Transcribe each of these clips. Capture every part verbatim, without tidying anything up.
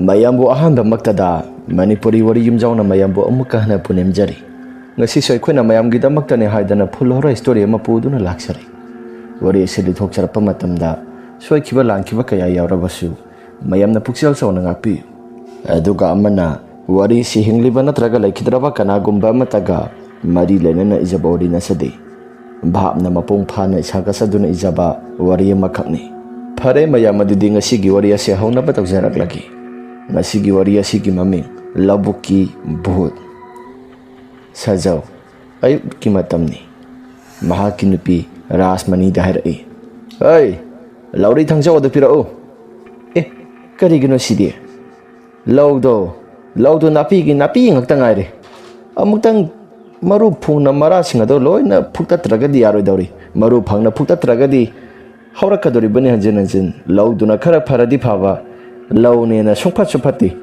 ꯃꯌꯥꯝꯕꯨ ꯑꯍꯥꯟꯕꯃꯛꯇꯗ ꯃꯅꯤꯄꯨꯔꯤ ꯋꯥꯔꯤ ꯌꯨꯝꯖꯥꯎꯅ ꯃꯌꯥꯝꯕꯨ ꯑꯃꯨꯛꯀ ꯍꯟꯅ ꯄꯨꯅꯦꯝꯖꯔꯤ꯫ ꯉꯁꯤꯁꯨ ꯑꯩꯈꯣꯏꯅ ꯃꯌꯥꯝꯒꯤꯗꯃꯛꯇꯅꯤ ꯍꯥꯏꯗꯅ full horror story ꯑꯃ ꯄꯨꯗꯨꯅ ꯂꯥꯛꯆꯔꯤ꯫ ꯋꯥꯔꯤ ꯑꯁꯤ ꯂꯤꯊꯣꯛꯆꯔꯛꯄ ꯃꯇꯝꯗ ꯁꯣꯏꯈꯤꯕ ꯂꯥꯟꯈꯤꯕ ꯀꯌꯥ ꯌꯥꯎꯔꯕꯁꯨ ꯃꯌꯥꯝꯅ ꯄꯨꯛꯆꯦꯜ ꯆꯥꯎꯅ ꯉꯥꯛꯄꯤꯌꯨ꯫ ꯑꯗꯨꯒ ꯑꯃꯅ, ꯋꯥꯔꯤꯁꯤ ꯍꯤꯡꯂꯤꯕ ꯅꯠꯇ꯭ꯔꯒ ꯂꯩꯈꯤꯗ꯭ꯔꯕ ꯀꯅꯥꯒꯨꯝꯕ ꯑꯃꯠꯇꯒ ꯃꯔꯤ ꯂꯩꯅꯅ ꯏꯖꯕ ꯋꯥꯔꯤ ꯅꯠꯆꯗꯦ꯫ ꯚꯥꯞꯅ ꯃꯄꯨꯡ ꯐꯥꯅ ꯏꯁꯥꯒ ꯆꯠꯇꯨꯅ ꯏꯖꯕ ꯋꯥꯔꯤ ꯑꯃꯈꯛꯅꯤ꯫ ꯐꯔꯦ ꯃꯌꯥꯝ, ꯑꯗꯨꯗꯤ ꯉꯁꯤꯒꯤ ꯋꯥꯔꯤ ꯑꯁꯤ ꯍꯧꯅꯕ ꯇꯧꯖꯔꯛꯂꯒꯦ꯫ ꯉꯁꯤꯒꯤ ꯋꯥꯔꯤ ꯑꯁꯤꯒꯤ ꯃꯃꯤꯡ ꯂꯧꯕꯨꯛꯀꯤ ꯚꯨꯠ꯫ ꯁꯖꯥꯎ, ꯑꯌꯨꯛꯀꯤ ꯃꯇꯝꯅꯤ꯫ ꯃꯍꯥꯛꯀꯤ ꯅꯨꯄꯤ ꯔꯥꯖꯃꯅꯤꯗ ꯍꯥꯏꯔꯛꯏ, "ꯑꯩ, ꯂꯧꯔꯤ ꯊꯥꯡꯖꯧ ꯑꯗꯨ ꯄꯤꯔꯛꯎ"꯫ "ꯑꯦ, ꯀꯔꯤꯒꯤꯅꯣ ꯁꯤꯗꯤ? ꯂꯧꯗꯣ, ꯂꯧꯗꯣ ꯅꯥꯄꯤꯒꯤ ꯅꯥꯄꯤ ꯉꯥꯛꯇ ꯉꯥꯏꯔꯦ꯫ ꯑꯃꯨꯛꯇꯪ ꯃꯔꯨ ꯐꯪꯅ ꯃꯔꯥꯁꯤꯡ ꯑꯗꯣ ꯂꯣꯏꯅ ꯐꯨꯛꯇꯠꯇ꯭ꯔꯒꯗꯤ ꯌꯥꯔꯣꯏꯗꯧꯔꯤ꯫ ꯃꯔꯨ ꯐꯪꯅ ꯐꯨꯛꯇꯠꯇ꯭ꯔꯒꯗꯤ ꯍꯧꯔꯛꯀꯗꯧꯔꯤꯕꯅꯤ ꯍꯟꯖꯤꯟ ꯍꯟꯖꯤꯟ꯫ ꯂꯧꯗꯨꯅ ꯈꯔ ꯐꯔꯗꯤ ꯐꯕ, ꯂꯧꯅꯦꯅ ꯁꯨꯡꯐꯠꯁꯨ ꯐꯠꯇꯦ꯫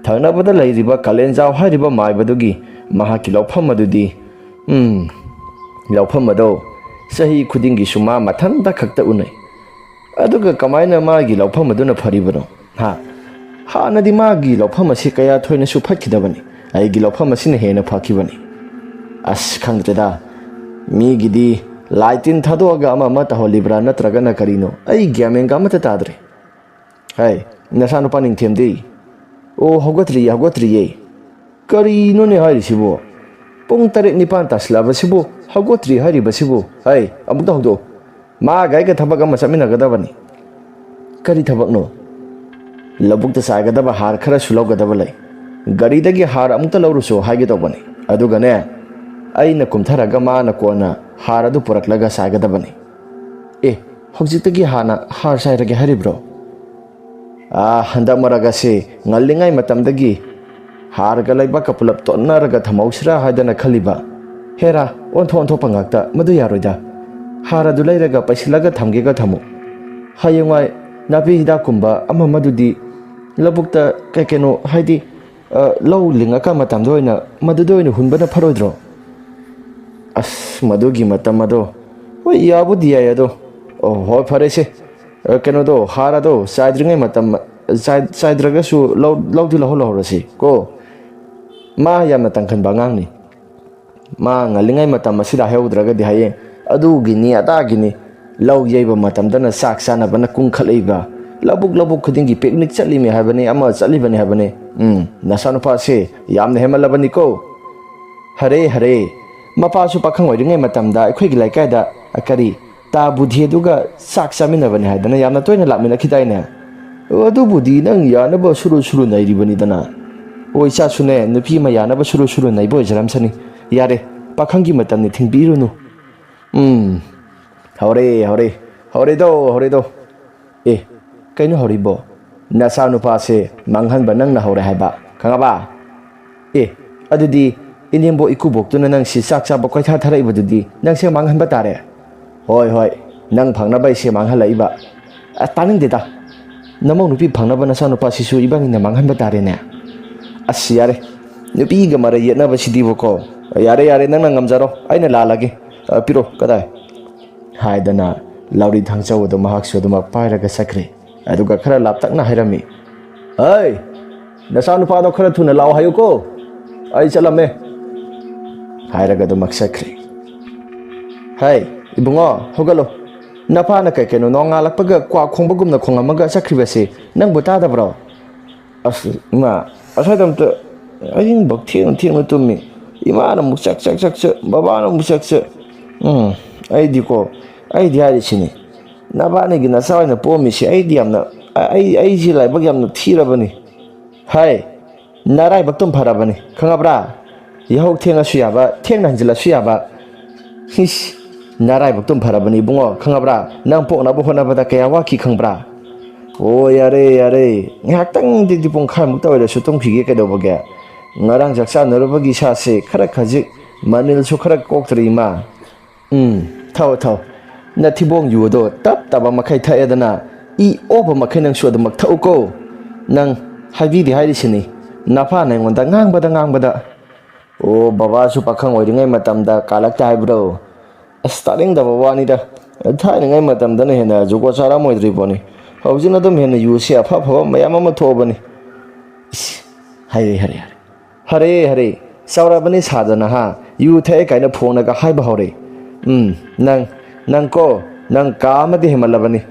ꯊꯪꯅꯕꯗ ꯂꯩꯔꯤꯕ ꯀꯥꯂꯦꯟꯖꯥꯎ ꯍꯥꯏꯔꯤꯕ ꯃꯥꯏꯕꯗꯨꯒꯤ ꯃꯍꯥꯛꯀꯤ ꯂꯧꯐꯝ ꯑꯗꯨꯗꯤ, ꯎꯝ, ꯂꯧꯐꯝ ꯑꯗꯣ ꯆꯍꯤ ꯈꯨꯗꯤꯡꯒꯤꯁꯨ ꯃꯥ ꯃꯊꯟꯇ ꯈꯛꯇ ꯎꯅꯩ꯫ ꯑꯗꯨꯒ ꯀꯃꯥꯏꯅ ꯃꯥꯒꯤ ꯂꯧꯐꯝ ꯑꯗꯨꯅ ꯐꯔꯤꯕꯅꯣ? ꯍꯥ? ꯍꯥꯟꯅꯗꯤ ꯃꯥꯒꯤ ꯂꯧꯐꯝ ꯑꯁꯤ ꯀꯌꯥ ꯊꯣꯏꯅꯁꯨ ꯐꯠꯈꯤꯗꯕꯅꯤ꯫ ꯑꯩꯒꯤ ꯂꯧꯐꯝ ꯑꯁꯤꯅ ꯍꯦꯟꯅ ꯐꯈꯤꯕꯅꯤ꯫ ꯑꯁ, ꯈꯪꯗ꯭ꯔꯦꯗ꯫ ꯃꯤꯒꯤꯗꯤ ꯂꯥꯏ ꯇꯤꯟ ꯊꯥꯗꯣꯛꯑꯒ ꯑꯃ ꯑꯃ ꯇꯧꯍꯜꯂꯤꯕ꯭ꯔꯥ ꯅꯠꯇ꯭ꯔꯒꯅ ꯀꯔꯤꯅꯣ? ꯑꯩ ꯒ꯭ꯌꯥꯟ ꯃꯦꯟꯒ ꯑꯃꯠꯇ ꯇꯥꯗ꯭ꯔꯦ꯫ ꯍꯩ, ꯅꯆꯥꯅꯨꯄꯥ ꯅꯤꯡꯊꯦꯝꯗꯤ? ꯑꯣ, ꯍꯧꯒꯠꯇ꯭ꯔꯤꯌꯦ, ꯍꯧꯒꯠꯇ꯭ꯔꯤꯌꯦ꯫ ꯀꯔꯤꯅꯣꯅꯦ ꯍꯥꯏꯔꯤꯁꯤꯕꯣ? ꯄꯨꯡ ꯇꯔꯦꯠ ꯅꯤꯄꯥꯟ ꯇꯥꯁꯤꯜꯂꯛꯑꯕꯁꯤꯕꯨ ꯍꯧꯒꯠꯇ꯭ꯔꯤ ꯍꯥꯏꯔꯤꯕꯁꯤꯕꯨ? ꯍꯩ, ꯑꯃꯨꯛꯇ ꯍꯧꯗꯣꯛꯎ꯫ ꯃꯥꯒ ꯑꯩꯒ ꯊꯕꯛ ꯑꯃ ꯆꯠꯃꯤꯟꯅꯒꯗꯕꯅꯤ꯫ ꯀꯔꯤ ꯊꯕꯛꯅꯣ? ꯂꯧꯕꯨꯛꯇ ꯆꯥꯏꯒꯗꯕ ꯍꯥꯔ ꯈꯔꯁꯨ ꯂꯧꯒꯗꯕ ꯂꯩ꯫ ꯒꯥꯔꯤꯗꯒꯤ ꯍꯥꯔ ꯑꯃꯨꯛꯇ ꯂꯧꯔꯨꯁꯣ ꯍꯥꯏꯒꯦ ꯇꯧꯕꯅꯤ꯫ ꯑꯗꯨꯒꯅꯦ, ꯑꯩꯅ ꯀꯨꯝꯊꯔꯒ ꯃꯥꯅ ꯀꯣꯟꯅ ꯍꯥꯔ ꯑꯗꯨ ꯄꯨꯔꯛꯂꯒ ꯆꯥꯏꯒꯗꯕꯅꯤ꯫ ꯑꯦ, ꯍꯧꯖꯤꯛꯇꯒꯤ ꯍꯥꯟꯅ ꯍꯥꯔ ꯆꯥꯏꯔꯒꯦ ꯍꯥꯏꯔꯤꯕ꯭ꯔꯣ? ꯑꯥ, ꯍꯟꯗꯛ ꯃꯔꯛ ꯑꯁꯤ ꯉꯜꯂꯤꯉꯩ ꯃꯇꯝꯗꯒꯤ ꯍꯥꯔꯒ ꯂꯩꯕꯥꯛꯀ ꯄꯨꯂꯞ ꯇꯣꯠꯅꯔꯒ ꯊꯝꯍꯧꯁꯤꯔꯥ ꯍꯥꯏꯗꯅ ꯈꯜꯂꯤꯕ꯫ ꯍꯦꯔꯥ, ꯑꯣꯟꯊꯣꯛ ꯑꯣꯟꯊꯣꯛꯄ ꯉꯥꯛꯇ, ꯃꯗꯨ ꯌꯥꯔꯣꯏꯗ꯫ ꯍꯥꯔ ꯑꯗꯨ ꯂꯩꯔꯒ ꯄꯩꯁꯤꯜꯂꯒ ꯊꯝꯒꯦꯒ ꯊꯝꯃꯨ꯫ ꯍꯌꯦꯡꯋꯥꯏ ꯅꯥꯄꯤ ꯍꯤꯗꯥꯛꯀꯨꯝꯕ ꯑꯃ ꯑꯃꯗꯨꯗꯤ ꯂꯧꯕꯨꯛꯇ ꯀꯩ ꯀꯩꯅꯣ, ꯍꯥꯏꯗꯤ, ꯑ, ꯂꯧ ꯂꯤꯡꯉꯀꯥꯟ ꯃꯇꯝꯗ ꯑꯣꯏꯅ, ꯃꯗꯨꯗ ꯑꯣꯏꯅ ꯍꯨꯟꯕꯅ ꯐꯔꯣꯏꯗ꯭ꯔꯣ? ꯑꯁ, ꯃꯗꯨꯒꯤ ꯃꯇꯝ ꯑꯗꯣ, ꯍꯣꯏ, ꯌꯥꯕꯨꯗꯤ ꯌꯥꯏ ꯑꯗꯣ꯫ ꯑꯣ, ꯍꯣꯏ, ꯐꯔꯦꯁꯦ꯫ ꯑ, ꯀꯩꯅꯣꯗꯣ, ꯍꯥꯔ ꯑꯗꯣ ꯆꯥꯏꯗ꯭ꯔꯤꯉꯩ ꯃꯇꯝ ꯆꯥꯏ-, ꯆꯥꯏꯗ꯭ꯔꯒꯁꯨ ꯂꯧ-, ꯂꯧꯗꯤ ꯂꯧꯍꯧ-, ꯂꯧꯍꯧꯔꯁꯤ ꯀꯣ꯫ ꯃꯥ ꯌꯥꯝꯅ ꯇꯪꯈꯟꯕ ꯑꯉꯥꯡꯅꯤ꯫ ꯃꯥ ꯉꯜꯂꯤꯉꯩ ꯃꯇꯝ ꯑꯁꯤꯗ ꯍꯥꯏꯍꯧꯗ꯭ꯔꯒꯗꯤ ꯍꯌꯦꯡ ꯑꯗꯨꯒꯤꯅꯤ ꯑꯗꯥꯒꯤꯅꯤ, ꯂꯧ ꯌꯩꯕ ꯃꯇꯝꯗꯅ ꯆꯥꯛ ꯆꯥꯅꯕꯅ ꯀꯨꯡꯈꯠꯂꯛꯏꯕ, ꯂꯧꯕꯨꯛ ꯂꯧꯕꯨꯛ ꯈꯨꯗꯤꯡꯒꯤ ꯄꯤꯛꯅꯤꯛ ꯆꯠꯂꯤꯃꯤ ꯍꯥꯏꯕꯅꯤ, ꯑꯃ ꯆꯠꯂꯤꯕꯅꯤ ꯍꯥꯏꯕꯅꯤ꯫ ꯎꯝ, ꯅꯆꯥꯅꯨꯄꯥꯁꯦ ꯌꯥꯝꯅ ꯍꯦꯟꯃꯜꯂꯕꯅꯤꯀꯣ꯫ ꯍꯔꯦ ꯍꯔꯦ, ꯃꯄꯥꯁꯨ ꯄꯥꯈꯪ ꯑꯣꯏꯔꯤꯉꯩ ꯃꯇꯝꯗ ꯑꯩꯈꯣꯏꯒꯤ ꯂꯩꯀꯥꯏꯗ, ꯑ, ꯀꯔꯤ, ꯇꯥ ꯕꯨꯙꯤ ꯑꯗꯨꯒ ꯆꯥꯛ ꯆꯥꯃꯤꯟꯅꯕꯅꯤ ꯍꯥꯏꯗꯅ ꯌꯥꯝꯅ ꯇꯣꯏꯅ ꯂꯥꯛꯃꯤꯟꯅꯈꯤꯗꯥꯏꯅꯦ? ꯑꯣ, ꯑꯗꯨꯕꯨꯗꯤ ꯅꯪ ꯌꯥꯅꯕ ꯁꯨꯔꯨ ꯁꯨꯔꯨ ꯅꯩꯔꯤꯕꯅꯤꯗꯅ꯫ ꯑꯣ, ꯏꯆꯥꯁꯨꯅꯦ, ꯅꯨꯄꯤ ꯑꯃ ꯌꯥꯅꯕ ꯁꯨꯔꯨ ꯁꯨꯔꯨ ꯅꯩꯕ ꯑꯣꯏꯖꯔꯝꯁꯅꯤ꯫ ꯌꯥꯔꯦ, ꯄꯥꯈꯪꯒꯤ ꯃꯇꯝꯅꯤ, ꯊꯤꯡꯕꯤꯔꯨꯅꯨ꯫ ꯎꯝ, ꯍꯧꯔꯦ, ꯍꯧꯔꯦ, ꯍꯧꯔꯦꯗꯣ, ꯍꯧꯔꯦꯗꯣ꯫ ꯑꯦ, ꯀꯩꯅꯣ ꯍꯧꯔꯤꯕꯣ? ꯅꯆꯥꯅꯨꯄꯥꯁꯦ ꯃꯥꯡꯍꯟꯕ ꯅꯪꯅ ꯍꯧꯔꯦ ꯍꯥꯏꯕ, ꯈꯪꯉꯕ? ꯑꯦ, ꯑꯗꯨꯗꯤ ꯏꯅꯦꯝꯕꯣꯛ ꯏꯀꯨꯕꯣꯛꯇꯨꯅ ꯅꯪ ꯁꯤ ꯆꯥꯛ ꯆꯥꯕ ꯀꯣꯏꯊꯥ ꯊꯥꯔꯛꯏꯕꯗꯨꯗꯤ ꯅꯪꯁꯦ ꯃꯥꯡꯍꯟꯕ ꯇꯥꯔꯦ꯫ ꯍꯣꯏ, ꯍꯣꯏ, ꯅꯪ ꯐꯪꯅꯕ ꯑꯩꯁꯦ ꯃꯥꯡꯍꯜꯂꯛꯏꯕ꯫ ꯑ, ꯇꯥꯅꯤꯡꯗꯦꯗ꯫ ꯅꯃꯧ ꯅꯨꯄꯤ ꯐꯪꯅꯕ ꯅꯆꯥꯅꯨꯄꯥꯁꯤꯁꯨ ꯏꯕꯥꯅꯤꯅ ꯃꯥꯡꯍꯟꯕ ꯇꯥꯔꯦꯅꯦ꯫ ꯑꯁ, ꯌꯥꯔꯦ꯫ ꯅꯨꯄꯤꯒ ꯃꯔꯩ ꯌꯦꯠꯅꯕꯁꯤꯗꯤꯕꯀꯣ꯫ ꯌꯥꯔꯦ, ꯌꯥꯔꯦ, ꯅꯪꯅ ꯉꯝꯖꯔꯣ꯫ ꯑꯩꯅ ꯂꯥꯜꯂꯒꯦ꯫ ꯑ, ꯄꯤꯔꯣ, ꯀꯗꯥꯏ? ꯍꯥꯏꯗꯅ ꯂꯧꯔꯤ ꯊꯥꯡꯆꯧ ꯑꯗꯨ ꯃꯍꯥꯛꯁꯨ ꯑꯗꯨꯃꯛ ꯄꯥꯏꯔꯒ ꯆꯠꯈ꯭ꯔꯦ꯫ ꯑꯗꯨꯒ ꯈꯔ ꯂꯥꯞꯇꯛꯅ ꯍꯥꯏꯔꯝꯃꯤ, "ꯍꯩ, ꯅꯆꯥꯅꯨꯄꯥꯗꯣ ꯈꯔ ꯊꯨꯅ ꯂꯥꯛꯑꯣ ꯍꯥꯏꯌꯨꯀꯣ꯫ ꯑꯩ ꯆꯠꯂꯝꯃꯦ꯫" ꯍꯥꯏꯔꯒ ꯑꯗꯨꯃꯛ ꯆꯠꯈ꯭ꯔꯦ꯫ "ꯍꯩ, ꯏꯕꯨꯡꯉꯣ, ꯍꯧꯒꯠꯂꯣ꯫ ꯅꯄꯥꯅ ꯀꯩ ꯀꯩꯅꯣ ꯅꯣꯡꯉꯥꯜꯂꯛꯄꯒ ꯀ꯭ꯋꯥꯛ ꯈꯣꯡꯕꯒꯨꯝꯅ ꯈꯣꯡꯉꯝꯃꯒ ꯆꯠꯈ꯭ꯔꯤꯕꯁꯤ ꯅꯪꯕꯨ ꯇꯥꯗꯕ꯭ꯔꯣ?" "ꯑꯁ, ꯏꯃꯥ, ꯉꯁꯥꯏꯗ ꯑꯝꯇ ꯑꯍꯤꯡꯕꯧ ꯊꯦꯡꯅ ꯊꯦꯡꯅ ꯇꯨꯝꯃꯤ꯫ ꯏꯃꯥꯅ ꯑꯃꯨꯛ ꯆꯛ ꯆꯛ ꯆꯛ ꯆꯛ, ꯕꯕꯥꯅ ꯑꯃꯨꯛ ꯆꯛ ꯆꯛ꯫ ꯎꯝ, ꯑꯩꯗꯤꯀꯣ, ꯑꯩꯗꯤ ꯍꯥꯏꯔꯤꯁꯤꯅꯤ, ꯅꯕꯥꯅꯤꯒꯤ ꯅꯆꯥ ꯑꯣꯏꯅ ꯄꯣꯛꯑꯝꯃꯤꯁꯦ ꯑꯩꯗꯤ ꯌꯥꯝꯅ, ꯑꯩ, ꯑꯩꯁꯤ ꯂꯥꯏꯕꯛ ꯌꯥꯝꯅ ꯊꯤꯔꯕꯅꯤ꯫ ꯍꯥꯏ, ꯅꯔꯥꯏꯕꯛꯇꯨꯝ ꯐꯔꯕꯅꯤ, ꯈꯪꯉꯕ꯭ꯔꯥ? ꯌꯥꯍꯧ ꯊꯦꯡꯉꯁꯨ ꯌꯥꯕ, ꯊꯦꯡꯅ ꯍꯟꯖꯤꯜꯂꯁꯨ ꯌꯥꯕ꯫ ꯏꯁ, ꯅꯔꯥꯏꯕꯛꯇꯨꯝ ꯐꯔꯕꯅꯤ ꯏꯕꯨꯡꯉꯣ, ꯈꯪꯉꯕ꯭ꯔꯥ? ꯅꯪ ꯄꯣꯛꯅꯕ ꯍꯣꯠꯅꯕꯗ ꯀꯌꯥ ꯋꯥꯈꯤ ꯈꯪꯕ꯭ꯔꯥ?" "ꯑꯣ, ꯌꯥꯔꯦ, ꯌꯥꯔꯦ꯫ ꯉꯥꯏꯍꯥꯛꯇꯪꯗꯤ ꯄꯨꯡꯈꯥꯏꯃꯨꯛꯇ ꯑꯣꯏꯔꯁꯨ ꯇꯨꯝꯈꯤꯒꯦ ꯀꯩꯗꯧꯕꯒꯦ? ꯉꯔꯥꯡ ꯆꯥꯛ ꯆꯥꯅꯔꯨꯕꯒꯤ ꯏꯁꯥꯁꯦ ꯈꯔ ꯈꯖꯤꯛ ꯃꯅꯤꯜꯁꯨ ꯈꯔ ꯀꯣꯛꯇ꯭ꯔꯤ, ꯏꯃꯥ꯫ ꯎꯝ, ꯊꯧ, ꯊꯧ꯫ ꯅꯊꯤꯕꯣꯡ ꯌꯨ ꯑꯗꯣ ꯇꯞ ꯇꯞꯄ ꯃꯈꯩ ꯊꯛꯑꯦꯗꯅ, ꯏ ꯑꯣꯕ ꯃꯈꯩ ꯅꯪꯁꯨ ꯑꯗꯨꯃꯛ ꯊꯛꯎꯀꯣ꯫ ꯅꯪ ꯍꯥꯏꯕꯤꯗꯦ ꯍꯥꯏꯔꯤꯁꯤꯅꯤ꯫ ꯅꯄꯥꯅ ꯑꯩꯉꯣꯟꯗ ꯉꯥꯡꯕꯗ ꯉꯥꯡꯕꯗ꯫ ꯑꯣ, ꯕꯕꯥꯁꯨ ꯄꯥꯈꯪ ꯑꯣꯏꯔꯤꯉꯩ ꯃꯇꯝꯗ ꯀꯥꯂꯛꯇ ꯍꯥꯏꯕ꯭ꯔꯣ? ꯑꯁ, ꯇꯥꯅꯤꯡꯗꯕ ꯋꯥꯅꯤꯗ꯫ ꯊꯥꯏꯅꯉꯩ ꯃꯇꯝꯗꯅ ꯍꯦꯟꯅ ꯖꯨꯒꯣꯠ ꯆꯥꯔꯝꯃꯣꯏꯗ꯭ꯔꯤ ꯄꯣꯠꯅꯤ꯫ ꯍꯧꯖꯤꯛꯅ ꯑꯗꯨꯝ ꯍꯦꯟꯅ ꯌꯨꯁꯦ ꯑꯐ ꯑꯐꯕ ꯃꯌꯥꯝ ꯑꯃ ꯊꯣꯛꯑꯕꯅꯤ꯫ ꯏꯁ, ꯍꯔꯦ ꯍꯔꯦ ꯍꯔꯦ꯫ ꯍꯔꯦ ꯍꯔꯦ꯫ ꯆꯥꯎꯔꯛꯑꯕꯅꯤ ꯁꯥꯗꯅ, ꯍꯥ? ꯌꯨ ꯊꯛꯑꯦ ꯀꯥꯏꯅ ꯐꯣꯡꯅꯒ ꯍꯥꯏꯕ ꯍꯧꯔꯦ꯫ ꯎꯝ, ꯅꯪ, ꯅꯪ ꯀꯣ, ꯅꯪ ꯀꯥ ꯑꯃꯗꯤ ꯍꯦꯟꯃꯜꯂꯕꯅꯤ꯫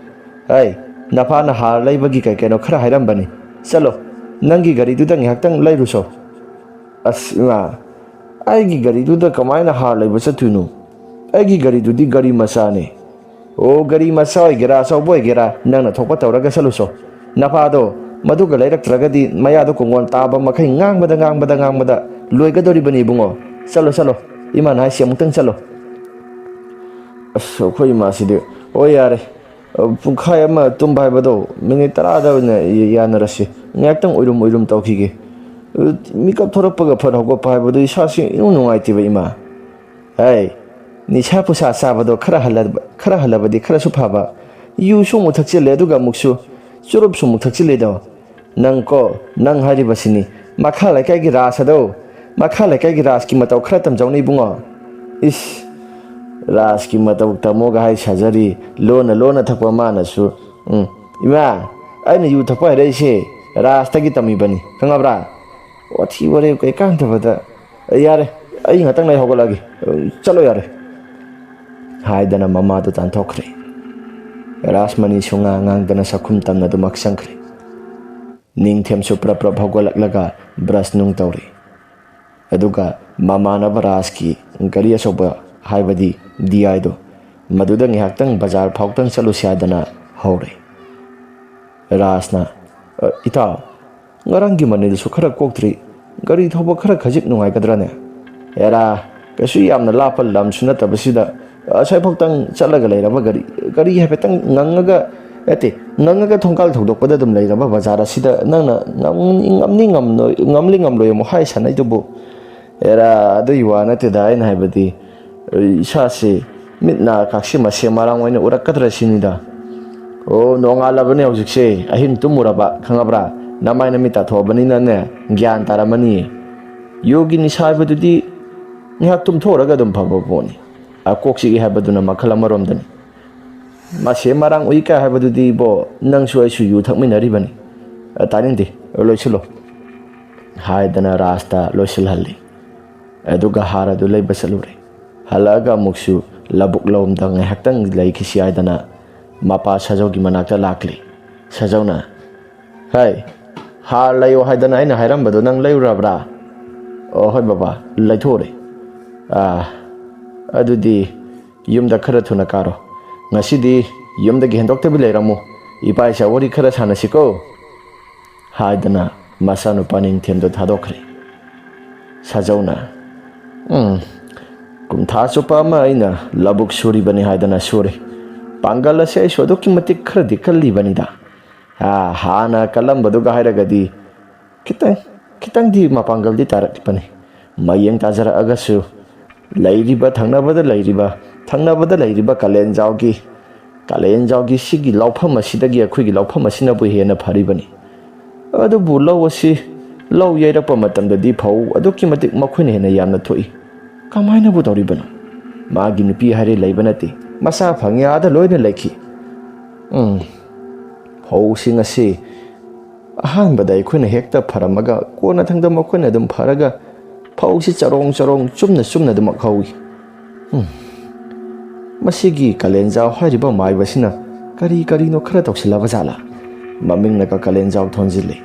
ꯑꯩ, ꯅꯄꯥꯅ ꯍꯥꯔ ꯂꯩꯕꯒꯤ ꯀꯩ ꯀꯩꯅꯣ ꯈꯔ ꯍꯥꯏꯔꯝꯕꯅꯤ꯫ ꯆꯠꯂꯣ, ꯅꯪꯒꯤ ꯒꯥꯔꯤꯗꯨꯗ ꯉꯥꯏꯍꯥꯛꯇꯪ ꯂꯩꯔꯨꯁꯣ꯫ ꯑꯁ ꯏꯃꯥ, ꯑꯩꯒꯤ ꯒꯥꯔꯤꯗꯨꯗ ꯀꯃꯥꯏꯅ ꯍꯥꯔ ꯂꯩꯕ ꯆꯠꯇꯣꯏꯅꯣ? ꯑꯩꯒꯤ ꯒꯥꯔꯤꯗꯨꯗꯤ ꯒꯥꯔꯤ ꯃꯆꯥꯅꯦ꯫ ꯑꯣ, ꯒꯥꯔꯤ ꯃꯆꯥ ꯑꯣꯏꯒꯦꯔꯥ ꯑꯆꯧꯕ ꯑꯣꯏꯒꯦꯔꯥ, ꯅꯪꯅ ꯊꯣꯛꯄ ꯇꯧꯔꯒ ꯆꯠꯂꯨꯆꯣ꯫ ꯅꯄꯥꯗꯣ ꯃꯗꯨꯒ ꯂꯩꯔꯛꯇ꯭ꯔꯒꯗꯤ ꯃꯌꯥꯗꯣ ꯀꯣꯡꯒꯣꯟ ꯇꯥꯕ ꯃꯈꯩ ꯉꯥꯡꯕꯗ ꯉꯥꯡꯕꯗ ꯉꯥꯡꯕꯗ ꯂꯣꯏꯒꯗꯧꯔꯤꯕꯅꯤ ꯏꯕꯨꯡꯉꯣ꯫ ꯆꯠꯂꯣ ꯆꯠꯂꯣ, ꯏꯃꯥꯅ ꯍꯥꯏꯁꯤ ꯑꯃꯨꯛꯇꯪ ꯆꯠꯂꯣ꯫ ꯑꯁ, ꯑꯩꯈꯣꯏ ꯏꯃꯥꯁꯤꯗꯤ꯫ ꯍꯣꯏ ꯌꯥꯔꯦ, ꯄꯨꯡꯈꯥꯏ ꯑꯃ ꯇꯨꯝꯕ ꯍꯥꯏꯕꯗꯣ ꯃꯤꯅꯤꯠ ꯇꯔꯥꯗ ꯑꯣꯏꯅ ꯌꯥꯅꯔꯁꯤ꯫ ꯉꯥꯏꯍꯥꯛꯇꯪ ꯎꯏꯔꯨꯝ ꯎꯏꯔꯨꯝ ꯇꯧꯈꯤꯒꯦ꯫ ꯃꯤꯀꯞ ꯊꯣꯔꯛꯄꯒ ꯐꯠ ꯍꯧꯒꯠꯄ ꯍꯥꯏꯕꯗꯨ ꯏꯁꯥꯁꯤ ꯏꯅꯨꯡ ꯅꯨꯡꯉꯥꯏꯇꯦꯕ ꯏꯃꯥ꯫ ꯍꯩ, ꯅꯤꯁꯥ ꯄꯨꯁꯥ ꯆꯥꯕꯗꯣ ꯈꯔ ꯍꯜꯂ-, ꯈꯔ ꯍꯜꯂꯕꯗꯤ ꯈꯔꯁꯨ ꯐꯕ꯫ ꯌꯨꯁꯨ ꯑꯃꯨꯛ ꯊꯛꯆꯤꯜꯂꯦ, ꯑꯗꯨꯒ ꯑꯃꯨꯛꯁꯨ ꯆꯨꯔꯨꯞꯁꯨ ꯑꯃꯨꯛ ꯊꯛꯆꯤꯜꯂꯦꯗꯣ꯫ ꯅꯪ ꯀꯣ, ꯅꯪ ꯍꯥꯏꯔꯤꯕꯁꯤꯅꯤ꯫ ꯃꯈꯥ ꯂꯩꯀꯥꯏꯒꯤ ꯔꯥꯁ ꯑꯗꯣ, ꯃꯈꯥ ꯂꯩꯀꯥꯏꯒꯤ ꯔꯥꯁꯀꯤ ꯃꯇꯧ ꯈꯔ ꯇꯝꯖꯧꯅꯦ ꯏꯕꯨꯡꯉꯣ꯫ ꯏꯁ, ꯔꯥꯁꯀꯤ ꯃꯇꯧ ꯇꯝꯃꯣꯒ ꯍꯥꯏ ꯁꯥꯖꯔꯤ, ꯂꯣꯟꯅ ꯂꯣꯟꯅ ꯊꯛꯄ ꯃꯥꯅꯁꯨ꯫ ꯎꯝ, ꯏꯃꯥ, ꯑꯩꯅ ꯌꯨ ꯊꯛꯄ ꯍꯩꯔꯛꯏꯁꯦ ꯔꯥꯁꯇꯒꯤ ꯇꯝꯃꯤꯕꯅꯤ, ꯈꯪꯉꯕ꯭ꯔꯥ? ꯋꯥꯊꯤ ꯋꯥꯔꯦꯝ ꯀꯩꯀꯥꯟꯗꯕꯗ꯫ ꯌꯥꯔꯦ, ꯑꯩ ꯉꯥꯛꯇꯪ ꯂꯩ ꯍꯧꯒꯠꯂꯛꯑꯒꯦ꯫ ꯆꯠꯂꯣ ꯌꯥꯔꯦ꯫ ꯍꯥꯏꯗꯅ ꯃꯃꯥꯗꯨ ꯇꯥꯟꯊꯣꯛꯈ꯭ꯔꯦ꯫ ꯔꯥꯁꯃꯅꯤꯁꯨ ꯉꯥ ꯉꯥꯡꯗꯅ ꯆꯥꯛꯈꯨꯝ ꯇꯝꯅꯗꯨꯃꯛ ꯆꯪꯈ꯭ꯔꯦ꯫ ꯅꯤꯡꯊꯦꯝꯁꯨ ꯄ꯭ꯔꯞ ꯄ꯭ꯔꯞ ꯍꯧꯒꯠꯂꯛꯂꯒ ꯕ꯭ꯔꯁ ꯅꯨꯡ ꯇꯧꯔꯦ꯫ ꯑꯗꯨꯒ ꯃꯃꯥꯟꯅꯕ ꯔꯥꯖꯀꯤ ꯒꯥꯔꯤ ꯑꯆꯧꯕ, ꯍꯥꯏꯕꯗꯤ ꯗꯤ ꯑꯥꯏꯗꯣ, ꯃꯗꯨꯗ ꯉꯥꯏꯍꯥꯛꯇꯪ ꯕꯖꯥꯔ ꯐꯥꯎꯇꯪ ꯆꯠꯂꯨꯁꯤ ꯍꯥꯏꯗꯅ ꯍꯧꯔꯦ꯫ ꯔꯥꯖꯅ, "ꯑ, ꯏꯇꯥꯎ, ꯉꯔꯥꯡꯒꯤ ꯃꯅꯤꯜꯁꯨ ꯈꯔ ꯀꯣꯛꯇ꯭ꯔꯤ꯫ ꯒꯥꯔꯤ ꯊꯧꯕ ꯈꯔ ꯈꯖꯤꯛ ꯅꯨꯡꯉꯥꯏꯒꯗ꯭ꯔꯥꯅꯦ?" "ꯑꯦꯔꯥ, ꯀꯩꯁꯨ ꯌꯥꯝꯅ ꯂꯥꯞꯄ ꯂꯝꯁꯨ ꯅꯠꯇꯕꯁꯤꯗ, ꯑꯁꯥꯏꯐꯥꯎꯇꯪ ꯆꯠꯂꯒ ꯂꯩꯔꯕ ꯒꯥꯔꯤ, ꯒꯥꯔꯤ ꯍꯥꯏꯐꯦꯠꯇꯪ ꯉꯪꯉꯒ, ꯅꯠꯇꯦ, ꯉꯪꯉꯒ ꯊꯣꯡꯀꯥꯜ ꯊꯧꯗꯣꯛꯄꯗ ꯑꯗꯨꯝ ꯂꯩꯔꯕ ꯕꯖꯥꯔ ꯑꯁꯤꯗ ꯅꯪꯅ ꯉꯝꯅꯤ, ꯉꯝꯅꯤ ꯉꯝꯂꯣꯏ, ꯉꯝꯂꯤ ꯉꯝꯂꯣꯏ ꯑꯃꯨꯛ ꯍꯥꯏ ꯁꯥꯟꯅꯩꯗꯨꯕꯨ?" "ꯑꯦꯔꯥ, ꯑꯗꯨꯒꯤ ꯋꯥ ꯅꯠꯇꯦꯗ, ꯑꯩꯅ ꯍꯥꯏꯕꯗꯤ, ꯑꯩ ꯏꯁꯥꯁꯦ ꯃꯤꯠ ꯅꯥ ꯀꯥꯛꯁꯤ ꯃꯁꯦ ꯃꯔꯥꯡ ꯑꯣꯏꯅ ꯎꯔꯛꯀꯗ꯭ꯔꯥ ꯁꯤꯅꯤꯗ꯫" "ꯑꯣ, ꯅꯣꯡꯉꯥꯜꯂꯕꯅꯦ ꯍꯧꯖꯤꯛꯁꯦ, ꯑꯍꯤꯡ ꯇꯨꯝꯃꯨꯔꯕ, ꯈꯪꯉꯕ꯭ꯔꯥ? ꯅꯃꯥꯏ ꯅꯃꯤꯠ ꯇꯥꯊꯣꯛꯑꯕꯅꯤꯅꯅꯦ, ꯒ꯭ꯌꯥꯟ ꯇꯥꯔꯝꯃꯅꯤꯌꯦ꯫ ꯌꯨꯒꯤ ꯅꯤꯁꯥ ꯍꯥꯏꯕꯗꯨꯗꯤ ꯉꯥꯏꯍꯥꯛ ꯇꯨꯝꯊꯣꯛꯎꯔꯒ ꯑꯗꯨꯝ ꯐꯕ ꯄꯣꯠꯅꯤ꯫ ꯑꯀꯣꯛ ꯆꯤꯛꯏ ꯍꯥꯏꯕꯗꯨꯅ ꯃꯈꯜ ꯑꯃꯔꯣꯝꯗꯅꯤ꯫" "ꯃꯁꯤ ꯃꯔꯥꯡ ꯎꯏ ꯀꯥꯏ ꯍꯥꯏꯕꯗꯨꯗꯤ ꯏꯕꯣ, ꯅꯪꯁꯨ ꯑꯩꯁꯨ ꯌꯨ ꯊꯛꯃꯤꯟꯅꯔꯤꯕꯅꯤ꯫ ꯑ, ꯇꯥꯅꯤꯡꯗꯦ, ꯂꯣꯏꯁꯤꯜꯂꯣ" ꯍꯥꯏꯗꯅ ꯔꯥꯖꯇ ꯂꯣꯏꯁꯤꯜꯍꯜꯂꯤ꯫ ꯑꯗꯨꯒ ꯍꯥꯔ ꯑꯗꯨ ꯂꯩꯕ ꯆꯠꯂꯨꯔꯦ꯫ ꯍꯜꯂꯛꯑꯒ ꯑꯃꯨꯛꯁꯨ ꯂꯧꯕꯨꯛ ꯂꯣꯝꯗ ꯉꯥꯏꯍꯥꯛꯇꯪ ꯂꯩꯈꯤꯁꯤ ꯍꯥꯏꯗꯅ ꯃꯄꯥ ꯁꯖꯧꯒꯤ ꯃꯅꯥꯛꯇ ꯂꯥꯛꯂꯤ꯫ ꯁꯖꯧꯅ, "ꯍꯩ, ꯍꯥꯔ ꯂꯩꯌꯣ ꯍꯥꯏꯗꯅ ꯑꯩꯅ ꯍꯥꯏꯔꯝꯕꯗꯣ ꯅꯪ ꯂꯩꯔꯨꯔꯕ꯭ꯔꯥ?" "ꯑꯣ, ꯍꯣꯏ ꯕꯕꯥ, ꯂꯩꯊꯣꯛꯎꯔꯦ꯫ ꯑꯥ, ꯑꯗꯨꯗꯤ ꯌꯨꯝꯗ ꯈꯔ ꯊꯨꯅ ꯀꯥꯔꯣ꯫ ꯉꯁꯤꯗꯤ ꯌꯨꯝꯗꯒꯤ ꯍꯦꯟꯗꯣꯛꯇꯕꯤ ꯂꯩꯔꯝꯃꯨ꯫ ꯏꯄꯥ ꯏꯆꯥ ꯋꯥꯔꯤ ꯈꯔ ꯁꯥꯟꯅꯁꯤꯀꯣ" ꯍꯥꯏꯗꯅ ꯃꯆꯥꯅꯨꯄꯥ ꯅꯤꯡꯊꯦꯝꯗꯣ ꯊꯥꯗꯣꯛꯈ꯭ꯔꯦ꯫ ꯁꯖꯧꯅ, "ꯎꯝ, ꯀꯨꯟꯊꯥ ꯆꯨꯞꯄ ꯑꯃ ꯑꯩꯅ ꯂꯧꯕꯨꯛ ꯁꯨꯔꯤꯕꯅꯤ ꯍꯥꯏꯗꯅ ꯁꯨꯔꯦ꯫ ꯄꯥꯡꯒꯜ ꯑꯁꯦ ꯑꯩꯁꯨ ꯑꯗꯨꯛꯀꯤ ꯃꯇꯤꯛ ꯈꯔꯗꯤ ꯀꯜꯂꯤꯕꯅꯤꯗ꯫ ꯑꯥ, ꯍꯥꯟꯅ ꯀꯜꯂꯝꯕꯗꯨꯒ ꯍꯥꯏꯔꯒꯗꯤ ꯈꯤꯇꯪ, ꯈꯤꯇꯪꯗꯤ ꯃꯄꯥꯡꯒꯜꯗꯤ ꯇꯥꯔꯛꯄꯅꯤ꯫ ꯃꯌꯦꯡ ꯇꯥꯖꯔꯛꯑꯒꯁꯨ ꯂꯩꯔꯤꯕ, ꯊꯪꯅꯕꯗ ꯂꯩꯔꯤꯕ, ꯊꯪꯅꯕꯗ ꯂꯩꯔꯤꯕ ꯀꯥꯂꯦꯟꯖꯥꯎꯒꯤ, ꯀꯥꯂꯦꯟꯖꯥꯎꯒꯤ ꯁꯤꯒꯤ ꯂꯧꯐꯝ ꯑꯁꯤꯗꯒꯤ ꯑꯩꯈꯣꯏꯒꯤ ꯂꯧꯐꯝ ꯑꯁꯤꯅꯕꯨ ꯍꯦꯟꯅ ꯐꯔꯤꯕꯅꯤ꯫ ꯑꯗꯨꯕꯨ ꯂꯧ ꯑꯁꯤ, ꯂꯧ ꯌꯩꯔꯛꯄ ꯃꯇꯝꯗꯗꯤ ꯐꯧ ꯑꯗꯨꯛꯀꯤ ꯃꯇꯤꯛ ꯃꯈꯣꯏꯅ ꯍꯦꯟꯅ ꯌꯥꯝꯅ ꯊꯣꯛꯏ꯫ ꯀꯃꯥꯏꯅꯕꯨ ꯇꯧꯔꯤꯕꯅꯣ? ꯃꯥꯒꯤ ꯅꯨꯄꯤ ꯍꯥꯏꯔꯦ ꯂꯩꯕ ꯅꯠꯇꯦ꯫ ꯃꯆꯥ ꯐꯪꯉꯤ ꯑꯥꯗ ꯂꯣꯏꯅ ꯂꯩꯈꯤ꯫ ꯎꯝ, ꯐꯧꯁꯤꯡ ꯑꯁꯤ ꯑꯍꯥꯟꯕꯗ ꯑꯩꯈꯣꯏꯅ ꯍꯦꯛꯇ ꯐꯔꯝꯃꯒ ꯀꯣꯟꯅꯊꯪꯗ ꯃꯈꯣꯏꯅ ꯑꯗꯨꯝ ꯐꯔꯒ ꯐꯧꯁꯤ ꯆꯔꯣꯡ ꯆꯔꯣꯡ ꯆꯨꯝꯅ ꯆꯨꯝꯅ ꯑꯗꯨꯃꯛ ꯍꯧꯏ꯫ ꯎꯝ, ꯃꯁꯤꯒꯤ ꯀꯥꯂꯦꯟꯖꯥꯎ ꯍꯥꯏꯔꯤꯕ ꯃꯥꯏꯕꯁꯤꯅ ꯀꯔꯤ ꯀꯔꯤꯅꯣ ꯈꯔ ꯇꯧꯁꯤꯜꯂꯕ ꯖꯥꯠꯂꯥ? ꯃꯃꯤꯡꯅꯒ ꯀꯥꯂꯦꯟꯖꯥꯎ ꯊꯣꯟꯖꯤꯜꯂꯤ꯫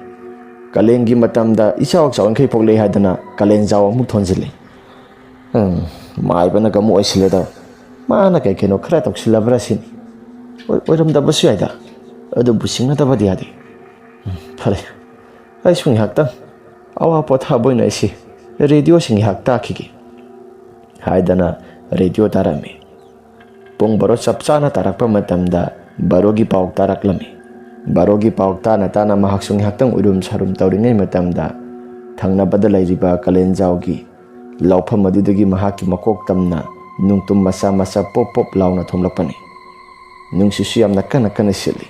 ꯀꯥꯂꯦꯟꯒꯤ ꯃꯇꯝꯗ ꯏꯆꯥꯎ ꯆꯥꯎꯔꯤꯈꯩ ꯄꯣꯛꯂꯛꯏ ꯍꯥꯏꯗꯅ ꯀꯥꯂꯦꯟꯖꯥꯎ ꯑꯃꯨꯛ ꯊꯣꯟꯖꯤꯜꯂꯤ꯫ ꯎꯝ, ꯃꯥꯏꯕꯅꯒ ꯑꯃꯨꯛ ꯑꯣꯏꯁꯤꯜꯂꯦꯗꯣ꯫ ꯃꯥꯅ ꯀꯩ ꯀꯩꯅꯣ ꯈꯔ ꯇꯧꯁꯤꯜꯂꯕ꯭ꯔꯥ ꯁꯤꯅꯤ꯫ ꯑꯣꯏ-, ꯑꯣꯏꯔꯝꯗꯕꯁꯨ ꯌꯥꯏꯗ꯫ ꯑꯗꯨꯕꯨ ꯆꯤꯡꯅꯗꯕꯗꯤ ꯌꯥꯗꯦ꯫ ꯎꯝ, ꯐꯔꯦ꯫ ꯑꯩꯁꯨ ꯉꯥꯏꯍꯥꯛꯇꯪ ꯑꯋꯥ ꯄꯣꯊꯥꯕ ꯑꯣꯏꯅ ꯑꯩꯁꯤ ꯔꯦꯗꯤꯑꯣꯁꯤ ꯉꯥꯏꯍꯥꯛ ꯇꯥꯈꯤꯒꯦ ꯍꯥꯏꯗꯅ ꯔꯦꯗꯤꯑꯣ ꯇꯥꯔꯝꯃꯤ꯫ ꯄꯨꯡ ꯕꯥꯔꯣ ꯆꯞ ꯆꯥꯅ ꯇꯥꯔꯛꯄ ꯃꯇꯝꯗ ꯕꯥꯔꯣꯒꯤ ꯄꯥꯎ ꯇꯥꯔꯛꯂꯝꯃꯤ꯫ ꯕꯥꯔꯣꯒꯤ ꯄꯥꯎ ꯇꯥꯅ ꯇꯥꯅ ꯃꯍꯥꯛꯁꯨ ꯉꯥꯏꯍꯥꯛꯇꯪ ꯎꯏꯔꯨꯝ ꯁꯥꯔꯨꯝ ꯇꯧꯔꯤꯉꯩ ꯃꯇꯝꯗ ꯊꯪꯅꯕꯗ ꯂꯩꯔꯤꯕ ꯀꯥꯂꯦꯟꯖꯥꯎꯒꯤ ꯂꯧꯐꯝ ꯑꯗꯨꯗꯒꯤ ꯃꯍꯥꯛꯀꯤ ꯃꯀꯣꯛ ꯇꯝꯅ ꯅꯨꯡꯇꯨꯝ ꯃꯆꯥ ꯃꯆꯥ ꯄꯣꯞ ꯄꯣꯞ ꯂꯥꯎꯅ ꯊꯣꯝꯂꯛꯄꯅꯤ꯫ ꯅꯨꯡꯁꯤꯠꯁꯨ ꯌꯥꯝꯅ ꯀꯟꯅ ꯀꯟꯅ ꯁꯤꯠꯂꯤ꯫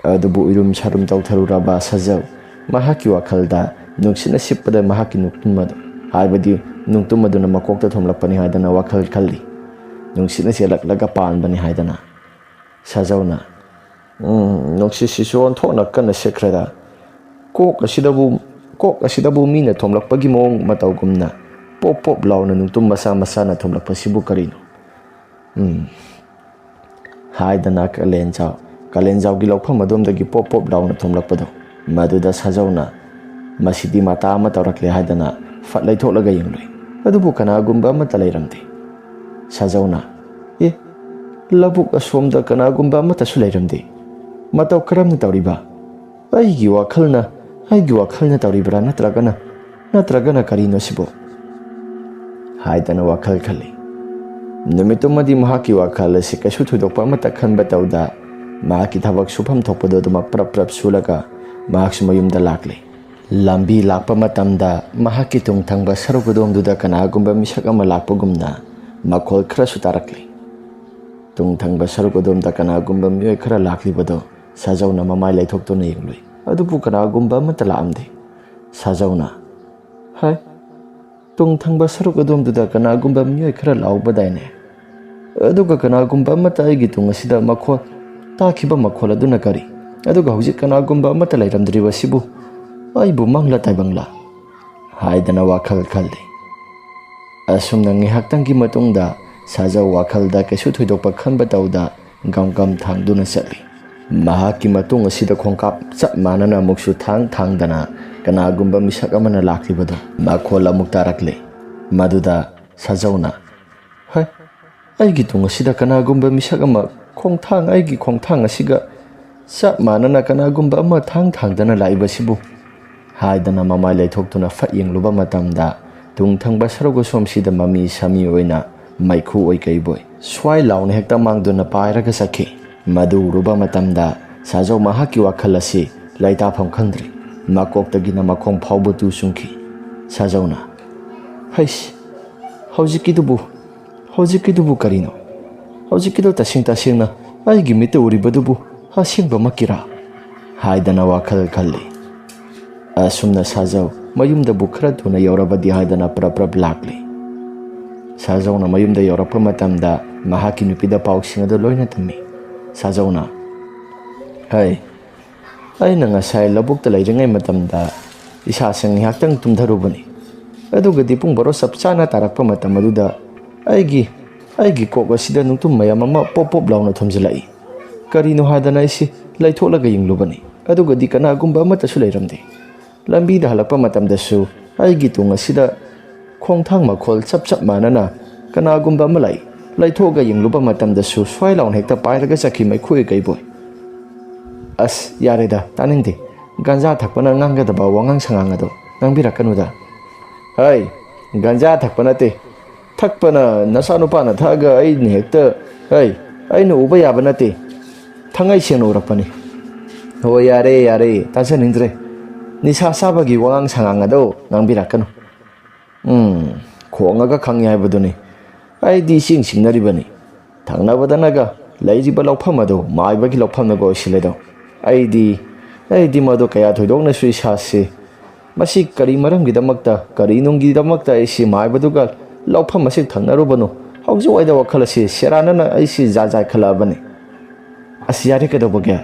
ꯑꯗꯨꯕꯨ ꯎꯏꯔꯨꯝ ꯁꯥꯔꯨꯝ ꯇꯧꯊꯔꯨꯔꯕ ꯁꯖꯧ ꯃꯍꯥꯛꯀꯤ ꯋꯥꯈꯜꯗ ꯅꯨꯡꯁꯤꯠꯅ ꯁꯤꯠꯄꯗ ꯃꯍꯥꯛꯀꯤ ꯅꯨꯡꯇꯨꯝ ꯑꯗꯨ, ꯍꯥꯏꯕꯗꯤ ꯅꯨꯡꯇꯨꯝ ꯑꯗꯨꯅ ꯃꯀꯣꯛꯇ ꯊꯣꯝꯂꯛꯄꯅꯤ ꯍꯥꯏꯗꯅ ꯋꯥꯈꯜ ꯈꯜꯂꯤ꯫ ꯅꯨꯡꯁꯤꯠꯅ ꯆꯦꯜꯂꯛꯂꯒ ꯄꯥꯟꯕꯅꯤ ꯍꯥꯏꯗꯅ꯫ ꯁꯥꯖꯧꯅ, "ꯎꯝ, ꯅꯨꯡꯁꯤꯠꯁꯤꯁꯨ ꯑꯣꯟꯊꯣꯛꯅ ꯀꯟꯅ ꯁꯤꯠꯈ꯭ꯔꯦꯗ꯫ ꯀꯣꯛ ꯑꯁꯤꯗꯕꯨ, ꯀꯣꯛ ꯑꯁꯤꯗꯕꯨ ꯃꯤꯅ ꯊꯣꯝꯂꯛꯄꯒꯤ ꯃꯑꯣꯡ ꯃꯇꯧꯒꯨꯝꯅ ꯄꯣꯞ ꯄꯣꯞ ꯂꯥꯎꯅ ꯅꯨꯡꯇꯨꯝ ꯃꯆꯥ ꯃꯆꯥꯅ ꯊꯣꯝꯂꯛꯄꯁꯤꯕꯨ ꯀꯔꯤꯅꯣ?" ꯎꯝ꯫ ꯍꯥꯏꯗꯅ ꯀꯥꯂꯦꯟꯖꯥꯎ, ꯀꯥꯂꯦꯟꯖꯥꯎꯒꯤ ꯂꯧꯐꯝ ꯑꯗꯣꯝꯗꯒꯤ ꯄꯣꯞ ꯄꯣꯞ ꯂꯥꯎꯅ ꯊꯣꯝꯂꯛꯄꯗꯣ, ꯃꯗꯨꯗ ꯁꯥꯖꯧꯅ, "ꯃꯁꯤꯗꯤ ꯃꯇꯥ ꯑꯃ ꯇꯧꯔꯛꯂꯦ" ꯍꯥꯏꯗꯅ ꯐꯠ ꯂꯩꯊꯣꯛꯂꯒ ꯌꯦꯡꯂꯨꯏ꯫ ꯑꯗꯨꯕꯨ ꯀꯅꯥꯒꯨꯝꯕ ꯑꯃꯠꯇ ꯂꯩꯔꯝꯗꯦ꯫ ꯁꯥꯖꯧꯅ, "ꯑꯦ, ꯂꯧꯕꯨꯛ ꯑꯁꯣꯝꯗ ꯀꯅꯥꯒꯨꯝꯕ ꯑꯃꯠꯇꯁꯨ ꯂꯩꯔꯝꯗꯦ꯫ ꯃꯇꯧ ꯀꯔꯝꯅ ꯇꯧꯔꯤꯕ? ꯑꯩꯒꯤ ꯋꯥꯈꯜꯅ, ꯑꯩꯒꯤ ꯋꯥꯈꯜꯅ ꯇꯧꯔꯤꯕ꯭ꯔꯥ, ꯅꯠꯇ꯭ꯔꯒꯅ, ꯅꯠꯇ꯭ꯔꯒꯅ ꯀꯔꯤꯅꯣ ꯁꯤꯕꯣ?" ꯍꯥꯏꯗꯅ ꯋꯥꯈꯜ ꯈꯜꯂꯤ꯫ ꯅꯨꯃꯤꯠꯇꯨꯃꯗꯤ ꯃꯍꯥꯛꯀꯤ ꯋꯥꯈꯜ ꯑꯁꯤ ꯀꯩꯁꯨ ꯊꯣꯏꯗꯣꯛꯄ ꯑꯃꯠꯇ ꯈꯟꯕ ꯇꯧꯗ, ꯃꯍꯥꯛꯀꯤ ꯊꯕꯛ ꯁꯨꯐꯝ ꯊꯣꯛꯄꯗꯨ ꯑꯗꯨꯃꯛ ꯄ꯭ꯔꯞ ꯄ꯭ꯔꯞ ꯁꯨꯂꯒ ꯃꯍꯥꯛꯁꯨ ꯃꯌꯨꯝꯗ ꯂꯥꯛꯂꯤ꯫ ꯂꯝꯕꯤ ꯂꯥꯛꯄ ꯃꯇꯝꯗ ꯃꯍꯥꯛꯀꯤ ꯇꯨꯡ ꯊꯪꯕ ꯁꯔꯨꯛ ꯑꯗꯣꯝꯗꯨꯗ ꯀꯅꯥꯒꯨꯝꯕ ꯃꯤꯁꯛ ꯑꯃ ꯂꯥꯛꯄꯒꯨꯝꯅ ꯃꯈꯣꯜ ꯈꯔꯁꯨ ꯇꯥꯔꯛꯂꯤ꯫ ꯇꯨꯡ ꯊꯪꯕ ꯁꯔꯨꯛ ꯑꯗꯣꯝꯗ ꯀꯅꯥꯒꯨꯝꯕ ꯃꯤꯑꯣꯏ ꯈꯔ ꯂꯥꯛꯂꯤꯕꯗꯣ ꯁꯥꯖꯧꯅ ꯃꯃꯥꯏ ꯂꯩꯊꯣꯛꯇꯨꯅ ꯌꯦꯡꯂꯨꯏ꯫ ꯑꯗꯨꯕꯨ ꯀꯅꯥꯒꯨꯝꯕ ꯑꯃꯠꯇ ꯂꯥꯛꯂꯝꯗꯦ꯫ ꯁꯥꯖꯧꯅ, "ꯍꯥꯏ, ꯇꯨꯡ ꯊꯪꯕ ꯁꯔꯨꯛ ꯑꯗꯣꯝꯗꯨꯗ ꯀꯅꯥꯒꯨꯝꯕ ꯃꯤꯑꯣꯏ ꯈꯔ ꯂꯥꯛꯎꯕꯗꯥꯏꯅꯦ? ꯑꯗꯨꯒ ꯀꯅꯥꯒꯨꯝꯕ ꯑꯃꯠꯇ ꯑꯩꯒꯤ ꯇꯨꯡ ꯑꯁꯤꯗ ꯃꯈꯣꯜ, ꯇꯥꯈꯤꯕ ꯃꯈꯣꯜ ꯑꯗꯨꯅ ꯀꯔꯤ? ꯑꯗꯨꯒ ꯍꯧꯖꯤꯛ ꯀꯅꯥꯒꯨꯝꯕ ꯑꯃꯠꯇ ꯂꯩꯔꯝꯗ꯭ꯔꯤꯕꯁꯤꯕꯨ ꯑꯩꯕꯨ ꯃꯪꯂ ꯇꯥꯏꯕꯪꯂ?" ꯍꯥꯏꯗꯅ ꯋꯥꯈꯜ ꯈꯜꯂꯤ꯫ ꯑꯁꯨꯝꯅ ꯉꯥꯏꯍꯥꯛꯇꯪꯒꯤ ꯃꯇꯨꯡꯗ ꯁꯥꯖꯧ ꯋꯥꯈꯜꯗ ꯀꯩꯁꯨ ꯊꯣꯏꯗꯣꯛꯄ ꯈꯟꯕ ꯇꯧꯗ ꯒꯝ ꯒꯝ ꯊꯥꯡꯗꯨꯅ ꯆꯠꯂꯤ꯫ ꯃꯍꯥꯛꯀꯤ ꯃꯇꯨꯡ ꯑꯁꯤꯗ ꯈꯣꯡꯀꯥꯞ ꯆꯞ ꯃꯥꯟꯅꯅ ꯑꯃꯨꯛꯁꯨ ꯊꯥꯡ ꯊꯥꯡꯗꯅ ꯀꯅꯥꯒꯨꯝꯕ ꯃꯤꯁꯛ ꯑꯃꯅ ꯂꯥꯛꯂꯤꯕꯗꯣ ꯃꯈꯣꯜ ꯑꯃꯨꯛ ꯇꯥꯔꯛꯂꯦ꯫ ꯃꯗꯨꯗ ꯁꯥꯖꯧꯅ, "ꯍꯩ, ꯑꯩꯒꯤ ꯇꯨꯡ ꯑꯁꯤꯗ ꯀꯅꯥꯒꯨꯝꯕ ꯃꯤꯁꯛ ꯑꯃ ꯈꯣꯡꯊꯥꯡ, ꯑꯩꯒꯤ ꯈꯣꯡꯊꯥꯡ ꯑꯁꯤꯒ ꯆꯞ ꯃꯥꯟꯅꯅ ꯀꯅꯥꯒꯨꯝꯕ ꯑꯃ ꯊꯥꯡ ꯊꯥꯡꯗꯅ ꯂꯥꯛꯏꯕꯁꯤꯕꯨ?" ꯍꯥꯏꯗꯅ ꯃꯃꯥꯏ ꯂꯩꯊꯣꯛꯇꯨꯅ ꯐꯠ ꯌꯦꯡꯂꯨꯕ ꯃꯇꯝꯗ ꯇꯨꯡ ꯊꯪꯕ ꯁꯔꯨꯛ ꯑꯁꯣꯝꯁꯤꯗ ꯃꯃꯤ ꯁꯥꯃꯤ ꯑꯣꯏꯅ ꯃꯩꯈꯨ ꯑꯣꯏ ꯀꯩꯕꯣꯏ ꯁ꯭ꯋꯥꯏ ꯂꯥꯎꯅ ꯍꯦꯛꯇ ꯃꯥꯡꯗꯨꯅ ꯄꯥꯏꯔꯒ ꯆꯠꯈꯤ꯫ ꯃꯗꯨ ꯎꯔꯨꯕ ꯃꯇꯝꯗ ꯁꯥꯖꯧ ꯃꯍꯥꯛꯀꯤ ꯋꯥꯈꯜ ꯑꯁꯤ ꯂꯩꯇꯥꯐꯝ ꯈꯪꯗ꯭ꯔꯦ꯫ ꯃꯀꯣꯛꯇꯒꯤꯅ ꯃꯈꯣꯡ ꯐꯥꯎꯕ ꯇꯨ ꯆꯨꯡꯈꯤ꯫ ꯁꯥꯖꯧꯅ, "ꯍꯩꯁ, ꯍꯧꯖꯤꯛꯀꯤꯗꯨꯕꯨ, ꯍꯧꯖꯤꯛꯀꯤꯗꯨꯕꯨ ꯀꯔꯤꯅꯣ? ꯍꯧꯖꯤꯛꯀꯤꯗꯨ ꯇꯁꯦꯡ ꯇꯁꯦꯡꯅ ꯑꯩꯒꯤ ꯃꯤꯠꯇ ꯎꯔꯤꯕꯗꯨꯕꯨ ꯑꯁꯦꯡꯕꯃꯛꯀꯤꯔꯥ?" ꯍꯥꯏꯗꯅ ꯋꯥꯈꯜ ꯈꯜꯂꯤ꯫ ꯑꯁꯨꯝꯅ ꯁꯥꯖꯧ ꯃꯌꯨꯝꯗꯕꯨ ꯈꯔ ꯊꯨꯅ ꯌꯧꯔꯕꯗꯤ ꯍꯥꯏꯗꯅ ꯄ꯭ꯔꯞ ꯄ꯭ꯔꯞ ꯂꯥꯛꯂꯤ꯫ ꯁꯥꯖꯧꯅ ꯃꯌꯨꯝꯗ ꯌꯧꯔꯛꯄ ꯃꯇꯝꯗ ꯃꯍꯥꯛꯀꯤ ꯅꯨꯄꯤꯗ ꯄꯥꯎꯁꯤꯡ ꯑꯗꯨ ꯂꯣꯏꯅ ꯇꯝꯃꯤ꯫ ꯁꯥꯖꯧꯅ꯫ ꯍꯩ, ꯑꯩꯅ ꯉꯁꯥꯏ ꯂꯧꯕꯨꯛꯇ ꯂꯩꯔꯤꯉꯩ ꯃꯇꯝꯗ ꯏꯁꯥꯁꯦ ꯉꯥꯏꯍꯥꯛꯇꯪ ꯇꯨꯝꯊꯔꯨꯕꯅꯤ꯫ ꯑꯗꯨꯒꯗꯤ ꯄꯨꯡ ꯕꯥꯔꯣ ꯆꯞ ꯆꯥꯅ ꯇꯥꯔꯛꯄ ꯃꯇꯝ ꯑꯗꯨꯗ ꯑꯩꯒꯤ, ꯑꯩꯒꯤ ꯀꯣꯛ ꯑꯁꯤꯗ ꯅꯨꯡꯇꯨꯝ ꯃꯌꯥꯝ ꯑꯃ ꯄꯣꯞ ꯄꯣꯞ ꯂꯥꯎꯅ ꯊꯨꯝꯖꯤꯜꯂꯛꯏ꯫ ꯀꯔꯤꯅꯣ ꯍꯥꯏꯗꯅ ꯑꯩꯁꯤ ꯂꯩꯊꯣꯛꯂꯒ ꯌꯦꯡꯂꯨꯕꯅꯤ꯫ ꯑꯗꯨꯒꯗꯤ ꯀꯅꯥꯒꯨꯝꯕ ꯑꯃꯠꯇꯁꯨ ꯂꯩꯔꯝꯗꯦ꯫ ꯂꯝꯕꯤꯗ ꯍꯜꯂꯛꯄ ꯃꯇꯝꯗꯁꯨ ꯑꯩꯒꯤ ꯇꯨꯡ ꯑꯁꯤꯗ ꯈꯣꯡꯊꯥꯡ ꯃꯈꯣꯜ ꯆꯞ ꯆꯞ ꯃꯥꯟꯅꯅ ꯀꯅꯥꯒꯨꯝꯕ ꯑꯃ ꯂꯥꯛꯏ꯫ ꯂꯩꯊꯣꯛꯑꯒ ꯌꯦꯡꯂꯨꯕ ꯃꯇꯝꯗꯁꯨ ꯁ꯭ꯋꯥꯏ ꯂꯥꯎꯅ ꯍꯦꯛꯇ ꯄꯥꯏꯔꯒ ꯆꯠꯈꯤ ꯃꯩꯈꯨ ꯀꯩꯕꯣꯏ꯫ ꯑꯁ, ꯌꯥꯔꯦꯗ, ꯇꯥꯅꯤꯡꯗꯦ꯫ ꯒꯟꯖꯥ ꯊꯛꯄꯅ ꯉꯥꯡꯒꯗꯕ ꯋꯥꯉꯥꯡ ꯁꯉꯥꯡ ꯑꯗꯣ ꯉꯥꯡꯕꯤꯔꯛꯀꯅꯨꯗ꯫ ꯍꯩ, ꯒꯟꯖꯥ ꯊꯛꯄ ꯅꯠꯇꯦ꯫ ꯊꯛꯄꯅ ꯅꯆꯥꯅꯨꯄꯥꯅ ꯊꯛꯑꯒ ꯑꯩꯅ ꯍꯦꯛꯇ, ꯍꯩ, ꯑꯩꯅ ꯎꯕ ꯌꯥꯕ ꯅꯠꯇꯦ꯫ ꯊꯥꯡꯉꯩ ꯁꯦꯡꯅ ꯎꯔꯛꯄꯅꯤ꯫ ꯍꯣ, ꯌꯥꯔꯦ, ꯌꯥꯔꯦ, ꯇꯥꯖꯅꯤꯡꯗ꯭ꯔꯦ꯫ ꯅꯤꯁꯥ ꯆꯥꯕꯒꯤ ꯋꯥꯉꯥꯡ ꯁꯉꯥꯡ ꯑꯗꯣ ꯉꯥꯡꯕꯤꯔꯛꯀꯅꯨ꯫ ꯎꯝ, ꯈꯣꯡꯉꯒ ꯈꯪꯉꯤ ꯍꯥꯏꯕꯗꯨꯅꯤ꯫ ꯑꯩꯗꯤ ꯏꯁꯤꯡ ꯁꯤꯡꯅꯔꯤꯕꯅꯤ꯫ ꯊꯪꯅꯕꯗꯅꯒ ꯂꯩꯔꯤꯕ ꯂꯧꯐꯝ ꯑꯗꯨ ꯃꯥꯏꯕꯒꯤ ꯂꯧꯐꯝꯅꯒ ꯑꯣꯏꯁꯤꯜꯂꯦꯗꯣ꯫ ꯑꯩꯗꯤ, ꯑꯩꯗꯤ ꯃꯗꯨ ꯀꯌꯥ ꯊꯣꯏꯗꯣꯛꯅꯁꯨ ꯏꯁꯥꯁꯤ, ꯃꯁꯤ ꯀꯔꯤ ꯃꯔꯝꯒꯤꯗꯃꯛꯇ, ꯀꯔꯤ ꯅꯨꯡꯒꯤꯗꯃꯛꯇ ꯑꯩꯁꯤ ꯃꯥꯏꯕꯗꯨꯒ ꯂꯧꯐꯝ ꯑꯁꯤ ꯊꯪꯅꯔꯨꯕꯅꯣ? ꯍꯧꯖꯤꯛ ꯋꯥꯏꯗ ꯋꯥꯈꯜ ꯑꯁꯤ ꯁꯦꯔꯥꯟꯅꯅ ꯑꯩꯁꯤ ꯖꯥꯠ ꯖꯥꯠ ꯈꯜꯂꯛꯑꯕꯅꯤ꯫ ꯑꯁ, ꯌꯥꯔꯦ, ꯀꯩꯗꯧꯕꯒꯦ?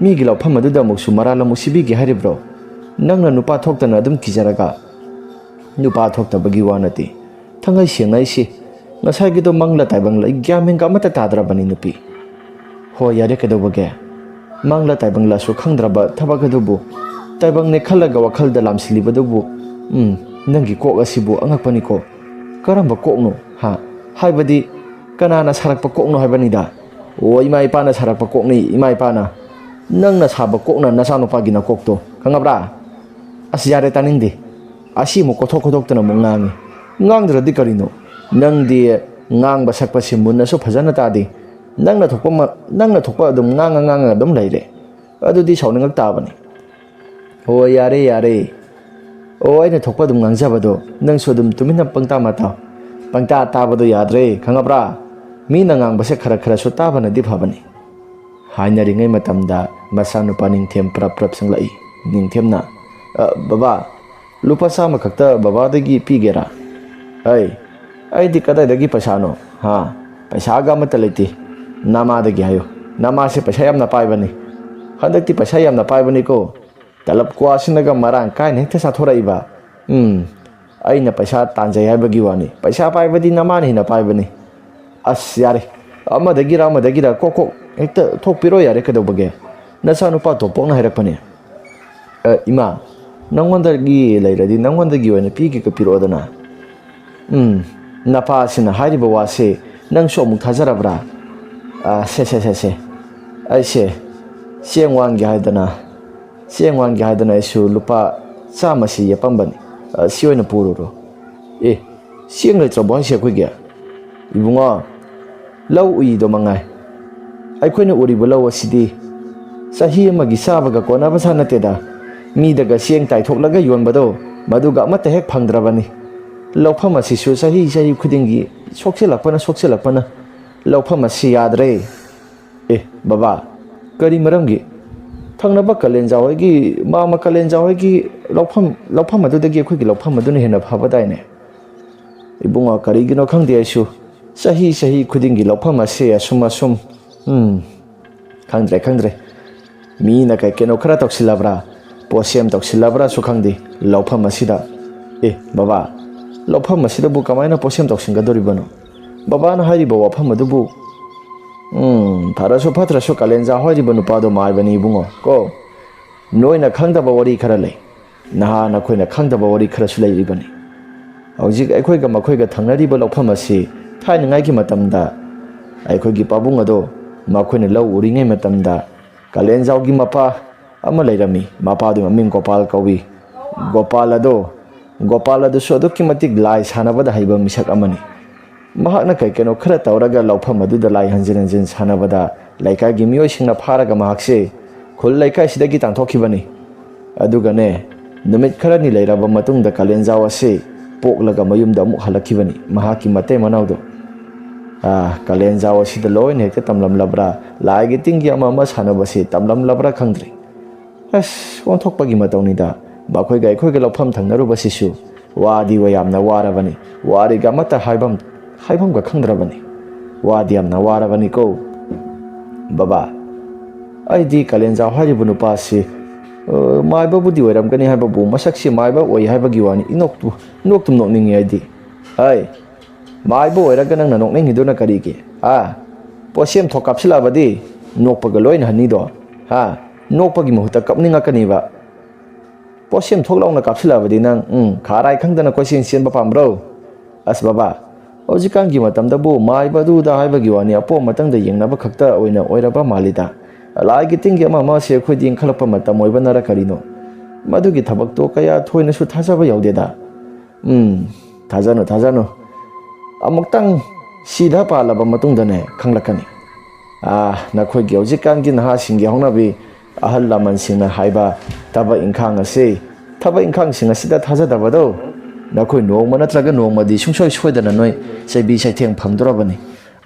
ꯃꯤꯒꯤ ꯂꯧꯐꯝ ꯑꯗꯨꯗ ꯑꯃꯨꯛꯁꯨ ꯃꯔꯥꯜ ꯑꯃꯨꯛ ꯁꯤꯕꯤꯒꯦ ꯍꯥꯏꯔꯤꯕ꯭ꯔꯣ? ꯅꯪꯅ ꯅꯨꯄꯥ ꯊꯣꯛꯇꯅ ꯑꯗꯨꯝ ꯀꯤꯖꯔꯒ? ꯅꯨꯄꯥ ꯊꯣꯛꯇꯕꯒꯤ ꯋꯥ ꯅꯠꯇꯦ꯫ ꯊꯥꯡꯉꯩ ꯁꯦꯡꯅ ꯑꯩꯁꯤ ꯉꯁꯥꯏꯒꯤꯗꯣ ꯃꯪꯂ ꯇꯥꯏꯕꯪꯂ ꯒ꯭ꯌꯥꯟ ꯃꯦꯟꯒ ꯑꯃꯠꯇ ꯇꯥꯗ꯭ꯔꯕꯅꯤ, ꯅꯨꯄꯤ꯫ ꯍꯣꯏ, ꯌꯥꯔꯦ, ꯀꯩꯗꯧꯕꯒꯦ? ꯃꯪꯂ ꯇꯥꯏꯕꯪꯂꯁꯨ ꯈꯪꯗ꯭ꯔꯕ ꯊꯕꯛ ꯑꯗꯨꯕꯨ ꯇꯥꯏꯕꯪꯅꯦ ꯈꯜꯂꯒ ꯋꯥꯈꯜꯗ ꯂꯥꯝꯁꯤꯜꯂꯤꯕꯗꯨꯕꯨ, ꯎꯝ, ꯅꯪꯒꯤ ꯀꯣꯛ ꯑꯁꯤꯕꯨ ꯑꯉꯛꯄꯅꯤꯀꯣ꯫ ꯀꯔꯝꯕ ꯀꯣꯛꯅꯣ? ꯍꯥ? ꯍꯥꯏꯕꯗꯤ ꯀꯅꯥꯅ ꯁꯥꯔꯛꯄ ꯀꯣꯛꯅꯣ ꯍꯥꯏꯕꯅꯤꯗ꯫ ꯑꯣ, ꯏꯃꯥ ꯏꯄꯥꯅ ꯁꯥꯔꯛꯄ ꯀꯣꯛꯅꯤ, ꯏꯃꯥ ꯏꯄꯥꯅ꯫ ꯅꯪꯅ ꯁꯥꯕ ꯀꯣꯛꯅ ꯅꯆꯥꯅꯨꯄꯥꯒꯤ ꯅꯀꯣꯛꯇꯣ, ꯈꯪꯉꯕ꯭ꯔꯥ? ꯑꯁ, ꯌꯥꯔꯦ, ꯇꯥꯅꯤꯡꯗꯦ꯫ ꯑꯁꯤ ꯑꯃꯨꯛ ꯀꯣꯊꯣꯛ ꯀꯣꯊꯣꯛꯇꯅ ꯑꯃꯨꯛ ꯉꯥꯡꯉꯤ꯫ ꯉꯥꯡꯗ꯭ꯔꯗꯤ ꯀꯔꯤꯅꯣ? ꯅꯪꯗꯤ ꯉꯥꯡꯕ ꯁꯛꯄꯁꯤ ꯃꯨꯟꯅꯁꯨ ꯐꯖꯅ ꯇꯥꯗꯦ꯫ ꯅꯪꯅ ꯊꯣꯛꯄ ꯃ-, ꯅꯪꯅ ꯊꯣꯛꯄ ꯑꯗꯨꯝ ꯉꯥꯡꯉ ꯉꯥꯡꯉꯒ ꯑꯗꯨꯝ ꯂꯩꯔꯦ꯫ ꯑꯗꯨꯗꯤ ꯁꯥꯎꯅꯤꯡꯉꯛ ꯇꯥꯕꯅꯤ꯫ ꯍꯣꯏ, ꯌꯥꯔꯦ, ꯌꯥꯔꯦ꯫ ꯑꯣ, ꯑꯩꯅ ꯊꯣꯛꯄ ꯑꯗꯨꯝ ꯉꯥꯡꯖꯕꯗꯣ ꯅꯪꯁꯨ ꯑꯗꯨꯝ ꯇꯨꯃꯤꯟꯅ ꯄꯪꯇꯥ ꯃꯇꯥꯎ꯫ ꯄꯪꯇꯥ ꯇꯥꯕꯗꯣ ꯌꯥꯗ꯭ꯔꯦ, ꯈꯪꯉꯕ꯭ꯔꯥ? ꯃꯤꯅ ꯉꯥꯡꯕꯁꯦ ꯈꯔ ꯈꯔꯁꯨ ꯇꯥꯕꯅꯗꯤ ꯐꯕꯅꯤ꯫ ꯍꯥꯏꯅꯔꯤꯉꯩ ꯃꯇꯝꯗ ꯃꯆꯥꯅꯨꯄꯥ ꯅꯤꯡꯊꯦꯝ ꯄ꯭ꯔꯞ ꯄ꯭ꯔꯞ ꯆꯪꯂꯛꯏ꯫ ꯅꯤꯡꯊꯦꯝꯅ, "ꯑ, ꯕꯕꯥ, ꯂꯨꯄꯥ ꯆꯥꯝꯃ ꯈꯛꯇ ꯕꯕꯥꯗꯒꯤ ꯄꯤꯒꯦꯔꯥ?" "ꯑꯩ, ꯑꯩꯗꯤ ꯀꯗꯥꯏꯗꯒꯤ ꯄꯩꯁꯥꯅꯣ? ꯍꯥ? ꯄꯩꯁꯥꯒ ꯑꯃꯠꯇ ꯂꯩꯇꯦ꯫ ꯅꯃꯥꯗꯒꯤ ꯍꯥꯏꯌꯨ꯫ ꯅꯃꯥꯁꯦ ꯄꯩꯁꯥ ꯌꯥꯝꯅ ꯄꯥꯏꯕꯅꯤ꯫ ꯍꯟꯗꯛꯇꯤ ꯄꯩꯁꯥ ꯌꯥꯝꯅ ꯄꯥꯏꯕꯅꯤꯀꯣ꯫ ꯇꯂꯞ ꯀ꯭ꯋꯥꯁꯤꯅꯒ ꯃꯔꯥꯡ ꯀꯥꯏꯅ ꯍꯦꯛꯇ ꯆꯥꯊꯣꯔꯛꯏꯕ꯫ ꯎꯝ, ꯑꯩꯅ ꯄꯩꯁꯥ ꯇꯥꯟꯖꯩ ꯍꯥꯏꯕꯒꯤ ꯋꯥꯅꯤ꯫ ꯄꯩꯁꯥ ꯄꯥꯏꯕꯗꯤ ꯅꯃꯥꯅ ꯍꯦꯟꯅ ꯄꯥꯏꯕꯅꯤ꯫ ꯑꯁ, ꯌꯥꯔꯦ꯫ ꯑꯃꯗꯒꯤꯔ ꯑꯃꯗꯒꯤꯔ ꯀꯣꯛ ꯀꯣꯛ ꯍꯦꯛꯇ ꯊꯣꯛꯄꯤꯔꯣ ꯌꯥꯔꯦ, ꯀꯩꯗꯧꯕꯒꯦ? ꯅꯆꯥꯅꯨꯄꯥ ꯇꯣꯝꯄꯣꯛꯅ ꯍꯥꯏꯔꯛꯄꯅꯦ꯫ "ꯑ, ꯏꯃꯥ, ꯅꯪꯉꯣꯟꯗꯒꯤ ꯂꯩꯔꯗꯤ ꯅꯪꯉꯣꯟꯗꯒꯤ ꯑꯣꯏꯅ ꯄꯤꯒꯦꯒ ꯄꯤꯔꯛꯑꯣꯗꯅ꯫" ꯎꯝ, ꯅꯄꯥꯁꯤꯅ ꯍꯥꯏꯔꯤꯕ ꯋꯥꯁꯦ ꯅꯪꯁꯨ ꯑꯃꯨꯛ ꯊꯥꯖꯔꯕ꯭ꯔꯥ? ꯑ, ꯁꯦ, ꯁꯦ, ꯁꯦ, ꯁꯦ꯫ ꯑꯩꯁꯦ ꯆꯦꯡ ꯋꯥꯟꯒꯦ ꯍꯥꯏꯗꯅ, ꯆꯦꯡ ꯋꯥꯟꯒꯦ ꯍꯥꯏꯗꯅ ꯑꯩꯁꯨ ꯂꯨꯄꯥ ꯆꯥꯝꯃꯁꯤ ꯌꯦꯞꯄꯝꯕꯅꯤ꯫ ꯑ, ꯁꯤ ꯑꯣꯏꯅ ꯄꯨꯔꯨꯔꯣ꯫ ꯑꯦ, ꯆꯦꯡ ꯂꯩꯇ꯭ꯔꯕꯣ ꯍꯥꯏꯁꯦ ꯑꯩꯈꯣꯏꯒꯤ? ꯏꯕꯨꯡꯉꯣ, ꯂꯧ ꯎꯏꯗꯣ ꯃꯉꯥꯏ꯫ ꯑꯩꯈꯣꯏꯅ ꯎꯔꯤꯕ ꯂꯧ ꯑꯁꯤꯗꯤ ꯆꯍꯤ ꯑꯃꯒꯤ ꯆꯥꯕꯒ ꯀꯣꯟꯅꯕ ꯁꯥ ꯅꯠꯇꯦꯗ꯫ ꯃꯤꯗꯒ ꯆꯦꯡ ꯇꯥꯏꯊꯣꯛꯂꯒ ꯌꯣꯟꯕꯗꯣ, ꯃꯗꯨꯒ ꯑꯃꯠꯇ ꯍꯦꯛ ꯐꯪꯗ꯭ꯔꯕꯅꯤ꯫ ꯂꯧꯐꯝ ꯑꯁꯤꯁꯨ ꯆꯍꯤ, ꯆꯍꯤ ꯈꯨꯗꯤꯡꯒꯤ ꯁꯣꯛꯆꯤꯜꯂꯛꯄꯅ, ꯁꯣꯛꯆꯤꯜꯂꯛꯄꯅ ꯂꯧꯐꯝ ꯑꯁꯤ ꯌꯥꯗ꯭ꯔꯦ꯫ ꯑꯦ, ꯕꯕꯥ, ꯀꯔꯤ ꯃꯔꯝꯒꯤ? ꯊꯪꯅꯕ ꯀꯥꯂꯦꯟꯖꯥ ꯍꯣꯏꯒꯤ, ꯃꯥꯃ ꯀꯥꯂꯦꯟꯖꯥ ꯍꯣꯏꯒꯤ ꯂꯧꯐꯝ, ꯂꯧꯐꯝ ꯑꯗꯨꯗꯒꯤ ꯑꯩꯈꯣꯏꯒꯤ ꯂꯧꯐꯝ ꯑꯗꯨꯅ ꯍꯦꯟꯅ ꯐꯕꯗꯥꯏꯅꯦ? ꯏꯕꯨꯡꯉꯣ, ꯀꯔꯤꯒꯤꯅꯣ ꯈꯪꯗꯦ, ꯑꯩꯁꯨ ꯆꯍꯤ, ꯆꯍꯤ ꯈꯨꯗꯤꯡꯒꯤ ꯂꯧꯐꯝ ꯑꯁꯦ ꯑꯁꯨꯝ, ꯑꯁꯨꯝ, ꯎꯝ, ꯈꯪꯗ꯭ꯔꯦ, ꯈꯪꯗ꯭ꯔꯦ꯫ ꯃꯤꯅ ꯀꯩ ꯀꯩꯅꯣ ꯈꯔ ꯇꯧꯁꯤꯜꯂꯕ꯭ꯔꯥ, ꯄꯣꯠꯁꯦꯝ ꯇꯧꯁꯤꯜꯂꯕ꯭ꯔꯥꯁꯨ ꯈꯪꯗꯦ ꯂꯧꯐꯝ ꯑꯁꯤꯗ꯫ ꯑꯦ, ꯕꯕꯥ, ꯂꯧꯐꯝ ꯑꯁꯤꯗꯕꯨ ꯀꯃꯥꯏꯅ ꯄꯣꯠꯁꯦꯝ ꯇꯧꯁꯤꯟꯒꯗꯣꯔꯤꯕꯅꯣ? ꯕꯕꯥꯅ ꯍꯥꯏꯔꯤꯕ ꯋꯥꯐꯝ ꯑꯗꯨꯕꯨ, ꯎꯝ, ꯐꯔꯁꯨ ꯐꯠꯇ꯭ꯔꯁꯨ ꯀꯥꯂꯦꯟꯖꯥ ꯍꯥꯏꯔꯤꯕ ꯅꯨꯄꯥꯗꯣ ꯃꯥꯏꯕꯅꯤ, ꯏꯕꯨꯡꯉꯣ, ꯀꯣ꯫ ꯅꯣꯏꯅ ꯈꯪꯗꯕ ꯋꯥꯔꯤ ꯈꯔ ꯂꯩ꯫ ꯅꯍꯥ ꯅꯈꯣꯏꯅ ꯈꯪꯗꯕ ꯋꯥꯔꯤ ꯈꯔꯁꯨ ꯂꯩꯔꯤꯕꯅꯤ꯫ ꯍꯧꯖꯤꯛ ꯑꯩꯈꯣꯏꯒ ꯃꯈꯣꯏꯒ ꯊꯪꯅꯔꯤꯕ ꯂꯧꯐꯝ ꯑꯁꯤ ꯊꯥꯏꯅꯉꯥꯏꯒꯤ ꯃꯇꯝꯗ ꯑꯩꯈꯣꯏꯒꯤ ꯄꯥꯕꯨꯡ ꯑꯗꯣ ꯃꯈꯣꯏꯅ ꯂꯧ ꯎꯔꯤꯉꯩ ꯃꯇꯝꯗ ꯀꯥꯂꯦꯟꯖꯥꯎꯒꯤ ꯃꯄꯥ ꯑꯃ ꯂꯩꯔꯝꯃꯤ꯫ ꯃꯄꯥꯗꯨ ꯃꯃꯤꯡ ꯒꯣꯄꯥꯜ ꯀꯧꯏ꯫ ꯒꯣꯄꯥꯜ ꯑꯗꯣ, ꯒꯣꯄꯥꯜ ꯑꯗꯨꯁꯨ ꯑꯗꯨꯛꯀꯤ ꯃꯇꯤꯛ ꯂꯥꯏ ꯁꯥꯟꯅꯕꯗ ꯍꯩꯕ ꯃꯤꯁꯛ ꯑꯃꯅꯤ꯫ ꯃꯍꯥꯛꯅ ꯀꯩ ꯀꯩꯅꯣ ꯈꯔ ꯇꯧꯔꯒ ꯂꯧꯐꯝ ꯑꯗꯨꯗ ꯂꯥꯏ ꯍꯟꯖꯤꯟ ꯍꯟꯖꯤꯟ ꯁꯥꯟꯅꯕꯗ ꯂꯩꯀꯥꯏꯒꯤ ꯃꯤꯑꯣꯏꯁꯤꯡꯅ ꯐꯥꯔꯒ ꯃꯍꯥꯛꯁꯦ ꯈꯨꯜ ꯂꯩꯀꯥꯏꯁꯤꯗꯒꯤ ꯇꯥꯟꯊꯣꯛꯈꯤꯕꯅꯤ꯫ ꯑꯗꯨꯒꯅꯦ, ꯅꯨꯃꯤꯠ ꯈꯔꯅꯤ ꯂꯩꯔꯕ ꯃꯇꯨꯡꯗ ꯀꯥꯂꯦꯟꯖꯥꯎ ꯑꯁꯤ ꯄꯣꯛꯂꯒ ꯃꯌꯨꯝꯗ ꯑꯃꯨꯛ ꯍꯜꯂꯛꯈꯤꯕꯅꯤ, ꯃꯍꯥꯛꯀꯤ ꯃꯇꯩ ꯃꯅꯥꯎꯗꯣ꯫ ꯑꯥ, ꯀꯥꯂꯦꯟꯖꯥꯎ ꯑꯁꯤꯗ ꯂꯣꯏꯅ ꯍꯦꯛꯇ ꯇꯝꯂꯝꯂꯕ꯭ꯔꯥ, ꯂꯥꯏꯒꯤ ꯇꯤꯟꯒꯤ ꯑꯃ ꯑꯃ ꯁꯥꯟꯅꯕꯁꯤ ꯇꯝꯂꯝꯂꯕ꯭ꯔꯥ ꯈꯪꯗ꯭ꯔꯦ꯫ ꯑꯁ, ꯑꯣꯟꯊꯣꯛꯄꯒꯤ ꯃꯇꯧꯅꯤꯗ꯫ ꯃꯈꯣꯏꯒ ꯑꯩꯈꯣꯏꯒ ꯂꯧꯐꯝ ꯊꯪꯅꯔꯨꯕꯁꯤꯁꯨ ꯋꯥꯗꯤ ꯋꯥ ꯌꯥꯝꯅ ꯋꯥꯔꯕꯅꯤ꯫ ꯋꯥꯔꯤꯒ ꯑꯃꯠꯇ ꯍꯥꯏꯐꯝ, ꯍꯥꯏꯐꯝꯒ ꯈꯪꯗ꯭ꯔꯕꯅꯤ꯫ ꯋꯥꯗꯤ ꯌꯥꯝꯅ ꯋꯥꯔꯕꯅꯤꯀꯣ꯫ "ꯕꯕꯥ, ꯑꯩꯗꯤ ꯀꯥꯂꯦꯟꯖꯥꯎ ꯍꯥꯏꯔꯤꯕ ꯅꯨꯄꯥꯁꯤ, ꯑ, ꯃꯥꯏꯕꯕꯨꯗꯤ ꯑꯣꯏꯔꯝꯒꯅꯤ ꯍꯥꯏꯕꯕꯨ ꯃꯁꯛꯁꯤ ꯃꯥꯏꯕ ꯑꯣꯏ ꯍꯥꯏꯕꯒꯤ ꯋꯥꯅꯤ, ꯏꯅꯣꯛꯇꯨ, ꯅꯣꯛꯇꯨꯝ ꯅꯣꯛꯅꯤꯡꯉꯤ ꯑꯩꯗꯤ꯫ ꯍꯥꯏ, ꯃꯥꯏꯕ ꯑꯣꯏꯔꯒ ꯅꯪꯅ ꯅꯣꯛꯅꯤꯡꯉꯤꯗꯨꯅ ꯀꯔꯤꯒꯤ? ꯍꯥ? ꯄꯣꯠꯁꯦꯝ ꯊꯣꯛ ꯀꯥꯞꯁꯤꯜꯂꯛꯑꯕꯗꯤ ꯅꯣꯛꯄꯒ ꯂꯣꯏꯅ ꯍꯟꯅꯤꯗꯣ꯫ ꯍꯥ? ꯅꯣꯛꯄꯒꯤ ꯃꯍꯨꯠꯇ ꯀꯞꯅꯤꯡꯉꯛꯀꯅꯤꯕ꯫ ꯄꯣꯠꯁꯦꯝ ꯊꯣꯛ ꯂꯥꯎꯅ ꯀꯥꯞꯁꯤꯜꯂꯛꯑꯕꯗꯤ ꯅꯪ, ꯎꯝ, ꯈꯥꯔꯥꯏ ꯈꯪꯗꯅ ꯀꯣꯏꯆꯦꯟ ꯆꯦꯟꯕ ꯄꯥꯝꯕ꯭ꯔꯣ? ꯑꯁ ꯕꯕꯥ, ꯍꯧꯖꯤꯛꯀꯥꯟꯒꯤ ꯃꯇꯝꯗꯕꯨ ꯃꯥꯏꯕ ꯑꯗꯨꯗ ꯍꯥꯏꯕꯒꯤ ꯋꯥꯅꯤ, ꯑꯄꯣꯝ ꯑꯇꯪꯗ ꯌꯦꯡꯅꯕ ꯈꯛꯇ ꯑꯣꯏꯅ ꯑꯣꯏꯔꯕ ꯃꯥꯜꯂꯤꯗ꯫ ꯂꯥꯏꯒꯤ ꯇꯤꯟꯒꯤ ꯑꯃ ꯑꯃꯁꯦ ꯑꯩꯈꯣꯏꯗꯤ ꯏꯟꯈꯠꯂꯛꯄ ꯃꯇꯝ ꯑꯣꯏꯕꯅꯔ ꯀꯔꯤꯅꯣ, ꯃꯗꯨꯒꯤ ꯊꯕꯛꯇꯣ ꯀꯌꯥ ꯊꯣꯏꯅꯁꯨ ꯊꯥꯖꯕ ꯌꯥꯎꯗꯦꯗ꯫ ꯎꯝ, ꯊꯥꯖꯅꯨ, ꯊꯥꯖꯅꯨ꯫ ꯑꯃꯨꯛꯇꯪ ꯁꯤꯗ ꯄꯥꯜꯂꯕ ꯃꯇꯨꯡꯗꯅꯦ ꯈꯪꯂꯛꯀꯅꯤ꯫ ꯑꯥ, ꯅꯈꯣꯏꯒꯤ ꯍꯧꯖꯤꯛꯀꯥꯟꯒꯤ ꯅꯍꯥꯁꯤꯡꯒꯤ ꯍꯧꯅꯕꯤ, ꯑꯍꯜ ꯂꯃꯟꯁꯤꯡꯅ ꯍꯥꯏꯕ ꯊꯕꯛ ꯏꯪꯈꯥꯡ ꯑꯁꯤ, ꯊꯕꯛ ꯏꯪꯈꯥꯡꯁꯤꯡ ꯑꯁꯤꯗ ꯊꯥꯖꯗꯕꯗꯣ, ꯅꯈꯣꯏ ꯅꯣꯡꯃ ꯅꯠꯇ꯭ꯔꯒ ꯅꯣꯡꯃꯗꯤ ꯁꯨꯡꯁꯣꯏ ꯁꯣꯏꯗꯅ ꯅꯣꯏ ꯆꯩꯕꯤ ꯆꯩꯊꯦꯡ ꯐꯪꯗꯣꯔꯕꯅꯤ꯫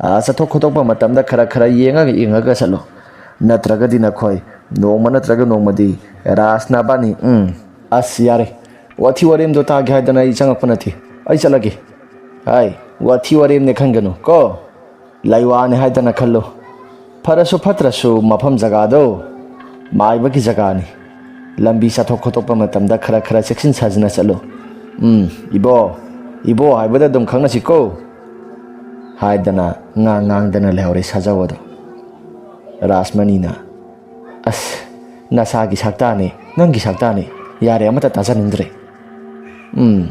ꯑꯥ, ꯆꯠꯊꯣꯛ ꯈꯣꯠꯇꯣꯛꯄ ꯃꯇꯝꯗ ꯈꯔ ꯈꯔ ꯌꯦꯡꯉꯒ ꯌꯦꯡꯉꯒ ꯆꯠꯂꯣ꯫ ꯅꯠꯇ꯭ꯔꯒꯗꯤ ꯅꯈꯣꯏ ꯅꯣꯡꯃ ꯅꯠꯇ꯭ꯔꯒ ꯅꯣꯡꯃꯗꯤ ꯔꯥꯖ ꯅꯕꯥꯅꯤ, ꯎꯝ, ꯑꯁ, ꯌꯥꯔꯦ꯫ ꯋꯥꯊꯤ ꯋꯥꯔꯦꯝꯗꯣ ꯇꯥꯒꯦ ꯍꯥꯏꯗꯅ ꯑꯩ ꯆꯪꯉꯛꯄ ꯅꯠꯇꯦ꯫ ꯑꯩ ꯆꯠꯂꯒꯦ꯫ ꯍꯥꯏ, ꯋꯥꯊꯤ ꯋꯥꯔꯦꯝꯅꯦ ꯈꯟꯒꯅꯨ ꯀꯣ꯫ ꯂꯩꯋꯥꯅꯦ ꯍꯥꯏꯗꯅ ꯈꯜꯂꯨ꯫ ꯐꯔꯁꯨ ꯐꯠꯇ꯭ꯔꯁꯨ ꯃꯐꯝ ꯖꯒꯥꯗꯣ ꯃꯥꯏꯕꯒꯤ ꯖꯒꯥꯅꯤ꯫ ꯂꯝꯕꯤ ꯆꯠꯊꯣꯛ ꯈꯣꯠꯇꯣꯛꯄ ꯃꯇꯝꯗ ꯈꯔ ꯈꯔ ꯆꯦꯛꯁꯤꯟ ꯁꯥꯖꯤꯟꯅ ꯆꯠꯂꯨ꯫ ꯎꯝ, ꯏꯕꯣ, ꯏꯕꯣ ꯍꯥꯏꯕꯗ ꯑꯗꯨꯝ ꯈꯪꯅꯁꯤꯀꯣ꯫ ꯍꯥꯏꯗꯅ ꯉꯥꯡ ꯉꯥꯡꯗꯅ ꯂꯩꯍꯧꯔꯦ ꯁꯥꯖꯧ ꯑꯗꯣ꯫ ꯔꯥꯁꯃꯅꯤꯅ, "ꯑꯁ, ꯅꯁꯥꯒꯤ ꯁꯛꯇꯥꯅꯤ, ꯅꯪꯒꯤ ꯁꯛꯇꯥꯅꯤ꯫ ꯌꯥꯔꯦ, ꯑꯃꯠꯇ ꯇꯥꯖꯅꯤꯡꯗ꯭ꯔꯦ꯫" ꯎꯝ,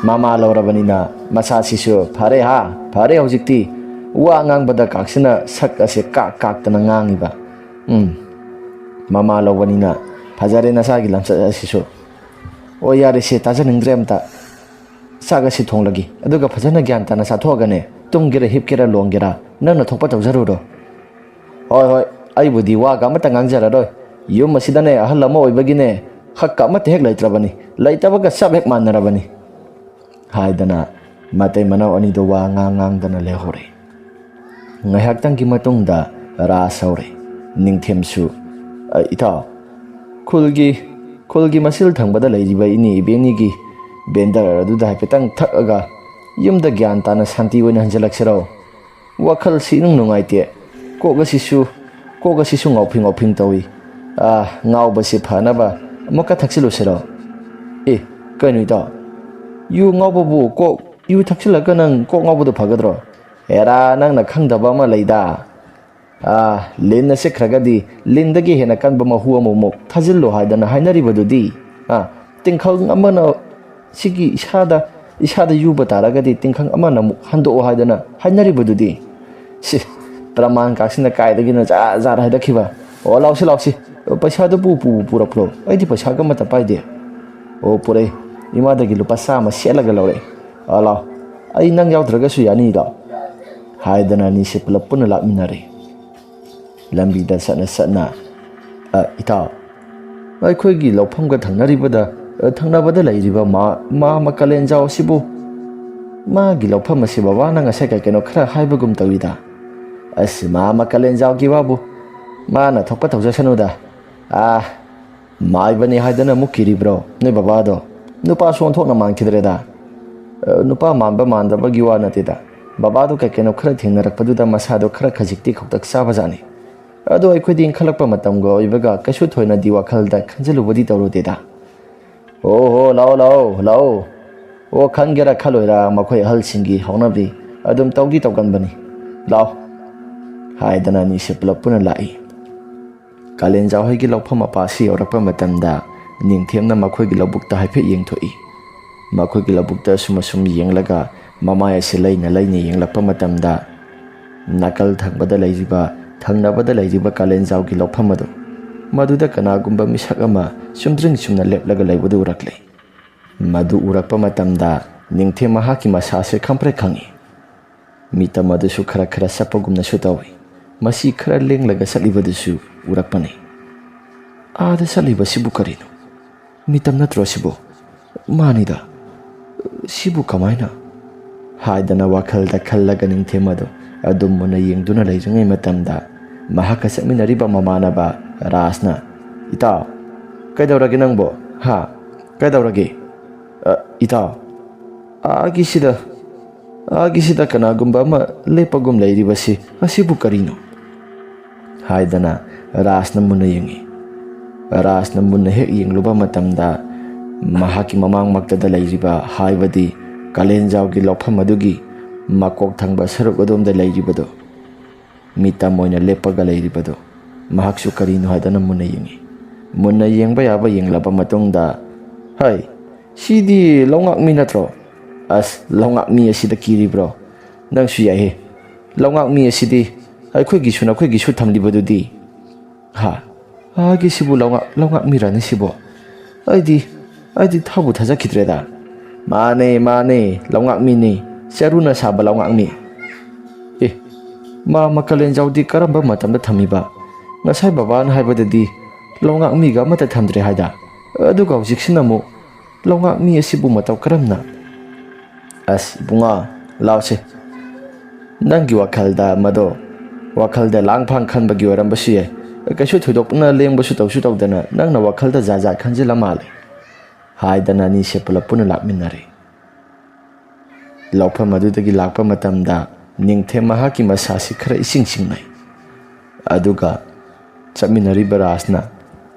ꯃꯃꯥ ꯂꯧꯔꯕꯅꯤꯅ ꯃꯁꯥꯁꯤꯁꯨ ꯐꯔꯦ ꯍꯥ, ꯐꯔꯦ ꯍꯧꯖꯤꯛꯇꯤ꯫ ꯋꯥ ꯉꯥꯡꯕꯗ ꯀꯥꯛꯁꯤꯅ ꯁꯛ ꯑꯁꯦ ꯀꯥꯛ ꯀꯥꯛꯇꯅ ꯉꯥꯡꯉꯤꯕ꯫ ꯎꯝ, ꯃꯃꯥ ꯂꯧꯕꯅꯤꯅ ꯐꯖꯔꯦ ꯅꯁꯥꯒꯤ ꯂꯝꯆꯠ ꯑꯁꯤꯁꯨ꯫ ꯑꯣ, ꯌꯥꯔꯦꯁꯦ, ꯇꯥꯖꯅꯤꯡꯗ꯭ꯔꯦ ꯑꯝꯇ꯫ ꯆꯥꯛ ꯑꯁꯤ ꯊꯣꯡꯂꯒꯦ, ꯑꯗꯨꯒ ꯐꯖꯅ ꯒ꯭ꯌꯥꯟ ꯇꯥꯅ ꯆꯥꯊꯣꯛꯑꯒꯅꯦ, ꯇꯨꯝꯒꯦꯔꯥ ꯍꯤꯞꯀꯦꯔꯥ ꯂꯣꯡꯒꯦꯔꯥ, ꯅꯪꯅ ꯊꯣꯛꯄ ꯇꯧꯖꯔꯨꯔꯣ꯫ "ꯍꯣꯏ, ꯍꯣꯏ, ꯑꯩꯕꯨꯗꯤ ꯋꯥꯒ ꯑꯃꯠꯇ ꯉꯥꯡꯖꯔꯔꯣꯏ꯫ ꯌꯨꯝ ꯑꯁꯤꯗꯅꯦ ꯑꯍꯜ ꯑꯃ ꯑꯣꯏꯕꯒꯤꯅꯦ ꯍꯛꯀ ꯑꯃꯠꯇ ꯍꯦꯛ ꯂꯩꯇ꯭ꯔꯕꯅꯤ, ꯂꯩꯇꯕꯒ ꯆꯞ ꯍꯦꯛ ꯃꯥꯟꯅꯔꯕꯅꯤ꯫" ꯍꯥꯏꯗꯅ ꯃꯇꯩ ꯃꯅꯥꯎ ꯑꯅꯤꯗꯣ ꯋꯥ ꯉꯥꯡ ꯉꯥꯡꯗꯅ ꯂꯩꯍꯧꯔꯦ꯫ ꯉꯥꯏꯍꯥꯛꯇꯪꯒꯤ ꯃꯇꯨꯡꯗ ꯔꯥꯁ ꯍꯧꯔꯦ꯫ ꯅꯤꯡꯊꯦꯝꯁꯨ, "ꯑ, ꯏꯇꯥꯎ, ꯈꯨꯜꯒꯤ, ꯈꯨꯜꯒꯤ ꯃꯁꯤꯜ ꯊꯪꯕꯗ ꯂꯩꯔꯤꯕ ꯏꯅꯦ ꯏꯕꯦꯟꯅꯤꯒꯤ ꯕꯦꯟꯗꯔ ꯑꯗꯨꯗ ꯍꯥꯏꯐꯦꯠꯇꯪ ꯊꯛꯑꯒ ꯌꯨꯝꯗ ꯒ꯭ꯌꯥꯟ ꯇꯥꯅ ꯁꯥꯟꯇꯤ ꯑꯣꯏꯅ ꯍꯟꯖꯤꯜꯂꯛꯁꯤꯔꯣ? ꯋꯥꯈꯜꯁꯤ ꯏꯅꯨꯡ ꯅꯨꯡꯉꯥꯏꯇꯦ꯫ ꯀꯣꯛ ꯑꯁꯤꯁꯨ ꯀꯣꯛ ꯑꯁꯤꯁꯨ ꯉꯥꯎꯐꯤꯡ ꯉꯥꯎꯐꯤꯡ ꯇꯧꯏ꯫ ꯑꯥ, ꯉꯥꯎꯕꯁꯤ ꯐꯅꯕ ꯑꯃꯨꯛꯀ ꯊꯛꯆꯤꯜꯂꯨꯁꯤꯔꯣ? ꯑꯦ, ꯀꯩꯅꯣ ꯏꯇꯥꯎ? ꯌꯨ ꯉꯥꯎꯕꯕꯨ ꯀꯣꯛ, ꯌꯨ ꯊꯛꯆꯤꯜꯂꯒ ꯅꯪ ꯀꯣꯛ ꯉꯥꯎꯕꯗꯨ ꯐꯒꯗ꯭ꯔꯣ? ꯑꯦꯔꯥ, ꯅꯪꯅ ꯈꯪꯗꯕ ꯑꯃ ꯂꯩꯗ꯫ ꯑꯥ, ꯂꯤꯟꯅ ꯆꯤꯛꯈ꯭ꯔꯒꯗꯤ ꯂꯤꯟꯗꯒꯤ ꯍꯦꯟꯅ ꯀꯟꯕ ꯃꯍꯨ ꯑꯃꯨꯛ ꯊꯥꯖꯤꯜꯂꯨ ꯍꯥꯏꯗꯅ ꯍꯥꯏꯅꯔꯤꯕꯗꯨꯗꯤ꯫ ꯑꯥ, ꯇꯤꯡꯈꯪ ꯑꯃꯅ ꯁꯤꯒꯤ ꯏꯁꯥꯗ, ꯏꯁꯥꯗ ꯌꯨꯕ ꯇꯥꯔꯒꯗꯤ ꯇꯤꯡꯈꯪ ꯑꯃꯅ ꯑꯃꯨꯛ ꯍꯟꯗꯣꯛꯑꯣ ꯍꯥꯏꯗꯅ ꯍꯥꯏꯅꯔꯤꯕꯗꯨꯗꯤ꯫ ꯁꯤ, ꯄ꯭ꯔꯃꯥꯟ ꯀꯥꯁꯤꯅ ꯀꯥꯏꯗꯒꯤꯅꯣ ꯖꯥꯠ ꯖꯥꯠ ꯍꯥꯏꯔꯛꯈꯤꯕ꯫ ꯑꯣ, ꯂꯥꯎꯁꯤ, ꯂꯥꯎꯁꯤ꯫ ꯄꯩꯁꯥꯗꯨ ꯄꯨ, ꯄꯨ, ꯄꯨꯔꯛꯄ꯭ꯔꯣ? ꯑꯩꯗꯤ ꯄꯩꯁꯥꯒ ꯑꯃꯠꯇ ꯄꯥꯏꯗꯦ꯫ ꯑꯣ, ꯄꯨꯔꯛꯏ꯫ ꯏꯃꯥꯗꯒꯤ ꯂꯨꯄꯥ ꯆꯥꯝꯃ ꯁꯦꯠꯂꯒ ꯂꯧꯔꯛꯏ꯫ ꯑ, ꯂꯥꯎ꯫ ꯑꯩ ꯅꯪ ꯌꯥꯎꯗ꯭ꯔꯒꯁꯨ ꯌꯥꯅꯤꯗꯣ꯫ ꯍꯥꯏꯗꯅ ꯑꯅꯤꯁꯦ ꯄꯨꯂꯞ ꯄꯨꯟꯅ ꯂꯥꯛꯃꯤꯟꯅꯔꯦ꯫ ꯂꯝꯕꯤꯗ ꯆꯠꯅ ꯆꯠꯅ, "ꯑ, ꯏꯇꯥꯎ, ꯑꯩꯈꯣꯏꯒꯤ ꯂꯧꯐꯝꯒ ꯊꯪꯅꯔꯤꯕꯗ, ꯑ, ꯊꯪꯅꯕꯗ ꯂꯩꯔꯤꯕ ꯃꯥ-, ꯃꯥꯃ ꯀꯥꯂꯦꯟꯖꯥꯎ ꯑꯁꯤꯕꯨ, ꯃꯥꯒꯤ ꯂꯧꯐꯝ ꯑꯁꯤ ꯕꯕꯥꯅ ꯉꯁꯥꯏ ꯀꯩ ꯀꯩꯅꯣ ꯈꯔ ꯍꯥꯏꯕꯒꯨꯝ ꯇꯧꯏꯗ?" "ꯑꯁ, ꯃꯥꯃ ꯀꯥꯂꯦꯟꯖꯥꯎꯒꯤ ꯋꯥꯕꯨ, ꯃꯥꯅ ꯊꯣꯛꯄ ꯇꯧꯖꯁꯅꯨꯗ꯫ ꯑꯥ, ꯃꯥꯏꯕꯅꯤ ꯍꯥꯏꯗꯅ ꯑꯃꯨꯛ ꯀꯤꯔꯤꯕ꯭ꯔꯣ ꯅꯣꯏ ꯕꯕꯥꯗꯣ? ꯅꯨꯄꯥꯁꯨ ꯑꯣꯟꯊꯣꯛꯅ ꯃꯥꯟꯈꯤꯗ꯭ꯔꯦꯗ꯫ ꯑ, ꯅꯨꯄꯥ ꯃꯥꯟꯕ ꯃꯥꯟꯗꯕꯒꯤ ꯋꯥ ꯅꯠꯇꯦꯗ꯫ ꯕꯕꯥꯗꯣ ꯀꯩ ꯀꯩꯅꯣ ꯈꯔ ꯊꯦꯡꯅꯔꯛꯄꯗꯨꯗ ꯃꯁꯥꯗꯣ ꯈꯔ ꯈꯖꯤꯛꯇꯤ ꯈꯧꯇꯛ ꯆꯥꯕꯖꯥꯠꯅꯤ꯫ ꯑꯗꯣ ꯑꯩꯈꯣꯏꯗꯤ ꯏꯟꯈꯠꯂꯛꯄ ꯃꯇꯝꯒ ꯑꯣꯏꯕꯒ ꯀꯩꯁꯨ ꯊꯣꯏꯅꯗꯤ ꯋꯥꯈꯜꯗ ꯈꯟꯖꯤꯜꯂꯨꯕꯗꯤ ꯇꯧꯔꯨꯗꯦꯗ꯫" "ꯑꯣ ꯍꯣ, ꯂꯥꯛꯑꯣ, ꯂꯥꯛꯑꯣ, ꯂꯥꯛꯑꯣ꯫ ꯑꯣ, ꯈꯟꯒꯦꯔꯥ ꯈꯜꯂꯣꯏꯔꯥ, ꯃꯈꯣꯏ ꯑꯍꯜꯁꯤꯡꯒꯤ ꯍꯧꯅꯕꯤ ꯑꯗꯨꯝ ꯇꯧꯗꯤ ꯇꯧꯒꯟꯕꯅꯤ꯫ ꯂꯥꯛꯑꯣ꯫" ꯍꯥꯏꯗꯅ ꯑꯅꯤꯁꯦ ꯄꯨꯂꯞ ꯄꯨꯟꯅ ꯂꯥꯛꯏ꯫ ꯀꯥꯂꯦꯟꯖꯥꯎ ꯍꯣꯏꯒꯤ ꯂꯧꯐꯝ ꯃꯄꯥ ꯑꯁꯤ ꯌꯧꯔꯛꯄ ꯃꯇꯝꯗ ꯅꯤꯡꯊꯦꯝꯅ ꯃꯈꯣꯏꯒꯤ ꯂꯧꯕꯨꯛꯇ ꯍꯥꯏꯐꯦꯠ ꯌꯦꯡꯊꯣꯛꯏ꯫ ꯃꯈꯣꯏꯒꯤ ꯂꯧꯕꯨꯛꯇ ꯑꯁꯨꯝ ꯑꯁꯨꯝ ꯌꯦꯡꯂꯒ ꯃꯃꯥꯏ ꯑꯁꯤ ꯂꯩꯅ ꯂꯩꯅ ꯌꯦꯡꯂꯛꯄ ꯃꯇꯝꯗ, ꯅꯥꯀꯜ ꯊꯪꯕꯗ ꯂꯩꯔꯤꯕ, ꯊꯪꯅꯕꯗ ꯂꯩꯔꯤꯕ ꯀꯥꯂꯦꯟꯖꯥꯎꯒꯤ ꯂꯧꯐꯝ ꯑꯗꯨ, ꯃꯗꯨꯗ ꯀꯅꯥꯒꯨꯝꯕ ꯃꯤꯁꯛ ꯑꯃ ꯆꯨꯝꯗ꯭ꯔꯤꯡ ꯆꯨꯝꯅ ꯂꯦꯞꯂꯒ ꯂꯩꯕꯗꯨ ꯎꯔꯛꯂꯦ꯫ ꯃꯗꯨ ꯎꯔꯛꯄ ꯃꯇꯝꯗ ꯅꯤꯡꯊꯦꯝ ꯃꯍꯥꯛꯀꯤ ꯃꯁꯥꯁꯦ ꯈꯪꯄ꯭ꯔꯦꯛ ꯈꯪꯏ꯫ ꯃꯤꯇꯝ ꯑꯗꯨꯁꯨ ꯈꯔ ꯈꯔ ꯆꯞꯄꯒꯨꯝꯅꯁꯨ ꯇꯧꯏ꯫ ꯃꯁꯤ ꯈꯔ ꯂꯦꯡꯂꯒ ꯆꯠꯂꯤꯕꯗꯨꯁꯨ ꯎꯔꯛꯄꯅꯤ꯫ "ꯑꯥꯗ ꯆꯠꯂꯤꯕꯁꯤꯕꯨ ꯀꯔꯤꯅꯣ? ꯃꯤꯇꯝ ꯅꯠꯇ꯭ꯔꯣ ꯁꯤꯕꯨ? ꯃꯥꯅꯤꯗ꯫ ꯁꯤꯕꯨ ꯀꯃꯥꯏꯅ?" ꯍꯥꯏꯗꯅ ꯋꯥꯈꯜꯗ ꯈꯜꯂꯒ ꯅꯤꯡꯊꯦꯝ ꯑꯗꯨ ꯑꯗꯨꯝ ꯃꯨꯟꯅ ꯌꯦꯡꯗꯨꯅ ꯂꯩꯔꯤꯉꯩ ꯃꯇꯝꯗ, ꯃꯍꯥꯛꯀ ꯆꯠꯃꯤꯟꯅꯔꯤꯕ ꯃꯃꯥꯟꯅꯕ ꯔꯥꯖꯅ, "ꯏꯇꯥꯎ, ꯀꯩꯗꯧꯔꯒꯦ ꯅꯪꯕꯣ? ꯍꯥ? ꯀꯩꯗꯧꯔꯒꯦ? ꯑ, ꯏꯇꯥꯎ, ꯑꯥꯒꯤꯁꯤꯗ, ꯑꯥꯒꯤꯁꯤꯗ ꯀꯅꯥꯒꯨꯝꯕ ꯑꯃ ꯂꯦꯞꯄꯒꯨꯝ ꯂꯩꯔꯤꯕꯁꯤ ꯑꯁꯤꯕꯨ ꯀꯔꯤꯅꯣ?" ꯍꯥꯏꯗꯅ ꯔꯥꯖꯅ ꯃꯨꯟꯅ ꯌꯦꯡꯉꯤ꯫ ꯔꯥꯖꯅ ꯃꯨꯟꯅ ꯍꯦꯛ ꯌꯦꯡꯂꯨꯕ ꯃꯇꯝꯗ, ꯃꯍꯥꯛꯀꯤ ꯃꯃꯥꯡꯃꯛꯇꯗ ꯂꯩꯔꯤꯕ, ꯍꯥꯏꯕꯗꯤ ꯀꯥꯂꯦꯟꯖꯥꯎꯒꯤ ꯂꯧꯐꯝ ꯑꯗꯨꯒꯤ ꯃꯀꯣꯛ ꯊꯪꯕ ꯁꯔꯨꯛ ꯑꯗꯣꯝꯗ ꯂꯩꯔꯤꯕꯗꯨ, ꯃꯤꯇꯝ ꯑꯣꯏꯅ ꯂꯦꯞꯄꯒ ꯂꯩꯔꯤꯕꯗꯨ, ꯃꯍꯥꯛꯁꯨ ꯀꯔꯤꯅꯣ ꯍꯥꯏꯗꯅ ꯃꯨꯟꯅ ꯌꯦꯡꯉꯤ꯫ ꯃꯨꯟꯅ ꯌꯦꯡꯕ ꯌꯥꯕ ꯌꯦꯡꯂꯕ ꯃꯇꯨꯡꯗ, "ꯍꯩ, ꯁꯤꯗꯤ ꯂꯧꯉꯥꯛꯃꯤ ꯅꯠꯇ꯭ꯔꯣ? ꯑꯁ, ꯂꯧꯉꯥꯛꯃꯤ ꯑꯁꯤꯗ ꯀꯤꯔꯤꯕ꯭ꯔꯣ? ꯅꯪꯁꯨ ꯌꯥꯏꯍꯦ꯫ ꯂꯧꯉꯥꯛꯃꯤ ꯑꯁꯤꯗꯤ ꯑꯩꯈꯣꯏꯒꯤꯁꯨ ꯅꯈꯣꯏꯒꯤꯁꯨ ꯊꯝꯂꯤꯕꯗꯨꯗꯤ?" "ꯍꯥ? ꯑꯥꯒꯤꯁꯤꯕꯨ ꯂꯧꯉꯥꯛ-, ꯂꯧꯉꯥꯛꯃꯤꯔꯅꯤ ꯁꯤꯕꯣ? ꯑꯩꯗꯤ, ꯑꯩꯗꯤ ꯊꯥꯕꯨ ꯊꯥꯖꯈꯤꯗ꯭ꯔꯦꯗ꯫" "ꯃꯥꯅꯦ, ꯃꯥꯅꯦ, ꯂꯧꯉꯥꯛꯃꯤꯅꯤ꯫ ꯆꯔꯨꯅ ꯁꯥꯕ ꯂꯧꯉꯥꯛꯃꯤ꯫" "ꯑꯦ, ꯃꯥ ꯃꯀꯂꯦꯟꯖꯥꯎꯗꯤ ꯀꯔꯝꯕ ꯃꯇꯝꯗ ꯊꯝꯃꯤꯕ? ꯉꯁꯥꯏ ꯕꯕꯥꯅ ꯍꯥꯏꯕꯗꯗꯤ ꯂꯧꯉꯥꯛꯃꯤꯒ ꯑꯃꯠꯇ ꯊꯝꯗ꯭ꯔꯦ ꯍꯥꯏꯗ꯫ ꯑꯗꯨꯒ ꯍꯧꯖꯤꯛꯁꯤꯅ ꯑꯃꯨꯛ ꯂꯧꯉꯥꯛꯃꯤ ꯑꯁꯤꯕꯨ ꯃꯇꯧ ꯀꯔꯝꯅ?" "ꯑꯁ, ꯏꯕꯨꯡꯉꯣ, ꯂꯥꯎꯁꯦ꯫ ꯅꯪꯒꯤ ꯋꯥꯈꯜꯗ ꯃꯗꯣ, ꯋꯥꯈꯜꯗ ꯂꯥꯡꯐꯥꯡ ꯈꯟꯕꯒꯤ ꯑꯣꯏꯔꯝꯕꯁꯨ ꯌꯥꯏ꯫ ꯀꯩꯁꯨ ꯊꯣꯏꯗꯣꯛꯅ ꯂꯦꯡꯕꯁꯨ ꯇꯧꯁꯨ ꯇꯧꯗꯅ ꯅꯪꯅ ꯋꯥꯈꯜꯗ ꯖꯥꯠ ꯖꯥꯠ ꯈꯟꯖꯤꯜꯂ ꯃꯥꯜꯂꯦ꯫" ꯍꯥꯏꯗꯅ ꯑꯅꯤꯁꯦ ꯄꯨꯂꯞ ꯄꯨꯟꯅ ꯂꯥꯛꯃꯤꯟꯅꯔꯦ꯫ ꯂꯧꯐꯝ ꯑꯗꯨꯗꯒꯤ ꯂꯥꯛꯄ ꯃꯇꯝꯗ ꯅꯤꯡꯊꯦꯝ ꯃꯍꯥꯛꯀꯤ ꯃꯁꯥꯁꯤ ꯈꯔ ꯏꯁꯤꯡ ꯁꯤꯡꯅꯩ꯫ ꯑꯗꯨꯒ ꯆꯠꯃꯤꯟꯅꯔꯤꯕ ꯔꯥꯖꯅ,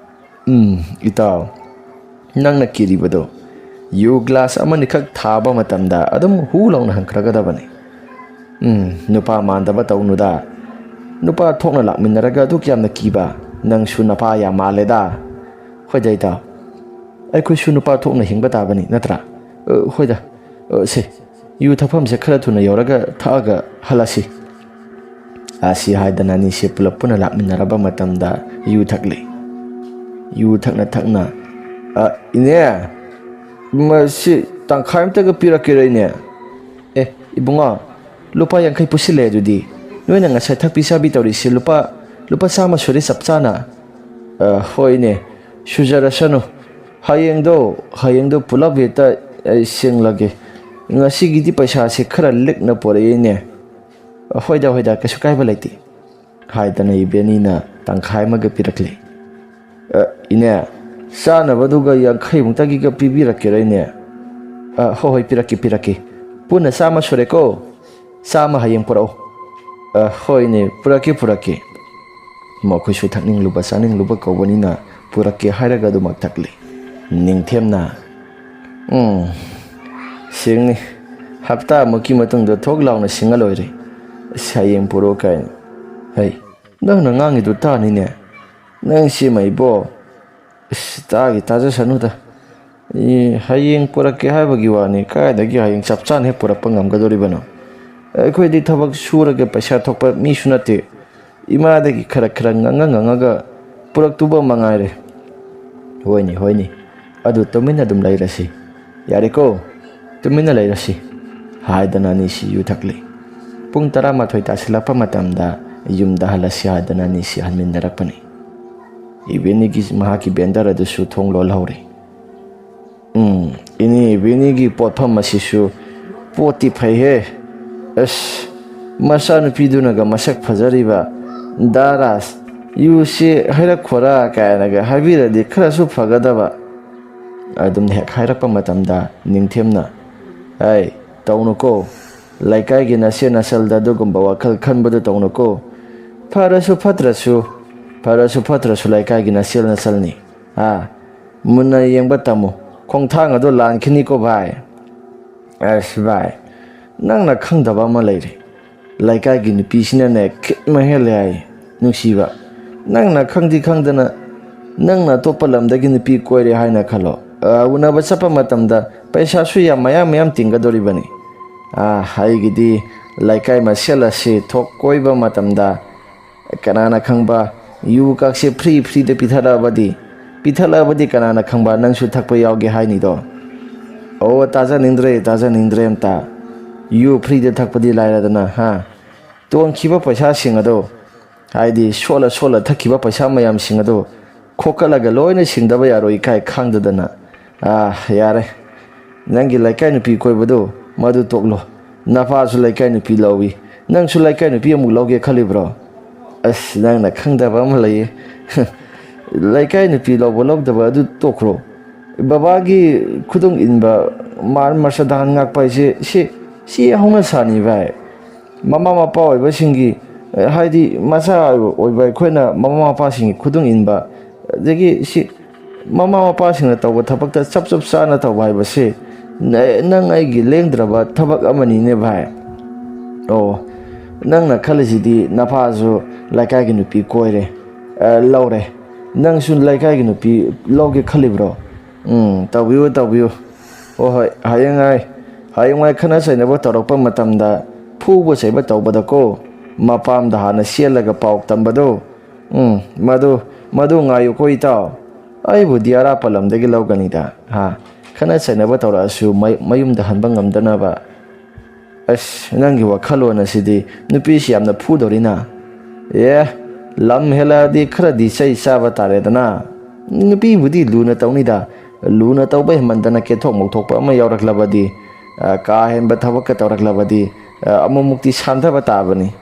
"ꯎꯝ, ꯏꯇꯥꯎ, ꯅꯪꯅ ꯀꯤꯔꯤꯕꯗꯣ ꯌꯨ ꯒ꯭ꯂꯥꯁ ꯑꯃꯅꯤꯈꯛ ꯊꯥꯕ ꯃꯇꯝꯗ ꯑꯗꯨꯝ ꯍꯨ ꯂꯥꯎꯅ ꯍꯟꯈ꯭ꯔꯒꯗꯕꯅꯤ꯫ ꯎꯝ, ꯅꯨꯄꯥ ꯃꯥꯟꯗꯕ ꯇꯧꯅꯨꯗ꯫ ꯅꯨꯄꯥ ꯊꯣꯛꯅ ꯂꯥꯛꯃꯤꯟꯅꯔꯒ ꯑꯗꯨꯛ ꯌꯥꯝꯅ ꯀꯤꯕ? ꯅꯪꯁꯨ ꯅꯄꯥ ꯌꯥꯝ ꯃꯥꯜꯂꯦꯗ꯫" "ꯍꯣꯏꯗ ꯏꯇꯥꯎ, ꯑꯩꯈꯣꯏꯁꯨ ꯅꯨꯄꯥ ꯊꯣꯛꯅ ꯍꯤꯡꯕ ꯇꯥꯕꯅꯤ ꯅꯠꯇ꯭ꯔꯥ? ꯑ, ꯍꯣꯏꯗ, ꯑ, ꯁꯦ, ꯌꯨ ꯊꯛꯐꯝꯁꯦ ꯈꯔ ꯊꯨꯅ ꯌꯧꯔꯒ ꯊꯛꯑꯒ ꯍꯜꯂꯁꯤ꯫" ꯑꯁꯤ ꯍꯥꯏꯗꯅ ꯑꯅꯤꯁꯦ ꯄꯨꯂꯞ ꯄꯨꯟꯅ ꯂꯥꯛꯃꯤꯟꯅꯔꯕ ꯃꯇꯝꯗ ꯌꯨ ꯊꯛꯂꯤ꯫ ꯌꯨ ꯊꯛꯅ ꯊꯛꯅ, "ꯑ, ꯏꯅꯦ, ꯃꯁꯤ ꯇꯪꯈꯥꯏ ꯑꯝꯇꯒ ꯄꯤꯔꯛꯀꯦꯔ, ꯏꯅꯦ?" "ꯑꯦ, ꯏꯕꯨꯡꯉꯣ, ꯂꯨꯄꯥ ꯌꯥꯡꯈꯩ ꯄꯨꯁꯤꯜꯂꯦ ꯑꯗꯨꯗꯤ꯫ ꯅꯣꯏꯅ ꯉꯁꯥꯏ ꯊꯛꯄꯤ ꯆꯥꯕꯤ ꯇꯧꯔꯤꯁꯦ ꯂꯨꯄꯥ, ꯂꯨꯄꯥ ꯆꯥꯝꯃ ꯁꯨꯔꯦ ꯆꯞ ꯆꯥꯅ꯫" "ꯑ, ꯍꯣꯏꯅꯦ, ꯁꯨꯖꯔꯁꯅꯨ꯫ ꯍꯌꯦꯡꯗꯣ, ꯍꯌꯦꯡꯗꯣ ꯄꯨꯂꯞ ꯍꯦꯛꯇ ꯑꯩ ꯁꯦꯡꯂꯒꯦ꯫ ꯉꯁꯤꯒꯤꯗꯤ ꯄꯩꯁꯥꯁꯦ ꯈꯔ ꯂꯤꯛꯅ ꯄꯣꯔꯛꯏꯅꯦ꯫" "ꯍꯣꯏꯗ, ꯍꯣꯏꯗ, ꯀꯩꯁꯨ ꯀꯥꯏꯕ ꯂꯩꯇꯦ," ꯍꯥꯏꯗꯅ ꯏꯕꯦꯅꯤꯅ ꯇꯪꯈꯥꯏ ꯑꯃꯒ ꯄꯤꯔꯛꯂꯦ꯫ "ꯑ, ꯏꯅꯦ, ꯆꯥꯅꯕꯗꯨꯒ ꯌꯥꯡꯈꯩꯃꯨꯛꯇꯒꯤꯒ ꯄꯤꯕꯤꯔꯛꯀꯦꯔ, ꯏꯅꯦ?" "ꯑ, ꯍꯣꯏ, ꯍꯣꯏ, ꯄꯤꯔꯛꯀꯦ, ꯄꯤꯔꯛꯀꯦ꯫ ꯄꯨꯟꯅ ꯆꯥꯝꯃ ꯁꯨꯔꯦꯀꯣ꯫ ꯆꯥꯝꯃ ꯍꯌꯦꯡ ꯄꯨꯔꯛꯑꯣ꯫" "ꯑ, ꯍꯣꯏꯅꯦ, ꯄꯨꯔꯛꯀꯦ, ꯄꯨꯔꯛꯀꯦ꯫" ꯃꯈꯣꯏꯁꯨ ꯊꯛꯅꯤꯡꯂꯨꯕ ꯆꯥꯅꯤꯡꯂꯨꯕ ꯀꯧꯕꯅꯤꯅ ꯄꯨꯔꯛꯀꯦ ꯍꯥꯏꯔꯒ ꯑꯗꯨꯃꯛ ꯊꯛꯂꯤ꯫ ꯅꯤꯡꯊꯦꯝꯅ, "ꯎꯝ, ꯁꯦꯡꯅꯤ, ꯍꯞꯇꯥꯃꯨꯛꯀꯤ ꯃꯇꯨꯡꯗ ꯊꯣꯛ ꯂꯥꯎꯅ ꯁꯤꯡꯉ ꯂꯣꯏꯔꯦ꯫ ꯑꯁ, ꯍꯌꯦꯡ ꯄꯨꯔꯛꯑꯣ ꯀꯥꯏꯅ꯫ ꯍꯩ, ꯅꯪꯅ ꯉꯥꯡꯉꯤꯗꯨ ꯇꯥꯅꯤꯅꯦ꯫ ꯅꯪ ꯁꯤꯃ ꯏꯕꯣ꯫ ꯑꯁ, ꯇꯥꯒꯤ ꯇꯥꯖꯁꯅꯨꯗ꯫ ꯑꯦ, ꯍꯌꯦꯡ ꯄꯨꯔꯛꯀꯦ ꯍꯥꯏꯕꯒꯤ ꯋꯥꯅꯤ, ꯀꯥꯏꯗꯒꯤ ꯍꯌꯦꯡ ꯆꯞ ꯆꯥꯅ ꯍꯦꯛ ꯄꯨꯔꯛꯄ ꯉꯝꯒꯗꯣꯔꯤꯕꯅꯣ? ꯑꯩꯈꯣꯏꯗꯤ ꯊꯕꯛ ꯁꯨꯔꯒ ꯄꯩꯁꯥ ꯊꯣꯛꯄ ꯃꯤꯁꯨ ꯅꯠꯇꯦ꯫ ꯏꯃꯥꯗꯒꯤ ꯈꯔ ꯈꯔ ꯉꯪꯉ ꯉꯪꯉꯒ ꯄꯨꯔꯛꯇꯨꯕ ꯃꯉꯥꯏꯔꯦ꯫" "ꯍꯣꯏꯅꯦ, ꯍꯣꯏꯅꯦ, ꯑꯗꯨ ꯇꯨꯃꯤꯟꯅ ꯑꯗꯨꯝ ꯂꯩꯔꯁꯤ꯫ ꯌꯥꯔꯦꯀꯣ, ꯇꯨꯃꯤꯟꯅ ꯂꯩꯔꯁꯤ," ꯍꯥꯏꯗꯅ ꯑꯅꯤꯁꯤ ꯌꯨ ꯊꯛꯂꯤ꯫ ꯄꯨꯡ ꯇꯔꯥꯃꯥꯊꯣꯏ ꯇꯥꯁꯤꯜꯂꯛꯄ ꯃꯇꯝꯗ ꯌꯨꯝꯗ ꯍꯜꯂꯁꯤ ꯍꯥꯏꯗꯅ ꯑꯅꯤꯁꯤ ꯍꯟꯃꯤꯟꯅꯔꯛꯄꯅꯤ꯫ ꯏꯕꯦꯅꯤꯒꯤ ꯃꯍꯥꯛꯀꯤ ꯕꯦꯟꯗꯔ ꯑꯗꯨꯁꯨ ꯊꯣꯡ ꯂꯣꯜꯍꯧꯔꯦ꯫ "ꯎꯝ, ꯏꯅꯦ ꯏꯕꯦꯅꯤꯒꯤ ꯄꯣꯠꯐꯝ ꯑꯁꯤꯁꯨ ꯄꯣꯠꯇꯤ ꯐꯩꯍꯦ꯫ ꯑꯁ, ꯃꯆꯥꯅꯨꯄꯤꯗꯨꯅꯒ ꯃꯁꯛ ꯐꯖꯔꯤꯕ, 'ꯗꯥ ꯔꯥꯖ, ꯌꯨꯁꯤ ꯍꯩꯔꯛꯈꯣꯔꯥ?' ꯀꯥꯏꯅꯒ ꯍꯥꯏꯕꯤꯔꯗꯤ ꯈꯔꯁꯨ ꯐꯒꯗꯕ꯫" ꯑꯗꯨꯝ ꯍꯦꯛ ꯍꯥꯏꯔꯛꯄ ꯃꯇꯝꯗ ꯅꯤꯡꯊꯦꯝꯅ, "ꯑꯩ, ꯇꯧꯅꯨꯀꯣ, ꯂꯩꯀꯥꯏꯒꯤ ꯅꯆꯦ ꯅꯆꯜꯗ ꯑꯗꯨꯒꯨꯝꯕ ꯋꯥꯈꯜ ꯈꯟꯕꯗꯨ ꯇꯧꯅꯨꯀꯣ꯫ ꯐꯔꯁꯨ ꯐꯠꯇ꯭ꯔꯁꯨ, ꯐꯔꯁꯨ ꯐꯠꯇ꯭ꯔꯁꯨ ꯂꯩꯀꯥꯏꯒꯤ ꯅꯆꯦ ꯅꯆꯜꯅꯤ꯫ ꯑꯥ, ꯃꯨꯟꯅ ꯌꯦꯡꯕ ꯇꯝꯃꯨ, ꯈꯣꯡꯊꯥꯡ ꯑꯗꯨ ꯂꯥꯟꯈꯤꯅꯤꯀꯣ ꯚꯥꯏ꯫" "ꯑꯁ ꯚꯥꯏ, ꯅꯪꯅ ꯈꯪꯗꯕ ꯑꯃ ꯂꯩꯔꯦ꯫ ꯂꯩꯀꯥꯏꯒꯤ ꯅꯨꯄꯤꯁꯤꯅꯅꯦ ꯈꯤꯠ ꯑꯃ ꯍꯦꯜꯂꯦ ꯍꯥꯏ, ꯅꯨꯡꯁꯤꯕ꯫ ꯅꯪꯅ ꯈꯪꯗꯤ ꯈꯪꯗꯅ ꯅꯪꯅ ꯑꯇꯣꯞꯄ ꯂꯝꯗꯒꯤ ꯅꯨꯄꯤ ꯀꯣꯏꯔꯦ ꯍꯥꯏꯅ ꯈꯜꯂꯣ꯫ ꯑ, ꯎꯅꯕ ꯆꯠꯄ ꯃꯇꯝꯗ ꯄꯩꯁꯥꯁꯨ ꯌꯥꯝ ꯃꯌꯥꯝ ꯃꯌꯥꯝ ꯇꯤꯡꯒꯗꯣꯔꯤꯕꯅꯤ꯫ ꯑ, ꯑꯩꯒꯤꯗꯤ ꯂꯩꯀꯥꯏ ꯃꯁꯦꯜ ꯑꯁꯤ ꯊꯣꯛ ꯀꯣꯏꯕ ꯃꯇꯝꯗ ꯀꯅꯥꯅ ꯈꯪꯕ ꯌꯨ ꯀꯥꯛꯁꯦ ꯐ꯭ꯔꯤ ꯐ꯭ꯔꯤꯗ ꯄꯤꯊꯔꯛꯑꯕꯗꯤ, ꯄꯤꯊꯠꯂꯛꯑꯕꯗꯤ ꯀꯅꯥꯅ ꯈꯪꯕ ꯅꯪꯁꯨ ꯊꯛꯄ ꯌꯥꯎꯒꯦ ꯍꯥꯏꯅꯤꯗꯣ꯫" "ꯑꯣ, ꯇꯥꯖꯅꯤꯡꯗ꯭ꯔꯦ, ꯇꯥꯖꯅꯤꯡꯗ꯭ꯔꯦ ꯑꯝꯇ꯫ ꯌꯨ ꯐ꯭ꯔꯤꯗ ꯊꯛꯄꯗꯤ ꯂꯥꯏꯔꯗꯅ, ꯍꯥ? ꯇꯣꯟꯈꯤꯕ ꯄꯩꯁꯥꯁꯤꯡ ꯑꯗꯣ, ꯍꯥꯏꯗꯤ ꯁꯣꯠꯂ ꯁꯣꯠꯂ ꯊꯛꯈꯤꯕ ꯄꯩꯁꯥ ꯃꯌꯥꯝꯁꯤꯡ ꯑꯗꯣ ꯈꯣꯀꯠꯂꯒ ꯂꯣꯏꯅ ꯁꯤꯡꯗꯕ ꯌꯥꯔꯣꯏ ꯏꯀꯥꯏ ꯈꯪꯗꯗꯅ꯫ ꯑꯥ, ꯌꯥꯔꯦ꯫ ꯅꯪꯒꯤ ꯂꯩꯀꯥꯏ ꯅꯨꯄꯤ ꯀꯣꯏꯕꯗꯣ ꯃꯗꯨ ꯇꯣꯛꯂꯣ꯫ ꯅꯄꯥꯁꯨ ꯂꯩꯀꯥꯏ ꯅꯨꯄꯤ ꯂꯧꯏ꯫ ꯅꯪꯁꯨ ꯂꯩꯀꯥꯏ ꯅꯨꯄꯤ ꯑꯃꯨꯛ ꯂꯧꯒꯦ ꯈꯜꯂꯤꯕ꯭ꯔꯣ?" "ꯑꯁ, ꯅꯪꯅ ꯈꯪꯗꯕ ꯑꯃ ꯂꯩꯌꯦ꯫ ꯂꯩꯀꯥꯏ ꯅꯨꯄꯤ ꯂꯧꯕ ꯂꯧꯗꯕ ꯑꯗꯨ ꯇꯣꯛꯈ꯭ꯔꯣ꯫ ꯕꯕꯥꯒꯤ ꯈꯨꯗꯣꯡ ꯏꯟꯕ ꯃꯥꯟ ꯃꯁꯥꯗꯥꯟ ꯉꯥꯛꯄ ꯍꯥꯏꯁꯦ ꯁꯤ, ꯁꯤ ꯍꯧꯅ ꯁꯥꯅꯤ ꯚꯥꯏ꯫ ꯃꯃꯥ ꯃꯄꯥ ꯑꯣꯏꯕꯁꯤꯡꯒꯤ ꯍꯥꯏꯗꯤ ꯃꯆꯥ ꯑꯣꯏꯕ ꯑꯩꯈꯣꯏꯅ ꯃꯃꯥ ꯃꯄꯥꯁꯤꯡꯒꯤ ꯈꯨꯗꯨꯡ ꯏꯟꯕ, ꯑꯗꯒꯤ ꯁꯤ ꯃꯃꯥ ꯃꯄꯥꯁꯤꯡꯅ ꯇꯧꯕ ꯊꯕꯛꯇ ꯆꯞ ꯆꯞ ꯆꯥꯅ ꯇꯧꯕ ꯍꯥꯏꯕꯁꯤ ꯅ-, ꯅꯪ ꯑꯩꯒꯤ ꯂꯦꯡꯗ꯭ꯔꯕ ꯊꯕꯛ ꯑꯃꯅꯤꯅꯦ ꯚꯥꯏ꯫ ꯑꯣ, ꯅꯪꯅ ꯈꯜꯂꯤꯁꯤꯗꯤ ꯅꯄꯥꯁꯨ ꯂꯩꯀꯥꯏꯒꯤ ꯅꯨꯄꯤ ꯀꯣꯏꯔꯦ, ꯑ, ꯂꯧꯔꯦ, ꯅꯪꯁꯨ ꯂꯩꯀꯥꯏꯒꯤ ꯅꯨꯄꯤ ꯂꯧꯒꯦ ꯈꯜꯂꯤꯕ꯭ꯔꯣ? ꯎꯝ, ꯇꯧꯕꯤꯌꯨ, ꯇꯧꯕꯤꯌꯨ꯫ ꯍꯣꯏ, ꯍꯣꯏ, ꯍꯌꯦꯡꯉꯥꯏ, ꯍꯌꯦꯡꯋꯥꯏ ꯈꯠꯅ ꯆꯩꯅꯕ ꯇꯧꯔꯛꯄ ꯃꯇꯝꯗ ꯐꯨꯕ ꯆꯩꯕ ꯇꯧꯕꯗꯀꯣ, ꯃꯄꯥꯝꯗ ꯍꯥꯟꯅ ꯆꯦꯜꯂꯒ ꯄꯥꯎ ꯇꯝꯕꯗꯣ, ꯎꯝ, ꯃꯗꯨ, ꯃꯗꯨ ꯉꯥꯏꯌꯨꯀꯣ ꯏꯇꯥꯎ꯫ ꯑꯩꯕꯨꯗꯤ ꯑꯔꯥꯞꯄ ꯂꯝꯗꯒꯤ ꯂꯧꯒꯅꯤꯗ, ꯍꯥ? ꯈꯠꯅ ꯆꯩꯅꯕ ꯇꯧꯔꯛꯑꯁꯨ ꯃꯩ-, ꯃꯌꯨꯝꯗ ꯍꯟꯕ ꯉꯝꯗꯅꯕ꯫ ꯑꯁ, ꯅꯪꯒꯤ ꯋꯥꯈꯜꯂꯣꯟ ꯑꯁꯤꯗꯤ ꯅꯨꯄꯤꯁꯤ ꯌꯥꯝꯅ ꯐꯨꯗꯧꯔꯤꯅ꯫ ꯑꯦ, ꯂꯝ ꯍꯦꯜꯂꯛꯑꯗꯤ ꯈꯔꯗꯤ ꯆꯩ ꯆꯥꯕ ꯇꯥꯔꯦꯗꯅ꯫ ꯅꯨꯄꯤꯕꯨꯗꯤ ꯂꯨꯅ ꯇꯧꯅꯤꯗ, ꯂꯨꯅ ꯇꯧꯕ ꯍꯦꯟꯃꯟꯗꯅ ꯀꯦꯊꯣꯛ ꯃꯧꯊꯣꯛꯄ ꯑꯃ ꯌꯥꯎꯔꯛꯂꯕꯗꯤ, ꯑ, ꯀꯥ ꯍꯦꯟꯕ ꯊꯕꯛꯀ ꯇꯧꯔꯛꯂꯕꯗꯤ, ꯑ, ꯑꯃꯨꯛꯃꯨꯛꯇꯤ ꯁꯥꯟꯊꯕ ꯇꯥꯕꯅꯤ꯫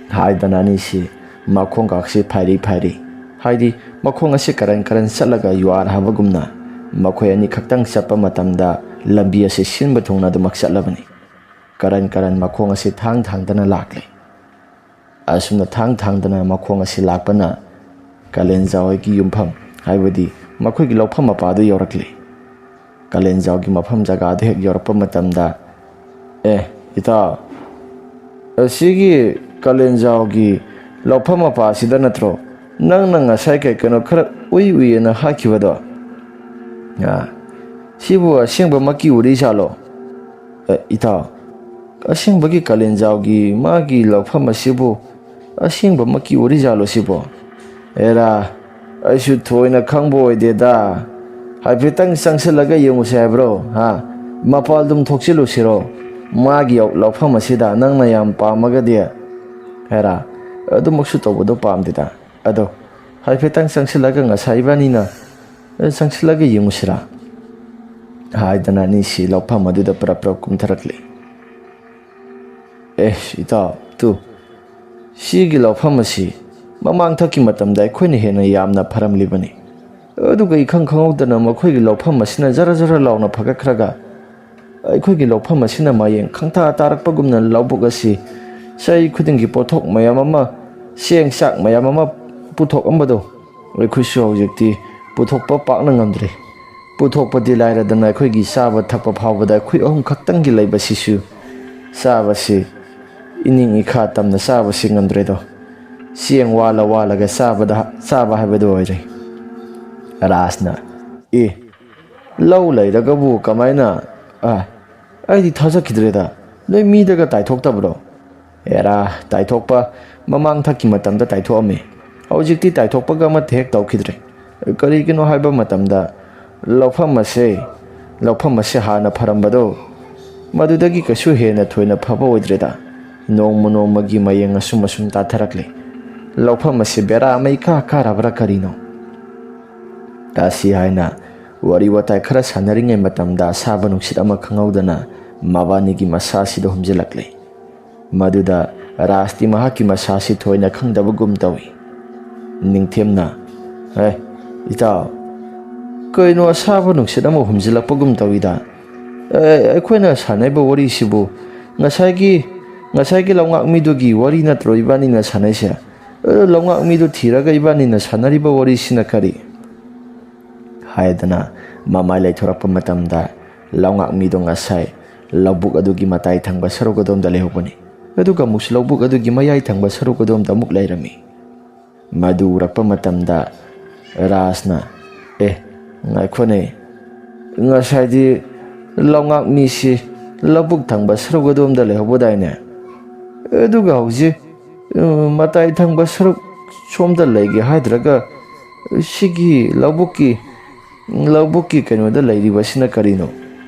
ꯍꯥꯏꯗꯅ ꯑꯅꯤꯁꯤ ꯃꯈꯣꯡꯒꯥꯛꯁꯤ ꯐꯥꯏꯔꯤ ꯐꯥꯏꯔꯤ, ꯍꯥꯏꯗꯤ ꯃꯈꯣꯡ ꯑꯁꯤ ꯀꯔꯟ ꯀꯔꯟ ꯆꯠꯂꯒ ꯌꯨꯍꯥꯔ ꯍꯥꯕꯒꯨꯝꯅ, ꯃꯈꯣꯏ ꯑꯅꯤ ꯈꯛꯇꯪ ꯆꯠꯄ ꯃꯇꯝꯗ ꯂꯝꯕꯤ ꯑꯁꯤ ꯁꯤꯟꯕ ꯊꯨꯡꯅ ꯑꯗꯨꯃꯛ ꯆꯠꯂꯕꯅꯤ꯫ ꯀꯔꯟ ꯀꯔꯟ ꯃꯈꯣꯡ ꯑꯁꯤ ꯊꯥꯡ ꯊꯥꯡꯗꯅ ꯂꯥꯛꯂꯤ꯫ ꯑꯁꯨꯝꯅ ꯊꯥꯡ ꯊꯥꯡꯗꯅ ꯃꯈꯣꯡ ꯑꯁꯤ ꯂꯥꯛꯄꯅ ꯀꯥꯂꯦꯟꯖꯥꯎ ꯍꯣꯏꯒꯤ ꯌꯨꯝꯐꯝ, ꯍꯥꯏꯕꯗꯤ ꯃꯈꯣꯏꯒꯤ ꯂꯧꯐꯝ ꯃꯄꯥꯗꯨ ꯌꯧꯔꯛꯂꯤ꯫ ꯀꯥꯂꯦꯟꯖꯥꯎꯒꯤ ꯃꯐꯝ ꯖꯒꯥꯗꯨ ꯍꯦꯛ ꯌꯧꯔꯛꯄ ꯃꯇꯝꯗ, "ꯑꯦ, ꯏꯇꯥꯎ, ꯑꯁꯤꯒꯤ ꯀꯥꯂꯦꯟꯖꯥꯎꯒꯤ ꯂꯧꯐꯝ ꯃꯄꯥꯁꯤꯗ ꯅꯠꯇ꯭ꯔꯣ ꯅꯪꯅ ꯉꯁꯥꯏ ꯀꯩ ꯀꯩꯅꯣ ꯈꯔ ꯎꯏ ꯎꯏꯌꯦꯅ ꯍꯥꯏꯈꯤꯕꯗꯣ? ꯑ, ꯁꯤꯕꯨ ꯑꯁꯦꯡꯕꯃꯛꯀꯤ ꯎꯔꯤꯖꯥꯠꯂꯣ?" "ꯑꯦ, ꯏꯇꯥꯎ, ꯑꯁꯦꯡꯕꯒꯤ ꯀꯥꯂꯦꯟꯖꯥꯎꯒꯤ ꯃꯥꯒꯤ ꯂꯧꯐꯝ ꯑꯁꯤꯕꯨ ꯑꯁꯦꯡꯕꯃꯛꯀꯤ ꯎꯔꯤꯖꯥꯠꯂꯣ ꯁꯤꯕꯣ?" "ꯑꯦꯔꯥ, ꯑꯩꯁꯨ ꯊꯣꯏꯅ ꯈꯪꯕ ꯑꯣꯏꯗꯦꯗ꯫ ꯍꯥꯏꯐꯦꯠꯇꯪ ꯆꯪꯁꯤꯜꯂꯒ ꯌꯦꯡꯉꯨꯁꯤ ꯍꯥꯏꯕ꯭ꯔꯣ? ꯍꯥ? ꯃꯄꯥꯜꯗꯨꯝ ꯊꯣꯛꯆꯤꯜꯂꯨꯁꯤꯔꯣ? ꯃꯥꯒꯤ ꯂꯧꯐꯝ ꯑꯁꯤꯗ ꯅꯪꯅ ꯌꯥꯝ ꯄꯥꯝꯃꯒꯗꯤ?" "ꯑꯦꯔꯥ, ꯑꯗꯨꯃꯛꯁꯨ ꯇꯧꯕꯗꯣ ꯄꯥꯝꯗꯦꯗ꯫ ꯑꯗꯣ ꯍꯥꯏꯐꯦꯠꯇꯪ ꯆꯪꯁꯤꯜꯂꯒ ꯉꯁꯥꯏ ꯏꯕꯥꯅꯤꯅ, ꯑꯦ, ꯆꯪꯁꯤꯜꯂꯒ ꯌꯦꯡꯉꯨꯁꯤꯔꯥ?" ꯍꯥꯏꯗꯅ ꯑꯅꯤꯁꯤ ꯂꯧꯐꯝ ꯑꯗꯨꯗ ꯄꯔꯞ ꯄꯔꯞ ꯀꯨꯝꯊꯔꯛꯂꯤ꯫ "ꯑꯦ, ꯏꯇꯥꯎ, ꯇꯨ, ꯁꯤꯒꯤ ꯂꯧꯐꯝ ꯑꯁꯤ ꯃꯃꯥꯡꯊꯛꯀꯤ ꯃꯇꯝꯗ ꯑꯩꯈꯣꯏꯅ ꯍꯦꯟꯅ ꯌꯥꯝꯅ ꯐꯔꯝꯂꯤꯕꯅꯤ꯫ ꯑꯗꯨꯒ ꯏꯈꯪ ꯈꯪꯍꯧꯗꯅ ꯃꯈꯣꯏꯒꯤ ꯂꯧꯐꯝ ꯑꯁꯤꯅ ꯖꯔ ꯖꯔ ꯂꯥꯎꯅ ꯐꯒꯠꯈ꯭ꯔꯒ ꯑꯩꯈꯣꯏꯒꯤ ꯂꯧꯐꯝ ꯑꯁꯤꯅ ꯃꯌꯦꯡ ꯈꯪꯇꯥ ꯇꯥꯔꯛꯄꯒꯨꯝꯅ ꯂꯧꯕꯨꯛ ꯑꯁꯤ ꯆꯍꯤ ꯈꯨꯗꯤꯡꯒꯤ ꯄꯣꯠꯊꯣꯛ ꯃꯌꯥꯝ ꯑꯃ, ꯆꯦꯡ ꯆꯥꯛ ꯃꯌꯥꯝ ꯑꯃ ꯄꯨꯊꯣꯛꯑꯝꯕꯗꯣ ꯑꯩꯈꯣꯏꯁꯨ ꯍꯧꯖꯤꯛꯇꯤ ꯄꯨꯊꯣꯛꯄ ꯄꯥꯛꯅ ꯉꯝꯗ꯭ꯔꯦ꯫ ꯄꯨꯊꯣꯛꯄꯗꯤ ꯂꯥꯏꯔꯗꯅ ꯑꯩꯈꯣꯏꯒꯤ ꯆꯥꯕ ꯊꯛꯄ ꯐꯥꯎꯕꯗ ꯑꯩꯈꯣꯏ ꯑꯍꯨꯝ ꯈꯛꯇꯪꯒꯤ ꯂꯩꯕꯁꯤꯁꯨ ꯆꯥꯕꯁꯤ ꯏꯅꯤꯡ ꯏꯈꯥ ꯇꯝꯅ ꯆꯥꯕꯁꯤ ꯉꯝꯗ꯭ꯔꯦꯗꯣ꯫ ꯆꯦꯡ ꯋꯥꯜꯂ ꯋꯥꯜꯂꯒ ꯆꯥꯕꯗ, ꯆꯥꯕ ꯍꯥꯏꯕꯗꯨ ꯑꯣꯏꯔꯦ꯫ ꯔꯥꯖꯅ, "ꯑꯦ, ꯂꯧ ꯂꯩꯔꯒꯕꯨ ꯀꯃꯥꯏꯅ? ꯑ, ꯑꯩꯗꯤ ꯊꯥꯖꯈꯤꯗ꯭ꯔꯦꯗ꯫ ꯅꯣꯏ ꯃꯤꯗꯒ ꯇꯥꯏꯊꯣꯛꯇꯕ꯭ꯔꯣ?" "ꯑꯦꯔꯥ, ꯇꯥꯏꯊꯣꯛꯄ ꯃꯃꯥꯡ ꯊꯛꯀꯤ ꯃꯇꯝꯗ ꯇꯥꯏꯊꯣꯛꯑꯝꯃꯤ꯫ ꯍꯧꯖꯤꯛꯇꯤ ꯇꯥꯏꯊꯣꯛꯄꯒ ꯑꯃꯠꯇ ꯍꯦꯛ ꯇꯧꯈꯤꯗ꯭ꯔꯦ꯫ ꯀꯔꯤꯒꯤꯅꯣ ꯍꯥꯏꯕ ꯃꯇꯝꯗ ꯂꯧꯐꯝ ꯑꯁꯦ, ꯂꯧꯐꯝ ꯑꯁꯦ ꯍꯥꯟꯅ ꯐꯔꯝꯕꯗꯣ, ꯃꯗꯨꯗꯒꯤ ꯀꯩꯁꯨ ꯍꯦꯟꯅ ꯊꯣꯏꯅ ꯐꯕ ꯑꯣꯏꯗ꯭ꯔꯦꯗ꯫ ꯅꯣꯡꯃ ꯅꯣꯡꯃꯒꯤ ꯃꯌꯦꯡ ꯑꯁꯨꯝ ꯑꯁꯨꯝ ꯇꯥꯊꯔꯛꯂꯦ꯫ ꯂꯧꯐꯝ ꯑꯁꯤ ꯕꯦꯔꯥ ꯑꯃ ꯏꯀꯥ ꯀꯥꯔꯕ꯭ꯔꯥ ꯀꯔꯤꯅꯣ?" ꯑꯁꯤ ꯍꯥꯏꯅ ꯋꯥꯔꯤ ꯋꯥꯇꯥꯏ ꯈꯔ ꯁꯥꯟꯅꯔꯤꯉꯩ ꯃꯇꯝꯗ ꯑꯁꯥꯕ ꯅꯨꯡꯁꯤꯠ ꯑꯃ ꯈꯪꯍꯧꯗꯅ ꯃꯕꯥꯅꯤꯒꯤ ꯃꯁꯥꯁꯤꯗ ꯍꯨꯝꯖꯤꯜꯂꯛꯂꯦ꯫ ꯃꯗꯨꯗ ꯔꯥꯖꯇꯤ ꯃꯍꯥꯛꯀꯤ ꯃꯁꯥꯁꯤ ꯊꯣꯏꯅ ꯈꯪꯗꯕꯒꯨꯝ ꯇꯧꯏ꯫ ꯅꯤꯡꯊꯦꯝꯅ, "ꯑꯦ, ꯏꯇꯥꯎ, ꯀꯩꯅꯣ ꯑꯁꯥꯕ ꯅꯨꯡꯁꯤꯠ ꯑꯃ ꯍꯨꯝꯖꯤꯜꯂꯛꯄꯒꯨꯝ ꯇꯧꯏꯗ꯫ ꯑꯦ, ꯑꯩꯈꯣꯏꯅ ꯁꯥꯟꯅꯔꯤꯕ ꯋꯥꯔꯤꯁꯤꯕꯨ ꯉꯁꯥꯏꯒꯤ, ꯉꯁꯥꯏꯒꯤ ꯂꯧꯉꯥꯛ ꯃꯤꯗꯨꯒꯤ ꯋꯥꯔꯤ ꯅꯠꯇ꯭ꯔꯣ ꯏꯕꯥꯅꯤꯅ ꯁꯥꯟꯅꯩꯁꯦ? ꯑꯦ, ꯂꯧꯉꯥꯛ ꯃꯤꯗꯨ ꯊꯤꯔꯒ ꯏꯕꯥꯅꯤꯅ ꯁꯥꯟꯅꯔꯤꯕ ꯋꯥꯔꯤꯁꯤꯅ ꯀꯔꯤ?" ꯍꯥꯏꯗꯅ ꯃꯃꯥꯏ ꯂꯩꯊꯣꯔꯛꯄ ꯃꯇꯝꯗ ꯂꯧꯉꯥꯛ ꯃꯤꯗꯣ ꯉꯁꯥꯏ ꯂꯧꯕꯨꯛ ꯑꯗꯨꯒꯤ ꯃꯇꯥꯏ ꯊꯪꯕ ꯁꯔꯨꯛ ꯑꯗꯣꯝꯗ ꯂꯩꯍꯧꯕꯅꯤ꯫ ꯑꯗꯨꯒ ꯑꯃꯨꯛꯁꯨ ꯂꯧꯕꯨꯛ ꯑꯗꯨꯒꯤ ꯃꯌꯥꯏ ꯊꯪꯕ ꯁꯔꯨꯛ ꯑꯗꯣꯝꯗ ꯑꯃꯨꯛ ꯂꯩꯔꯝꯃꯤ꯫ ꯃꯗꯨ ꯎꯔꯛꯄ ꯃꯇꯝꯗ ꯔꯥꯖꯅ, "ꯑꯦ, ꯉꯥꯏꯈꯣꯅꯦ, ꯉꯁꯥꯏꯗꯤ ꯂꯧꯉꯥꯛ ꯃꯤꯁꯤ ꯂꯧꯕꯨꯛ ꯊꯪꯕ ꯁꯔꯨꯛ ꯑꯗꯣꯝꯗ ꯂꯩꯍꯧꯕꯗꯥꯏꯅꯦ? ꯑꯗꯨꯒ ꯍꯧꯖꯤꯛ, ꯑ, ꯃꯇꯥꯏ ꯊꯪꯕ ꯁꯔꯨꯛ ꯁꯣꯝꯗ ꯂꯩꯒꯦ ꯍꯥꯏꯗ꯭ꯔꯒ ꯁꯤꯒꯤ ꯂꯧꯕꯨꯛꯀꯤ, ꯂꯧꯕꯨꯛꯀꯤ ꯀꯩꯅꯣꯗ ꯂꯩꯔꯤꯕꯁꯤꯅ ꯀꯔꯤꯅꯣ?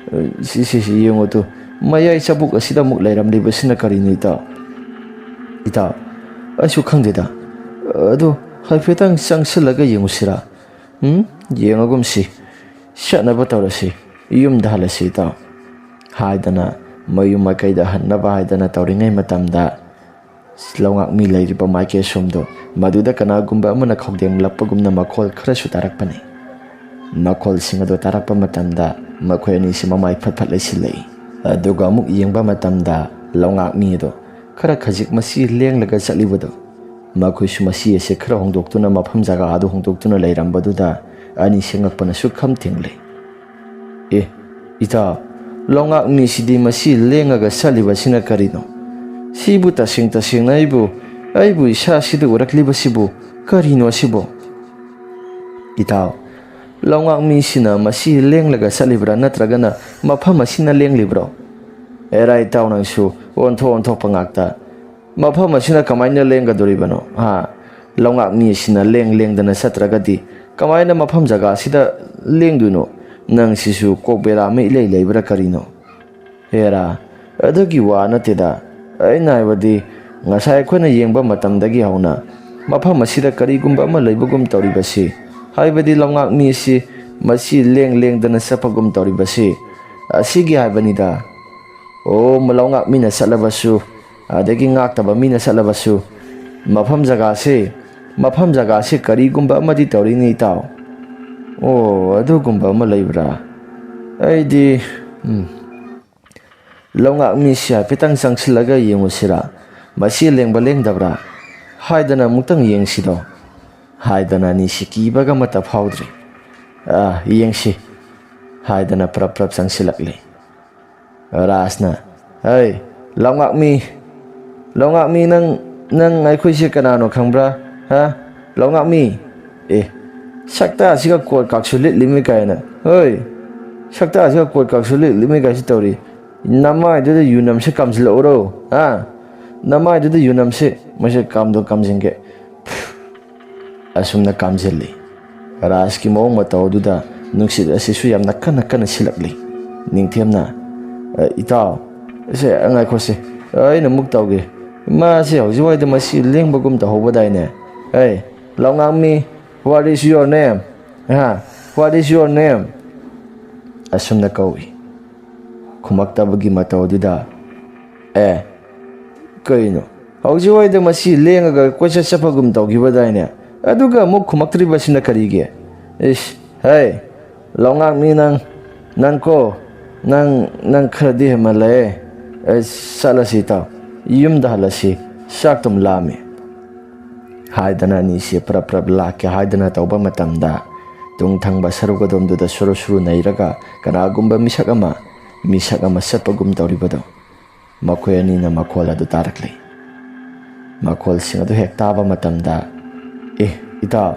ꯁꯤ, ꯁꯤ, ꯁꯤ ꯌꯦꯡꯉꯨ ꯇꯨ, ꯃꯌꯥꯏ ꯆꯕꯨꯛ ꯑꯁꯤꯗ ꯑꯃꯨꯛ ꯂꯩꯔꯝꯂꯤꯕꯁꯤꯅ ꯀꯔꯤꯅꯣ, ꯏꯇꯥꯎ?" "ꯏꯇꯥꯎ, ꯑꯩꯁꯨ ꯈꯪꯗꯦꯗ꯫ ꯑꯗꯨ ꯍꯥꯏꯐꯦꯠꯇꯪ ꯆꯪꯁꯤꯜꯂꯒ ꯌꯦꯡꯉꯨꯁꯤꯔꯥ?" "ꯎꯝ, ꯌꯦꯡꯉꯒꯨꯝꯁꯤ꯫ ꯆꯠꯅꯕ ꯇꯧꯔꯁꯤ꯫ ꯌꯨꯝꯗ ꯍꯜꯂꯁꯤ, ꯏꯇꯥꯎ," ꯍꯥꯏꯗꯅ ꯃꯌꯨꯝ ꯃꯥꯏꯀꯩꯗ ꯍꯟꯅꯕ ꯍꯥꯏꯗꯅ ꯇꯧꯔꯤꯉꯩ ꯃꯇꯝꯗ, ꯂꯧꯉꯥꯛ ꯃꯤ ꯂꯩꯔꯤꯕ ꯃꯥꯏꯀꯩ ꯑꯁꯣꯝꯗꯣ, ꯃꯗꯨꯗ ꯀꯅꯥꯒꯨꯝꯕ ꯑꯃꯅ ꯈꯧꯗꯦꯡꯂꯛꯄꯒꯨꯝꯅ ꯃꯈꯣꯜ ꯈꯔꯁꯨ ꯇꯥꯔꯛꯄꯅꯤ꯫ ꯃꯈꯣꯜꯁꯤꯡ ꯑꯗꯨ ꯇꯥꯔꯛꯄ ꯃꯇꯝꯗ ꯃꯈꯣꯏ ꯑꯅꯤꯁꯤ ꯃꯃꯥꯏ ꯐꯠ ꯐꯠ ꯂꯩꯁꯤꯜꯂꯛꯏ꯫ ꯑꯗꯨꯒ ꯑꯃꯨꯛ ꯌꯦꯡꯕ ꯃꯇꯝꯗ ꯂꯧꯉꯥꯛ ꯃꯤ ꯑꯗꯨ ꯈꯔ ꯈꯖꯤꯛ ꯃꯁꯤ ꯂꯦꯡꯂꯒ ꯆꯠꯂꯤꯕꯗꯣ, ꯃꯈꯣꯏꯁꯨ ꯃꯁꯤ ꯑꯁꯦ ꯈꯔ ꯍꯣꯡꯗꯣꯛꯇꯨꯅ, ꯃꯐꯝ ꯖꯒꯥ ꯑꯗꯨ ꯍꯣꯡꯗꯣꯛꯇꯨꯅ ꯂꯩꯔꯝꯕꯗꯨꯗ ꯑꯅꯤꯁꯦ ꯉꯛꯄꯅ ꯁꯨꯛꯈꯝ ꯊꯦꯡꯂꯦ꯫ "ꯑꯦ, ꯏꯇꯥꯎ, ꯂꯧꯉꯥꯛ ꯃꯤꯁꯤꯗꯤ ꯃꯁꯤ ꯂꯦꯡꯉꯒ ꯆꯠꯂꯤꯕꯁꯤꯅ ꯀꯔꯤꯅꯣ? ꯁꯤꯕꯨ ꯇꯁꯦꯡ ꯇꯁꯦꯡꯅ ꯑꯩꯕꯨ, ꯑꯩꯕꯨ ꯏꯁꯥꯁꯤꯗ ꯎꯔꯛꯂꯤꯕꯁꯤꯕꯨ ꯀꯔꯤꯅꯣ ꯑꯁꯤꯕꯣ?" "ꯏꯇꯥꯎ, ꯂꯧꯉꯥꯛ ꯃꯤꯁꯤꯅ ꯃꯁꯤ ꯂꯦꯡꯂꯒ ꯆꯠꯂꯤꯕ꯭ꯔꯥ, ꯅꯠꯇ꯭ꯔꯒꯅ ꯃꯐꯝ ꯑꯁꯤꯅ ꯂꯦꯡꯂꯤꯕ꯭ꯔꯣ?" "ꯑꯦꯔꯥ ꯏꯇꯥꯎ, ꯅꯪꯁꯨ ꯑꯣꯟꯊꯣꯛ ꯑꯣꯟꯊꯣꯛꯄ ꯉꯥꯛꯇ꯫ ꯃꯐꯝ ꯑꯁꯤꯅ ꯀꯃꯥꯏꯅ ꯂꯦꯡꯒꯗꯣꯔꯤꯕꯅꯣ? ꯍꯥ? ꯂꯧꯉꯥꯛ ꯃꯤ ꯑꯁꯤꯅ ꯂꯦꯡ ꯂꯦꯡꯗꯅ ꯆꯠꯇ꯭ꯔꯒꯗꯤ ꯀꯃꯥꯏꯅ ꯃꯐꯝ ꯖꯒꯥ ꯑꯁꯤꯗ ꯂꯦꯡꯗꯣꯏꯅꯣ? ꯅꯪꯁꯤꯁꯨ ꯀꯣꯛ ꯕꯦꯔꯥ ꯑꯃ ꯏꯂꯩ ꯂꯩꯕ꯭ꯔꯥ ꯀꯔꯤꯅꯣ?" "ꯍꯦꯔꯥ, ꯑꯗꯨꯒꯤ ꯋꯥ ꯅꯠꯇꯦꯗ꯫ ꯑꯩꯅ ꯍꯥꯏꯕꯗꯤ, ꯉꯁꯥꯏ ꯑꯩꯈꯣꯏꯅ ꯌꯦꯡꯕ ꯃꯇꯝꯗꯒꯤ ꯍꯧꯅ ꯃꯐꯝ ꯑꯁꯤꯗ ꯀꯔꯤꯒꯨꯝꯕ ꯑꯃ ꯂꯩꯕꯒꯨꯝ ꯇꯧꯔꯤꯕꯁꯤ, ꯍꯥꯏꯕꯗꯤ ꯂꯧꯉꯥꯛ ꯃꯤ ꯑꯁꯤ ꯃꯁꯤ ꯂꯦꯡ ꯂꯦꯡꯗꯅ ꯆꯠꯄꯒꯨꯝ ꯇꯧꯔꯤꯕꯁꯤ, ꯑꯁꯤꯒꯤ ꯍꯥꯏꯕꯅꯤꯗ꯫ ꯑꯣ, ꯂꯧꯉꯥꯛ ꯃꯤꯅ ꯆꯠꯂꯕꯁꯨ, ꯑꯗꯒꯤ ꯉꯥꯛꯇꯕ ꯃꯤꯅ ꯆꯠꯂꯕꯁꯨ, ꯃꯐꯝ ꯖꯒꯥꯁꯤ, ꯃꯐꯝ ꯖꯒꯥꯁꯤ ꯀꯔꯤꯒꯨꯝꯕ ꯑꯃꯗꯤ ꯇꯧꯔꯤꯅꯤ, ꯏꯇꯥꯎ꯫" "ꯑꯣ, ꯑꯗꯨꯒꯨꯝꯕ ꯑꯃ ꯂꯩꯕ꯭ꯔꯥ? ꯑꯩꯗꯤ, ꯎꯝ, ꯂꯧꯉꯥꯛ ꯃꯤꯁꯤ ꯍꯥꯏꯐꯦꯠꯇꯪ ꯆꯪꯁꯤꯜꯂꯒ ꯌꯦꯡꯉꯨꯁꯤꯔꯥ? ꯃꯁꯤ ꯂꯦꯡꯕ ꯂꯦꯡꯗꯕ꯭ꯔꯥ ꯍꯥꯏꯗꯅ ꯑꯃꯨꯛꯇꯪ ꯌꯦꯡꯁꯤꯗꯣ," ꯍꯥꯏꯗꯅ ꯑꯅꯤꯁꯤ ꯀꯤꯕꯒ ꯑꯃꯠꯇ ꯐꯥꯎꯗ꯭ꯔꯦ꯫ "ꯑꯥ, ꯌꯦꯡꯁꯤ," ꯍꯥꯏꯗꯅ ꯄ꯭ꯔꯞ ꯄ꯭ꯔꯞ ꯆꯪꯁꯤꯜꯂꯛꯂꯦ꯫ ꯔꯥꯖꯅ, "ꯍꯩ, ꯂꯧꯉꯥꯛꯃꯤ, ꯂꯧꯉꯥꯛꯃꯤ, ꯅꯪ, ꯅꯪ ꯑꯩꯈꯣꯏꯁꯦ ꯀꯅꯥꯅꯣ ꯈꯪꯕ꯭ꯔꯥ? ꯍꯥ? ꯂꯧꯉꯥꯛꯃꯤ? ꯑꯦ, ꯁꯛꯇꯥꯁꯤꯒ ꯀꯣꯠ ꯀꯥꯛꯁꯨ ꯂꯤꯠꯂꯤꯃꯤ ꯀꯥꯏꯅ꯫ ꯍꯣꯏ, ꯁꯛꯇꯥꯁꯤꯒ ꯀꯣꯠ ꯀꯥꯛꯁꯨ ꯂꯤꯠꯂꯤꯃꯤ ꯀꯥꯏꯁꯤ ꯇꯧꯔꯤ꯫ ꯅꯃꯥꯏꯗꯨꯗ ꯌꯨꯅꯝꯁꯦ ꯀꯥꯝꯁꯤꯜꯂꯛꯎꯔꯣ? ꯍꯥ? ꯅꯃꯥꯏꯗꯨꯗ ꯌꯨꯅꯝꯁꯦ, ꯃꯁꯤ ꯀꯥꯝꯗꯣ ꯀꯥꯝꯁꯤꯟꯒꯦ꯫" ꯑꯁꯨꯝꯅ ꯀꯥꯝꯁꯤꯜꯂꯤ꯫ ꯔꯥꯖꯀꯤ ꯃꯑꯣꯡ ꯃꯇꯧ ꯑꯗꯨꯗ ꯅꯨꯡꯁꯤꯠ ꯑꯁꯤꯁꯨ ꯌꯥꯝꯅ ꯀꯟꯅ ꯀꯟꯅ ꯁꯤꯜꯂꯛꯂꯤ꯫ ꯅꯤꯡꯊꯦꯝꯅ, "ꯑ, ꯏꯇꯥꯎ, ꯁꯦ, ꯉꯥꯏꯈꯣꯁꯦ, ꯑꯩꯅ ꯑꯃꯨꯛ ꯇꯧꯒꯦ꯫ ꯃꯥꯁꯦ ꯍꯧꯖꯤꯛꯋꯥꯏꯗ ꯃꯁꯤ ꯂꯦꯡꯕꯒꯨꯝ ꯇꯧꯍꯧꯕꯗꯥꯏꯅꯦ? ꯑꯩ, ꯂꯧꯉꯥꯛꯃꯤ, what is your name? ꯍꯥ? What is your name?" ꯑꯁꯨꯝꯅ ꯀꯧꯏ꯫ ꯈꯨꯝꯃꯛꯇꯕꯒꯤ ꯃꯇꯧ ꯑꯗꯨꯗ, "ꯑꯦ, ꯀꯩꯅꯣ? ꯍꯧꯖꯤꯛꯋꯥꯏꯗ ꯃꯁꯤ ꯂꯦꯡꯉꯒ ꯀꯣꯏꯆꯠ ꯆꯠꯄꯒꯨꯝ ꯇꯧꯈꯤꯕꯗꯥꯏꯅꯦ? ꯑꯗꯨꯒ ꯑꯃꯨꯛ ꯈꯨꯝꯃꯛꯇ꯭ꯔꯤꯕꯁꯤꯅ ꯀꯔꯤꯒꯤ? ꯏꯁ, ꯍꯦ, ꯂꯧꯉꯥꯛꯃꯤ ꯅꯪ, ꯅꯪ ꯀꯣ, ꯅꯪ, ꯅꯪ ꯈꯔꯗꯤ ꯍꯦꯟꯃꯜꯂꯦ꯫ ꯑꯦ, ꯆꯠꯂꯁꯤ ꯏꯇꯥꯎ, "ꯌꯨꯝꯗ ꯍꯜꯂꯁꯤ, ꯆꯥꯛꯇꯨꯝ ꯂꯥꯝꯃꯤ" ꯍꯥꯏꯗꯅ ꯑꯅꯤꯁꯤ ꯄ꯭ꯔꯞ ꯄ꯭ꯔꯞ ꯂꯥꯛꯀꯦ ꯍꯥꯏꯗꯅ ꯇꯧꯕ ꯃꯇꯝꯗ, ꯇꯨꯡ ꯊꯪꯕ ꯁꯔꯨꯛ ꯑꯗꯣꯝꯗꯨꯗ ꯁꯨꯔꯨ ꯁꯨꯔꯨ ꯅꯩꯔꯒ ꯀꯅꯥꯒꯨꯝꯕ ꯃꯤꯁꯛ ꯑꯃ, ꯃꯤꯁꯛ ꯑꯃ ꯆꯠꯄꯒꯨꯝ ꯇꯧꯔꯤꯕꯗꯣ, ꯃꯈꯣꯏ ꯑꯅꯤꯅ ꯃꯈꯣꯜ ꯑꯗꯨ ꯇꯥꯔꯛꯂꯤ꯫ ꯃꯈꯣꯜꯁꯤꯡ ꯑꯗꯨ ꯍꯦꯛ ꯇꯥꯕ ꯃꯇꯝꯗ, "ꯑꯦ, ꯏꯇꯥꯎ,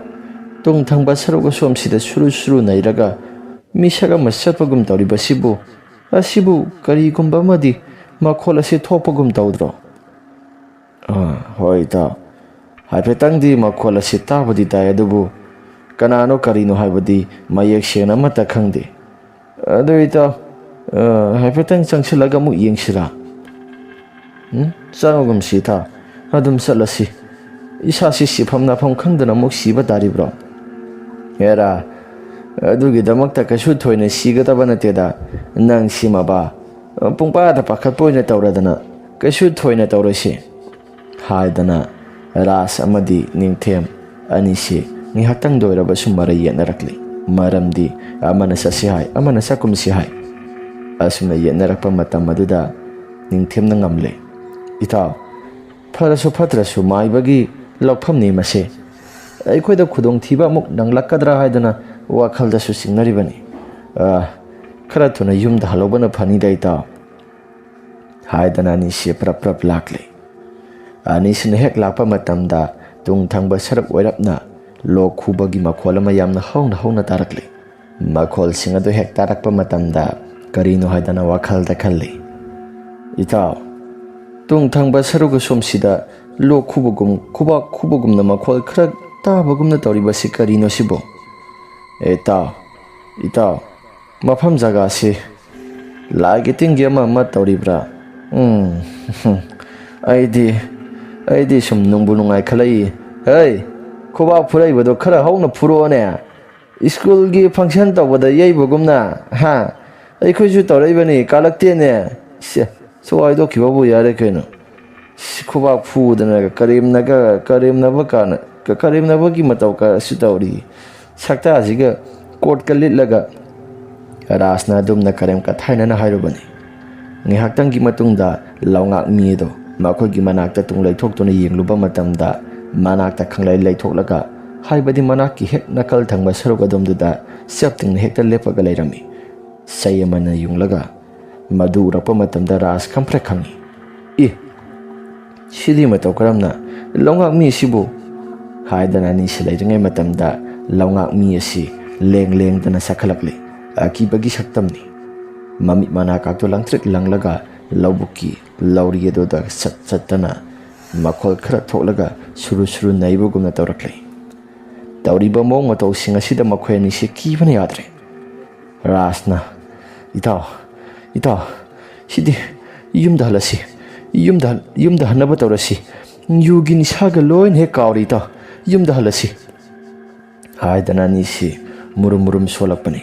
ꯇꯨꯡ ꯊꯪꯕ ꯁꯔꯨꯛ ꯑꯁꯣꯝꯁꯤꯗ ꯁꯨꯔꯨ ꯁꯨꯔꯨ ꯅꯩꯔꯒ ꯃꯤꯁꯛ ꯑꯃ ꯆꯠꯄꯒꯨꯝ ꯇꯧꯔꯤꯕꯁꯤꯕꯨ, ꯑꯁꯤꯕꯨ ꯀꯔꯤꯒꯨꯝꯕ ꯑꯃꯗꯤ ꯃꯈꯣꯜ ꯑꯁꯤ ꯊꯣꯛꯄꯒꯨꯝ ꯇꯧꯗ꯭ꯔꯣ?" "ꯑꯥ, ꯍꯣꯏ, ꯏꯇꯥꯎ꯫ ꯍꯥꯏꯐꯦꯠꯇꯪꯗꯤ ꯃꯈꯣꯜ ꯑꯁꯤ ꯇꯥꯕꯗꯤ ꯇꯥꯏ, ꯑꯗꯨꯕꯨ ꯀꯅꯥꯅꯣ ꯀꯔꯤꯅꯣ ꯍꯥꯏꯕꯗꯤ ꯃꯌꯦꯛ ꯁꯦꯡꯅ ꯑꯃꯠꯇ ꯈꯪꯗꯦ꯫ ꯑꯗꯨ, ꯏꯇꯥꯎ, ꯑ, ꯍꯥꯏꯐꯦꯠꯇꯪ ꯆꯪꯁꯤꯜꯂꯒ ꯑꯃꯨꯛ ꯌꯦꯡꯁꯤꯔꯥ?" "ꯎꯝ, ꯆꯪꯉꯒꯨꯝꯁꯤ, ꯏꯇꯥꯎ꯫ ꯑꯗꯨꯝ ꯆꯠꯂꯁꯤ꯫ ꯏꯁꯥꯁꯤ ꯁꯤꯐꯝ ꯅꯥꯐꯝ ꯈꯪꯗꯅ ꯑꯃꯨꯛ ꯁꯤꯕ ꯇꯥꯔꯤꯕ꯭ꯔꯣ?" "ꯍꯦꯔꯥ, ꯑꯗꯨꯒꯤꯗꯃꯛꯇ ꯀꯩꯁꯨ ꯊꯣꯏꯅ ꯁꯤꯒꯗꯕ ꯅꯠꯇꯦꯗ꯫ ꯅꯪ ꯁꯤꯃꯕ ꯄꯨꯡꯄꯥꯗ ꯄꯥꯈꯠꯄ ꯑꯣꯏꯅ ꯇꯧꯔꯗꯅ ꯀꯩꯁꯨ ꯊꯣꯏꯅ ꯇꯧꯔꯣꯏꯁꯤ" ꯍꯥꯏꯗꯅ ꯔꯥꯖ ꯑꯃꯗꯤ ꯅꯤꯡꯊꯦꯝ ꯑꯅꯤꯁꯤ ꯉꯥꯏꯍꯥꯛꯇꯪꯗ ꯑꯣꯏꯔꯕꯁꯨ ꯃꯔꯩ ꯌꯦꯠꯅꯔꯛꯂꯤ꯫ ꯃꯔꯝꯗꯤ ꯑꯃꯅ ꯆꯠꯁꯤ ꯍꯥꯏ, ꯑꯃꯅ ꯆꯠꯀꯨꯝꯁꯤ ꯍꯥꯏ꯫ ꯑꯁꯨꯝꯅ ꯌꯦꯠꯅꯔꯛꯄ ꯃꯇꯝ ꯑꯗꯨꯗ ꯅꯤꯡꯊꯦꯝꯅ ꯉꯝꯂꯦ꯫ "ꯏꯇꯥꯎ, ꯐꯔꯁꯨ ꯐꯠꯇ꯭ꯔꯁꯨ ꯃꯥꯏꯕꯒꯤ ꯂꯧꯐꯝꯅꯤ ꯃꯁꯦ꯫ ꯑꯩꯈꯣꯏꯗ ꯈꯨꯗꯣꯡꯊꯤꯕ ꯑꯃꯨꯛ ꯅꯪꯂꯛꯀꯗ꯭ꯔꯥ ꯍꯥꯏꯗꯅ ꯋꯥꯈꯜꯗꯁꯨ ꯆꯤꯡꯅꯔꯤꯕꯅꯤ꯫ ꯑ, ꯈꯔ ꯊꯨꯅ ꯌꯨꯝꯗ ꯍꯜꯍꯧꯕꯅ ꯐꯅꯤꯗ, ꯏꯇꯥꯎ" ꯍꯥꯏꯗꯅ ꯑꯅꯤꯁꯤ ꯄ꯭ꯔꯞ ꯄ꯭ꯔꯞ ꯂꯥꯛꯂꯤ꯫ ꯑꯅꯤꯁꯤꯅ ꯍꯦꯛ ꯂꯥꯛꯄ ꯃꯇꯝꯗ ꯇꯨꯡ ꯊꯪꯕ ꯁꯔꯨꯛ ꯑꯣꯏꯔꯞꯅ ꯂꯣꯛ ꯈꯨꯕꯒꯤ ꯃꯈꯣꯜ ꯑꯃ ꯌꯥꯝꯅ ꯍꯧꯅ ꯍꯧꯅ ꯇꯥꯔꯛꯂꯤ꯫ ꯃꯈꯣꯜꯁꯤꯡ ꯑꯗꯨ ꯍꯦꯛ ꯇꯥꯔꯛꯄ ꯃꯇꯝꯗ ꯀꯔꯤꯅꯣ ꯍꯥꯏꯗꯅ ꯋꯥꯈꯜꯗ ꯈꯜꯂꯤ꯫ "ꯏꯇꯥꯎ, ꯇꯨꯡ ꯊꯪꯕ ꯁꯔꯨꯛ ꯑꯁꯣꯝꯁꯤꯗ ꯂꯣꯛ ꯈꯨꯕꯒꯨꯝ, ꯈꯨꯕꯥꯛ ꯈꯨꯕꯒꯨꯝꯅ ꯃꯈꯣꯜ ꯈꯔ ꯇꯥꯕꯒꯨꯝꯅ ꯇꯧꯔꯤꯕꯁꯤ ꯀꯔꯤꯅꯣ ꯁꯤꯕꯣ? ꯏꯇꯥꯎ, ꯏꯇꯥꯎ, ꯃꯐꯝ ꯖꯒꯥꯁꯤ ꯂꯥꯏꯒꯤ ꯇꯤꯟꯒꯤ ꯑꯃ ꯑꯃ ꯇꯧꯔꯤꯕ꯭ꯔꯥ? ꯎꯝ, ꯑꯩꯗꯤ, ꯑꯩꯗꯤ ꯁꯨꯝ ꯅꯨꯡꯕꯨ ꯅꯨꯡꯉꯥꯏꯈꯠꯂꯛꯏ꯫ ꯍꯩ, ꯈꯨꯕꯥꯛ ꯐꯨꯔꯛꯏꯕꯗꯣ ꯈꯔ ꯍꯧꯅ ꯐꯨꯔꯛꯑꯣꯅꯦ꯫ ꯁ꯭ꯀꯨꯜꯒꯤ function ꯇꯧꯕꯗ ꯌꯩꯕꯒꯨꯝꯅ, ꯍꯥ? ꯑꯩꯈꯣꯏꯁꯨ ꯇꯧꯔꯛꯏꯕꯅꯤ, ꯀꯥꯂꯛꯇꯦꯅꯦ꯫ ꯁꯦ, ꯁꯨ ꯍꯥꯏꯗꯣꯛꯈꯤꯕꯕꯨ ꯌꯥꯔꯦ ꯀꯩꯅꯣ꯫ ꯁꯤ ꯈꯨꯕꯥꯛ ꯐꯨꯗꯅ ꯀꯔꯦꯝꯅꯒ-, ꯀꯔꯦꯝꯅꯕ ꯀꯥꯅ-, ꯀ-, ꯀꯔꯦꯝꯅꯕꯒꯤ ꯃꯇꯧ ꯀ-, ꯑꯁꯤ ꯇꯧꯔꯤ꯫ ꯁꯛꯇꯥꯁꯤꯒ ꯀꯣꯠꯀ ꯂꯤꯠꯂꯒ ꯔꯥꯖꯅ ꯑꯗꯨꯝꯅ ꯀꯔꯦꯝ ꯀꯊꯥꯏꯅꯅ ꯍꯥꯏꯔꯨꯕꯅꯤ꯫ ꯉꯥꯏꯍꯥꯛꯇꯪꯒꯤ ꯃꯇꯨꯡꯗ ꯂꯧꯉꯥꯛ ꯃꯤ ꯑꯗꯣ ꯃꯈꯣꯏꯒꯤ ꯃꯅꯥꯛꯇ ꯇꯨꯡ ꯂꯩꯊꯣꯛꯇꯨꯅ ꯌꯦꯡꯂꯨꯕ ꯃꯇꯝꯗ, ꯃꯅꯥꯛꯇ ꯈꯪꯂꯩ ꯂꯩꯊꯣꯛꯂꯒ, ꯍꯥꯏꯕꯗꯤ ꯃꯅꯥꯛꯀꯤ ꯍꯦꯛ ꯅꯥꯀꯜ ꯊꯪꯕ ꯁꯔꯨꯛ ꯑꯗꯣꯝꯗꯨꯗ ꯆꯞ ꯇꯤꯡꯅ ꯍꯦꯛꯇ ꯂꯦꯞꯄꯒ ꯂꯩꯔꯝꯃꯤ꯫ ꯆꯩ ꯑꯃꯅ ꯌꯨꯡꯂꯒ ꯃꯗꯨ ꯎꯔꯛꯄ ꯃꯇꯝꯗ ꯔꯥꯖ ꯈꯪꯄ꯭ꯔꯦꯛ ꯈꯪꯉꯤ꯫ "ꯏ, ꯁꯤꯗꯤ ꯃꯇꯧ ꯀꯔꯝꯅ? ꯂꯧꯉꯥꯛ ꯃꯤ ꯑꯁꯤꯕꯨ?" ꯍꯥꯏꯗꯅ ꯑꯅꯤꯁꯤ ꯂꯩꯔꯤꯉꯩ ꯃꯇꯝꯗ, ꯂꯧꯉꯥꯛ ꯃꯤ ꯑꯁꯤ ꯂꯦꯡ ꯂꯦꯡꯗꯅ ꯆꯠꯈꯠꯂꯛꯂꯤ꯫ ꯑꯀꯤꯕꯒꯤ ꯁꯛꯇꯝꯅꯤ꯫ ꯃꯃꯤꯠ ꯃꯅꯥ ꯀꯥꯛꯇꯨ ꯂꯪꯇ꯭ꯔꯤꯛ ꯂꯪꯂꯒ ꯂꯧꯕꯨꯛꯀꯤ ꯂꯧꯔꯤ ꯑꯗꯨꯗ ꯆꯠ ꯆꯠꯇꯅ ꯃꯈꯣꯜ ꯈꯔ ꯊꯣꯛꯂꯒ ꯁꯨꯔꯨ ꯁꯨꯔꯨ ꯅꯩꯕꯒꯨꯝꯅ ꯇꯧꯔꯛꯂꯤ꯫ ꯇꯧꯔꯤꯕ ꯃꯑꯣꯡ ꯃꯇꯧꯁꯤꯡ ꯑꯁꯤꯗ ꯃꯈꯣꯏ ꯑꯅꯤꯁꯤ ꯀꯤꯕꯅ ꯌꯥꯗ꯭ꯔꯦ꯫ ꯔꯥꯖꯅ, "ꯏꯇꯥꯎ, ꯏꯇꯥꯎ, ꯁꯤꯗꯤ ꯌꯨꯝꯗ ꯍꯜꯂꯁꯤ꯫ ꯌꯨꯝꯗ ꯍꯜ-, ꯌꯨꯝꯗ ꯍꯟꯅꯕ ꯇꯧꯔꯁꯤ꯫ ꯌꯨꯒꯤ ꯅꯤꯁꯥꯒ ꯂꯣꯏꯅ ꯍꯦꯛ ꯀꯥꯎꯔꯦ, ꯏꯇꯥꯎ꯫ ꯌꯨꯝꯗ ꯍꯜꯂꯁꯤ," ꯍꯥꯏꯗꯅ ꯑꯅꯤꯁꯤ ꯃꯨꯔꯨꯝ ꯃꯨꯔꯨꯝ ꯁꯣꯜꯂꯛꯄꯅꯤ꯫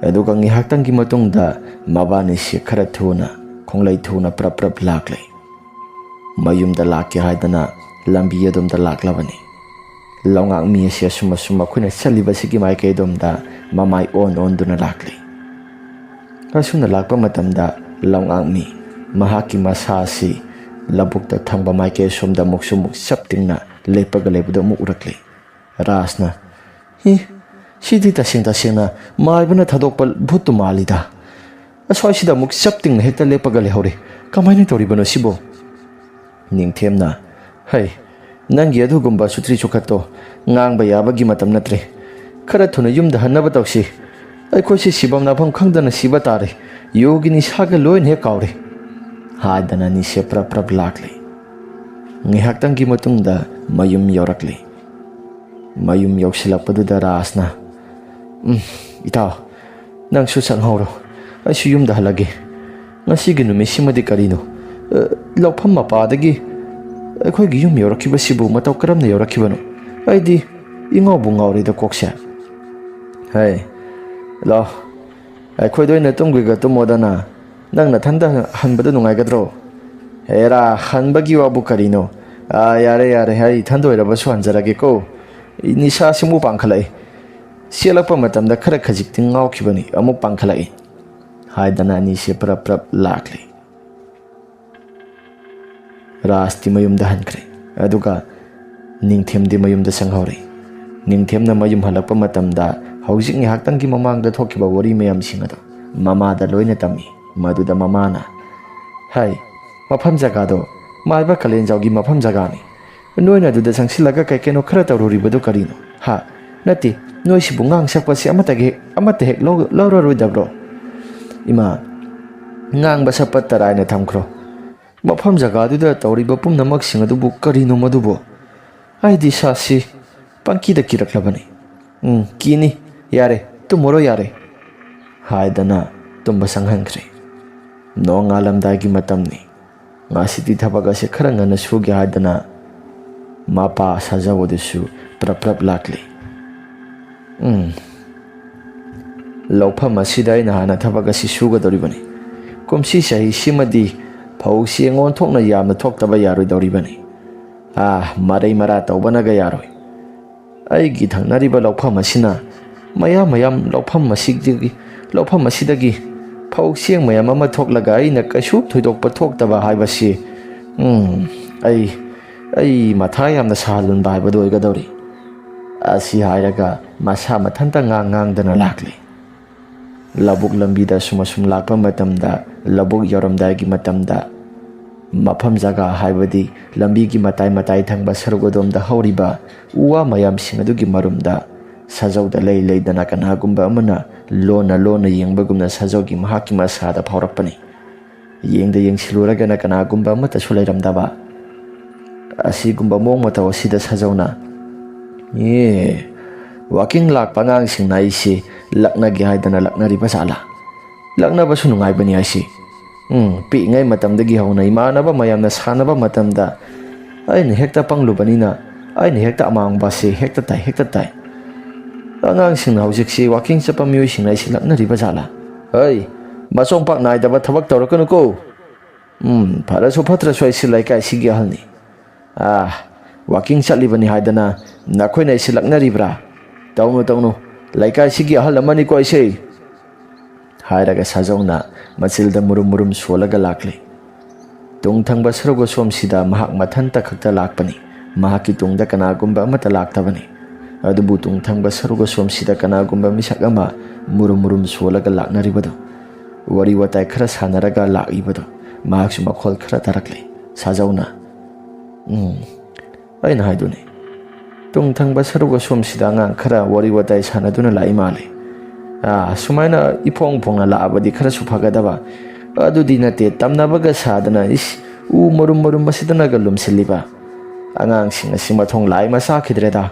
ꯑꯗꯨꯒ ꯉꯥꯏꯍꯥꯛꯇꯪꯒꯤ ꯃꯇꯨꯡꯗ ꯃꯕꯥꯅꯤꯁꯤ ꯈꯔ ꯊꯨꯅ, ꯈꯣꯡꯂꯩ ꯊꯨꯅ ꯄ꯭ꯔꯞ ꯄ꯭ꯔꯞ ꯂꯥꯛꯂꯦ꯫ ꯃꯌꯨꯝꯗ ꯂꯥꯛꯀꯦ ꯍꯥꯏꯗꯅ ꯂꯝꯕꯤ ꯑꯗꯣꯝꯗ ꯂꯥꯛꯂꯕꯅꯤ꯫ ꯂꯧꯉꯥꯛ ꯃꯤ ꯑꯁꯤ ꯑꯁꯨꯝ ꯑꯁꯨꯝ ꯃꯈꯣꯏꯅ ꯆꯠꯂꯤꯕꯁꯤꯒꯤ ꯃꯥꯏꯀꯩ ꯑꯗꯣꯝꯗ ꯃꯃꯥꯏ ꯑꯣꯟ ꯑꯣꯟꯗꯨꯅ ꯂꯥꯛꯂꯤ꯫ ꯑꯁꯨꯝꯅ ꯂꯥꯛꯄ ꯃꯇꯝꯗ ꯂꯧꯉꯥꯛ ꯃꯤ ꯃꯍꯥꯛꯀꯤ ꯃꯁꯥ ꯑꯁꯤ ꯂꯧꯕꯨꯛꯇ ꯊꯪꯕ ꯃꯥꯏꯀꯩ ꯑꯁꯣꯝꯗ ꯑꯃꯨꯛꯁꯨ ꯑꯃꯨꯛ ꯆꯞ ꯇꯤꯡꯅ ꯂꯦꯞꯄꯒ ꯂꯩꯕꯗꯨ ꯑꯃꯨꯛ ꯎꯔꯛꯂꯤ꯫ ꯔꯥꯖꯅ, "ꯍꯤ, ꯁꯤꯗꯤ ꯇꯁꯦꯡ ꯇꯁꯦꯡꯅ ꯃꯥꯏꯕꯅ ꯊꯥꯗꯣꯛꯄ ꯚꯨꯠꯇꯨ ꯃꯥꯜꯂꯤꯗ꯫ ꯑꯁ꯭ꯋꯥꯏꯁꯤꯗ ꯑꯃꯨꯛ ꯆꯞ ꯇꯤꯡꯅ ꯍꯦꯛꯇ ꯂꯦꯞꯄꯒ ꯂꯩꯍꯧꯔꯦ꯫ ꯀꯃꯥꯏꯅ ꯇꯧꯔꯤꯕꯅꯣ ꯁꯤꯕꯣ?" ꯅꯤꯡꯊꯦꯝꯅ, "ꯍꯩ, ꯅꯪꯒꯤ ꯑꯗꯨꯒꯨꯝꯕ ꯁꯨꯇ꯭ꯔꯤ ꯁꯨꯈꯠꯇꯣ ꯉꯥꯡꯕ ꯌꯥꯕꯒꯤ ꯃꯇꯝ ꯅꯠꯇ꯭ꯔꯦ꯫ ꯈꯔ ꯊꯨꯅ ꯌꯨꯝꯗ ꯍꯟꯅꯕ ꯇꯧꯁꯤ꯫ ꯑꯩꯈꯣꯏꯁꯤ ꯁꯤꯐꯝ ꯅꯥꯐꯝ ꯈꯪꯗꯅ ꯁꯤꯕ ꯇꯥꯔꯦ꯫ ꯌꯨꯒꯤ ꯅꯤꯁꯥꯒ ꯂꯣꯏꯅ ꯍꯦꯛ ꯀꯥꯎꯔꯦ," ꯍꯥꯏꯗꯅ ꯑꯅꯤꯁꯦ ꯄ꯭ꯔꯞ ꯄ꯭ꯔꯞ ꯂꯥꯛꯂꯤ꯫ ꯉꯥꯏꯍꯥꯛꯇꯪꯒꯤ ꯃꯇꯨꯡꯗ ꯃꯌꯨꯝ ꯌꯧꯔꯛꯂꯤ꯫ ꯃꯌꯨꯝ ꯌꯧꯁꯤꯜꯂꯛꯄꯗꯨꯗ ꯔꯥꯖꯅ, "ꯎꯝ, ꯏꯇꯥꯎ, ꯅꯪꯁꯨ ꯆꯪꯍꯧꯔꯣ, ꯑꯩꯁꯨ ꯌꯨꯝꯗ ꯍꯜꯂꯒꯦ꯫ ꯉꯁꯤꯒꯤ ꯅꯨꯃꯤꯠꯁꯤꯃꯗꯤ ꯀꯔꯤꯅꯣ? ꯑ, ꯂꯧꯐꯝ ꯃꯄꯥꯗꯒꯤ ꯑꯩꯈꯣꯏꯒꯤ ꯌꯨꯝ ꯌꯧꯔꯛꯈꯤꯕꯁꯤꯕꯨ ꯃꯇꯧ ꯀꯔꯝꯅ ꯌꯧꯔꯛꯈꯤꯕꯅꯣ? ꯑꯩꯗꯤ ꯏꯉꯥꯎꯕꯨ ꯉꯥꯎꯔꯦꯗ ꯀꯣꯛꯁꯦ꯫ ꯍꯩ, ꯂꯥꯎ, ꯑꯩꯈꯣꯏꯗ ꯑꯣꯏꯅ ꯇꯨꯝꯒꯦꯒ ꯇꯨꯝꯃꯣꯗꯅ꯫ ꯅꯪ ꯅꯊꯟꯗ ꯍꯟꯕꯗꯨ ꯅꯨꯡꯉꯥꯏꯒꯗ꯭ꯔꯣ?" "ꯍꯦꯔꯥ, ꯍꯟꯕꯒꯤ ꯋꯥꯕꯨ ꯀꯔꯤꯅꯣ? ꯑꯥ, ꯌꯥꯔꯦ, ꯌꯥꯔꯦ, ꯑꯩ ꯏꯊꯟꯗ ꯑꯣꯏꯔꯕꯁꯨ ꯍꯟꯖꯔꯒꯦꯀꯣ꯫ ꯅꯤꯁꯥꯁꯤꯃꯨꯛ ꯄꯥꯡꯈꯠꯂꯛꯏ꯫ ꯆꯦꯜꯂꯛꯄ ꯃꯇꯝꯗ ꯈꯔ ꯈꯖꯤꯛꯇꯤ ꯉꯥꯎꯈꯤꯕꯅꯤ, ꯑꯃꯨꯛ ꯄꯥꯡꯈꯠꯂꯛꯏ," ꯍꯥꯏꯗꯅ ꯑꯅꯤꯁꯦ ꯄ꯭ꯔꯞ ꯄ꯭ꯔꯞ ꯂꯥꯛꯂꯤ꯫ ꯔꯥꯖꯇꯤ ꯃꯌꯨꯝꯗ ꯍꯟꯈ꯭ꯔꯦ꯫ ꯑꯗꯨꯒ ꯅꯤꯡꯊꯦꯝꯗꯤ ꯃꯌꯨꯝꯗ ꯆꯪꯍꯧꯔꯦ꯫ ꯅꯤꯡꯊꯦꯝꯅ ꯃꯌꯨꯝ ꯍꯜꯂꯛꯄ ꯃꯇꯝꯗ ꯍꯧꯖꯤꯛ ꯉꯥꯏꯍꯥꯛꯇꯪꯒꯤ ꯃꯃꯥꯡꯗ ꯊꯣꯛꯈꯤꯕ ꯋꯥꯔꯤ ꯃꯌꯥꯝꯁꯤꯡ ꯑꯗꯨ ꯃꯃꯥꯗ ꯂꯣꯏꯅ ꯇꯝꯃꯤ꯫ ꯃꯗꯨꯗ ꯃꯃꯥꯅ ꯍꯥꯏ, "ꯃꯐꯝ ꯖꯒꯥꯗꯣ ꯃꯥꯏꯕ ꯀꯥꯂꯦꯟꯖꯥꯎꯒꯤ ꯃꯐꯝ ꯖꯒꯥꯅꯤ꯫ ꯅꯣꯏꯅ ꯑꯗꯨꯗ ꯆꯪꯁꯤꯜꯂꯒ ꯀꯩ ꯀꯩꯅꯣ ꯈꯔ ꯇꯧꯔꯨꯔꯤꯕꯗꯨ ꯀꯔꯤꯅꯣ? ꯍꯥ? ꯅꯠꯇꯦ, ꯅꯣꯏꯁꯤꯕꯨ ꯉꯥꯡ ꯁꯛꯄꯁꯤ ꯑꯃꯠꯇꯒ ꯍꯦꯛ, ꯑꯃꯠꯇ ꯍꯦꯛ ꯂꯧ-, ꯂꯧꯔꯔꯣꯏꯗꯕ꯭ꯔꯣ?" "ꯏꯃꯥ, ꯉꯥꯡꯕ ꯁꯛꯄ ꯇꯔꯥꯏꯅ ꯊꯝꯈ꯭ꯔꯣ꯫ ꯃꯐꯝ ꯖꯒꯥꯗꯨꯗ ꯇꯧꯔꯤꯕ ꯄꯨꯝꯅꯃꯛꯁꯤꯡ ꯑꯗꯨꯕꯨ ꯀꯔꯤꯅꯣ ꯃꯗꯨꯕꯨ? ꯑꯩꯗꯤ ꯏꯁꯥꯁꯤ ꯄꯪꯀꯤꯗ ꯀꯤꯔꯛꯂꯕꯅꯤ꯫ ꯎꯝ, ꯀꯤꯅꯤ꯫ ꯌꯥꯔꯦ, ꯇꯨꯝꯃꯨꯔꯣ ꯌꯥꯔꯦ," ꯍꯥꯏꯗꯅ ꯇꯨꯝꯕ ꯆꯪꯍꯟꯈ꯭ꯔꯦ꯫ ꯅꯣꯡꯉꯥꯜꯂꯝꯗꯥꯏꯒꯤ ꯃꯇꯝꯅꯤ꯫ ꯉꯁꯤꯗꯤ ꯊꯕꯛ ꯑꯁꯦ ꯈꯔ ꯉꯟꯅ ꯁꯨꯒꯦ ꯍꯥꯏꯗꯅ ꯃꯄꯥ ꯁꯥꯖꯧ ꯑꯗꯨꯁꯨ ꯄ꯭ꯔꯞ ꯄ꯭ꯔꯞ ꯂꯥꯛꯂꯤ꯫ ꯎꯝ, ꯂꯧꯐꯝ ꯑꯁꯤꯗ ꯑꯩꯅ ꯍꯥꯟꯅ ꯊꯕꯛ ꯑꯁꯤ ꯁꯨꯒꯗꯧꯔꯤꯕꯅꯤ꯫ ꯀꯨꯝꯁꯤ ꯆꯍꯤꯁꯤꯃꯗꯤ ꯐꯧ ꯆꯦꯡ ꯑꯣꯟꯊꯣꯛꯅ ꯌꯥꯝꯅ ꯊꯣꯛꯇꯕ ꯌꯥꯔꯣꯏꯗꯧꯔꯤꯕꯅꯤ꯫ ꯑꯥ, ꯃꯔꯩ ꯃꯔꯥ ꯇꯧꯕꯅꯒ ꯌꯥꯔꯣꯏ꯫ ꯑꯩꯒꯤ ꯊꯪꯅꯔꯤꯕ ꯂꯧꯐꯝ ꯑꯁꯤꯅ ꯃꯌꯥꯝ ꯃꯌꯥꯝ ꯂꯧꯐꯝ ꯑꯁꯤꯗꯒꯤ, ꯂꯧꯐꯝ ꯑꯁꯤꯗꯒꯤ ꯐꯧ ꯆꯦꯡ ꯃꯌꯥꯝ ꯑꯃ ꯊꯣꯛꯂꯒ ꯑꯩꯅ ꯀꯩꯁꯨ ꯊꯣꯏꯗꯣꯛꯄ ꯊꯣꯛꯇꯕ ꯍꯥꯏꯕꯁꯤ, ꯎꯝ, ꯑꯩ, ꯑꯩ ꯃꯊꯥ ꯌꯥꯝꯅ ꯁꯥꯍꯜꯂꯨꯟꯕ ꯍꯥꯏꯕꯗꯨ ꯑꯣꯏꯒꯗꯧꯔꯤ꯫ ꯑꯁꯤ ꯍꯥꯏꯔꯒ ꯃꯁꯥ ꯃꯊꯟꯇ ꯉꯥꯡ ꯉꯥꯡꯗꯅ ꯂꯥꯛꯂꯤ꯫ ꯂꯧꯕꯨꯛ ꯂꯝꯕꯤꯗ ꯑꯁꯨꯝ ꯑꯁꯨꯝ ꯂꯥꯛꯄ ꯃꯇꯝꯗ, ꯂꯧꯕꯨꯛ ꯌꯧꯔꯝꯗꯥꯏꯒꯤ ꯃꯇꯝꯗ, ꯃꯐꯝ ꯖꯒꯥ ꯍꯥꯏꯕꯗꯤ ꯂꯝꯕꯤꯒꯤ ꯃꯇꯥꯏ ꯃꯇꯥꯏ ꯊꯪꯕ ꯁꯔꯨꯛ ꯑꯗꯣꯝꯗ ꯍꯧꯔꯤꯕ ꯎ ꯋꯥ ꯃꯌꯥꯝꯁꯤꯡ ꯑꯗꯨꯒꯤ ꯃꯔꯨꯝꯗ ꯁꯥꯖꯧꯗ ꯂꯩ ꯂꯩꯗꯅ ꯀꯅꯥꯒꯨꯝꯕ ꯑꯃꯅ ꯂꯣꯟꯅ ꯂꯣꯟꯅ ꯌꯦꯡꯕꯒꯨꯝꯅ ꯁꯥꯖꯧꯒꯤ ꯃꯍꯥꯛꯀꯤ ꯃꯁꯥꯗ ꯐꯥꯎꯔꯛꯄꯅꯤ꯫ ꯌꯦꯡꯗ ꯌꯦꯡꯁꯤꯜꯂꯨꯔꯒꯅ ꯀꯅꯥꯒꯨꯝꯕ ꯑꯃꯠꯇꯁꯨ ꯂꯩꯔꯝꯗꯕ꯫ ꯑꯁꯤꯒꯨꯝꯕ ꯃꯑꯣꯡ ꯃꯇꯧ ꯑꯁꯤꯗ ꯁꯥꯖꯧꯅ, "ꯑꯦ, ꯋꯥꯀꯤꯡ ꯂꯥꯛꯄ ꯑꯉꯥꯡꯁꯤꯡꯅ ꯑꯩꯁꯤ ꯂꯛꯅꯒꯦ ꯍꯥꯏꯗꯅ ꯂꯛꯅꯔꯤꯕ ꯖꯥꯠꯂꯥ? ꯂꯛꯅꯕꯁꯨ ꯅꯨꯡꯉꯥꯏꯕꯅꯤ ꯍꯥꯏꯁꯤ꯫ ꯎꯝ, ꯄꯤꯛꯏꯉꯩ ꯃꯇꯝꯗꯒꯤ ꯍꯧꯅ ꯏꯃꯥꯟꯅꯕ ꯃꯌꯥꯝꯅ ꯁꯥꯟꯅꯕ ꯃꯇꯝꯗ ꯑꯩꯅ ꯍꯦꯛꯇ ꯄꯪꯂꯨꯕꯅꯤꯅ ꯑꯩꯅ ꯍꯦꯛꯇ ꯑꯃꯥꯡꯕꯁꯦ ꯍꯦꯛꯇ ꯇꯥꯏ, ꯍꯦꯛꯇ ꯇꯥꯏ꯫ ꯑꯉꯥꯡꯁꯤꯡꯅ ꯍꯧꯖꯤꯛꯁꯤ ꯋꯥꯀꯤꯡ ꯆꯠꯄ ꯃꯤꯑꯣꯏꯁꯤꯡꯅ ꯑꯩꯁꯤ ꯂꯛꯅꯔꯤꯕ ꯖꯥꯠꯂꯥ? ꯍꯩ, ꯃꯆꯣꯡ ꯄꯥꯛ ꯅꯥꯏꯗꯕ ꯊꯕꯛ ꯇꯧꯔꯛꯀꯅꯨꯀꯣ꯫ ꯎꯝ, ꯐꯔꯁꯨ ꯐꯠꯇ꯭ꯔꯁꯨ ꯑꯩꯁꯤ ꯂꯩꯀꯥꯏꯁꯤꯒꯤ ꯑꯍꯜꯅꯤ꯫ ꯑꯥ, ꯋꯥꯀꯤꯡ ꯆꯠꯂꯤꯕꯅꯤ ꯍꯥꯏꯗꯅ ꯅꯈꯣꯏꯅ ꯑꯩꯁꯤ ꯂꯛꯅꯔꯤꯕ꯭ꯔꯥ? ꯇꯧꯅꯨ, ꯇꯧꯅꯨ, ꯂꯩꯀꯥꯏꯁꯤꯒꯤ ꯑꯍꯜ ꯑꯃꯅꯤꯀꯣ ꯑꯩꯁꯦ," ꯍꯥꯏꯔꯒ ꯁꯥꯖꯧꯅ ꯃꯆꯤꯜꯗ ꯃꯨꯔꯨꯝ ꯃꯨꯔꯨꯝ ꯁꯣꯜꯂꯒ ꯂꯥꯛꯂꯤ꯫ ꯇꯨꯡ ꯊꯪꯕ ꯁꯔꯨꯛ ꯑꯁꯣꯝꯁꯤꯗ ꯃꯍꯥꯛ ꯃꯊꯟꯇ ꯈꯛꯇ ꯂꯥꯛꯄꯅꯤ꯫ ꯃꯍꯥꯛꯀꯤ ꯇꯨꯡꯗ ꯀꯅꯥꯒꯨꯝꯕ ꯑꯃꯠꯇ ꯂꯥꯛꯇꯕꯅꯤ꯫ ꯑꯗꯨꯕꯨ ꯇꯨꯡ ꯊꯪꯕ ꯁꯔꯨꯛ ꯑꯁꯣꯝꯁꯤꯗ ꯀꯅꯥꯒꯨꯝꯕ ꯃꯤꯁꯛ ꯑꯃ ꯃꯨꯔꯨꯝ ꯃꯨꯔꯨꯝ ꯁꯣꯜꯂꯒ ꯂꯥꯛꯅꯔꯤꯕꯗꯨ, ꯋꯥꯔꯤ ꯋꯥꯇꯥꯏ ꯈꯔ ꯁꯥꯟꯅꯔꯒ ꯂꯥꯛꯏꯕꯗꯨ, ꯃꯍꯥꯛꯁꯨ ꯃꯈꯣꯜ ꯈꯔ ꯇꯥꯔꯛꯂꯦ꯫ ꯁꯥꯖꯧꯅ, "ꯎꯝ, ꯑꯩꯅ ꯍꯥꯏꯗꯨꯅꯤ, ꯇꯨꯡ ꯊꯪꯕ ꯁꯔꯨꯛ ꯑꯁꯣꯝꯁꯤꯗ ꯑꯉꯥꯡ ꯈꯔ ꯋꯥꯔꯤ ꯋꯥꯇꯥꯏ ꯁꯥꯟꯅꯗꯨꯅ ꯂꯥꯛꯏ ꯃꯥꯜꯂꯤ꯫ ꯑꯥ, ꯁꯨꯃꯥꯏꯅ ꯏꯐꯣꯡ ꯐꯣꯡꯅ ꯂꯥꯛꯑꯕꯗꯤ ꯈꯔꯁꯨ ꯐꯒꯗꯕ꯫ ꯑꯗꯨꯗꯤ ꯅꯠꯇꯦ, ꯇꯝꯅꯕꯒ ꯁꯥꯗꯅ, ꯏꯁ, ꯎ ꯃꯔꯨꯝ ꯃꯔꯨꯝ ꯑꯁꯤꯗꯅꯒ ꯂꯨꯝꯁꯤꯜꯂꯤꯕ꯫ ꯑꯉꯥꯡꯁꯤꯡ ꯑꯁꯤ ꯃꯊꯣꯡ ꯂꯥꯏ ꯃꯆꯥꯈꯤꯗ꯭ꯔꯦꯗ꯫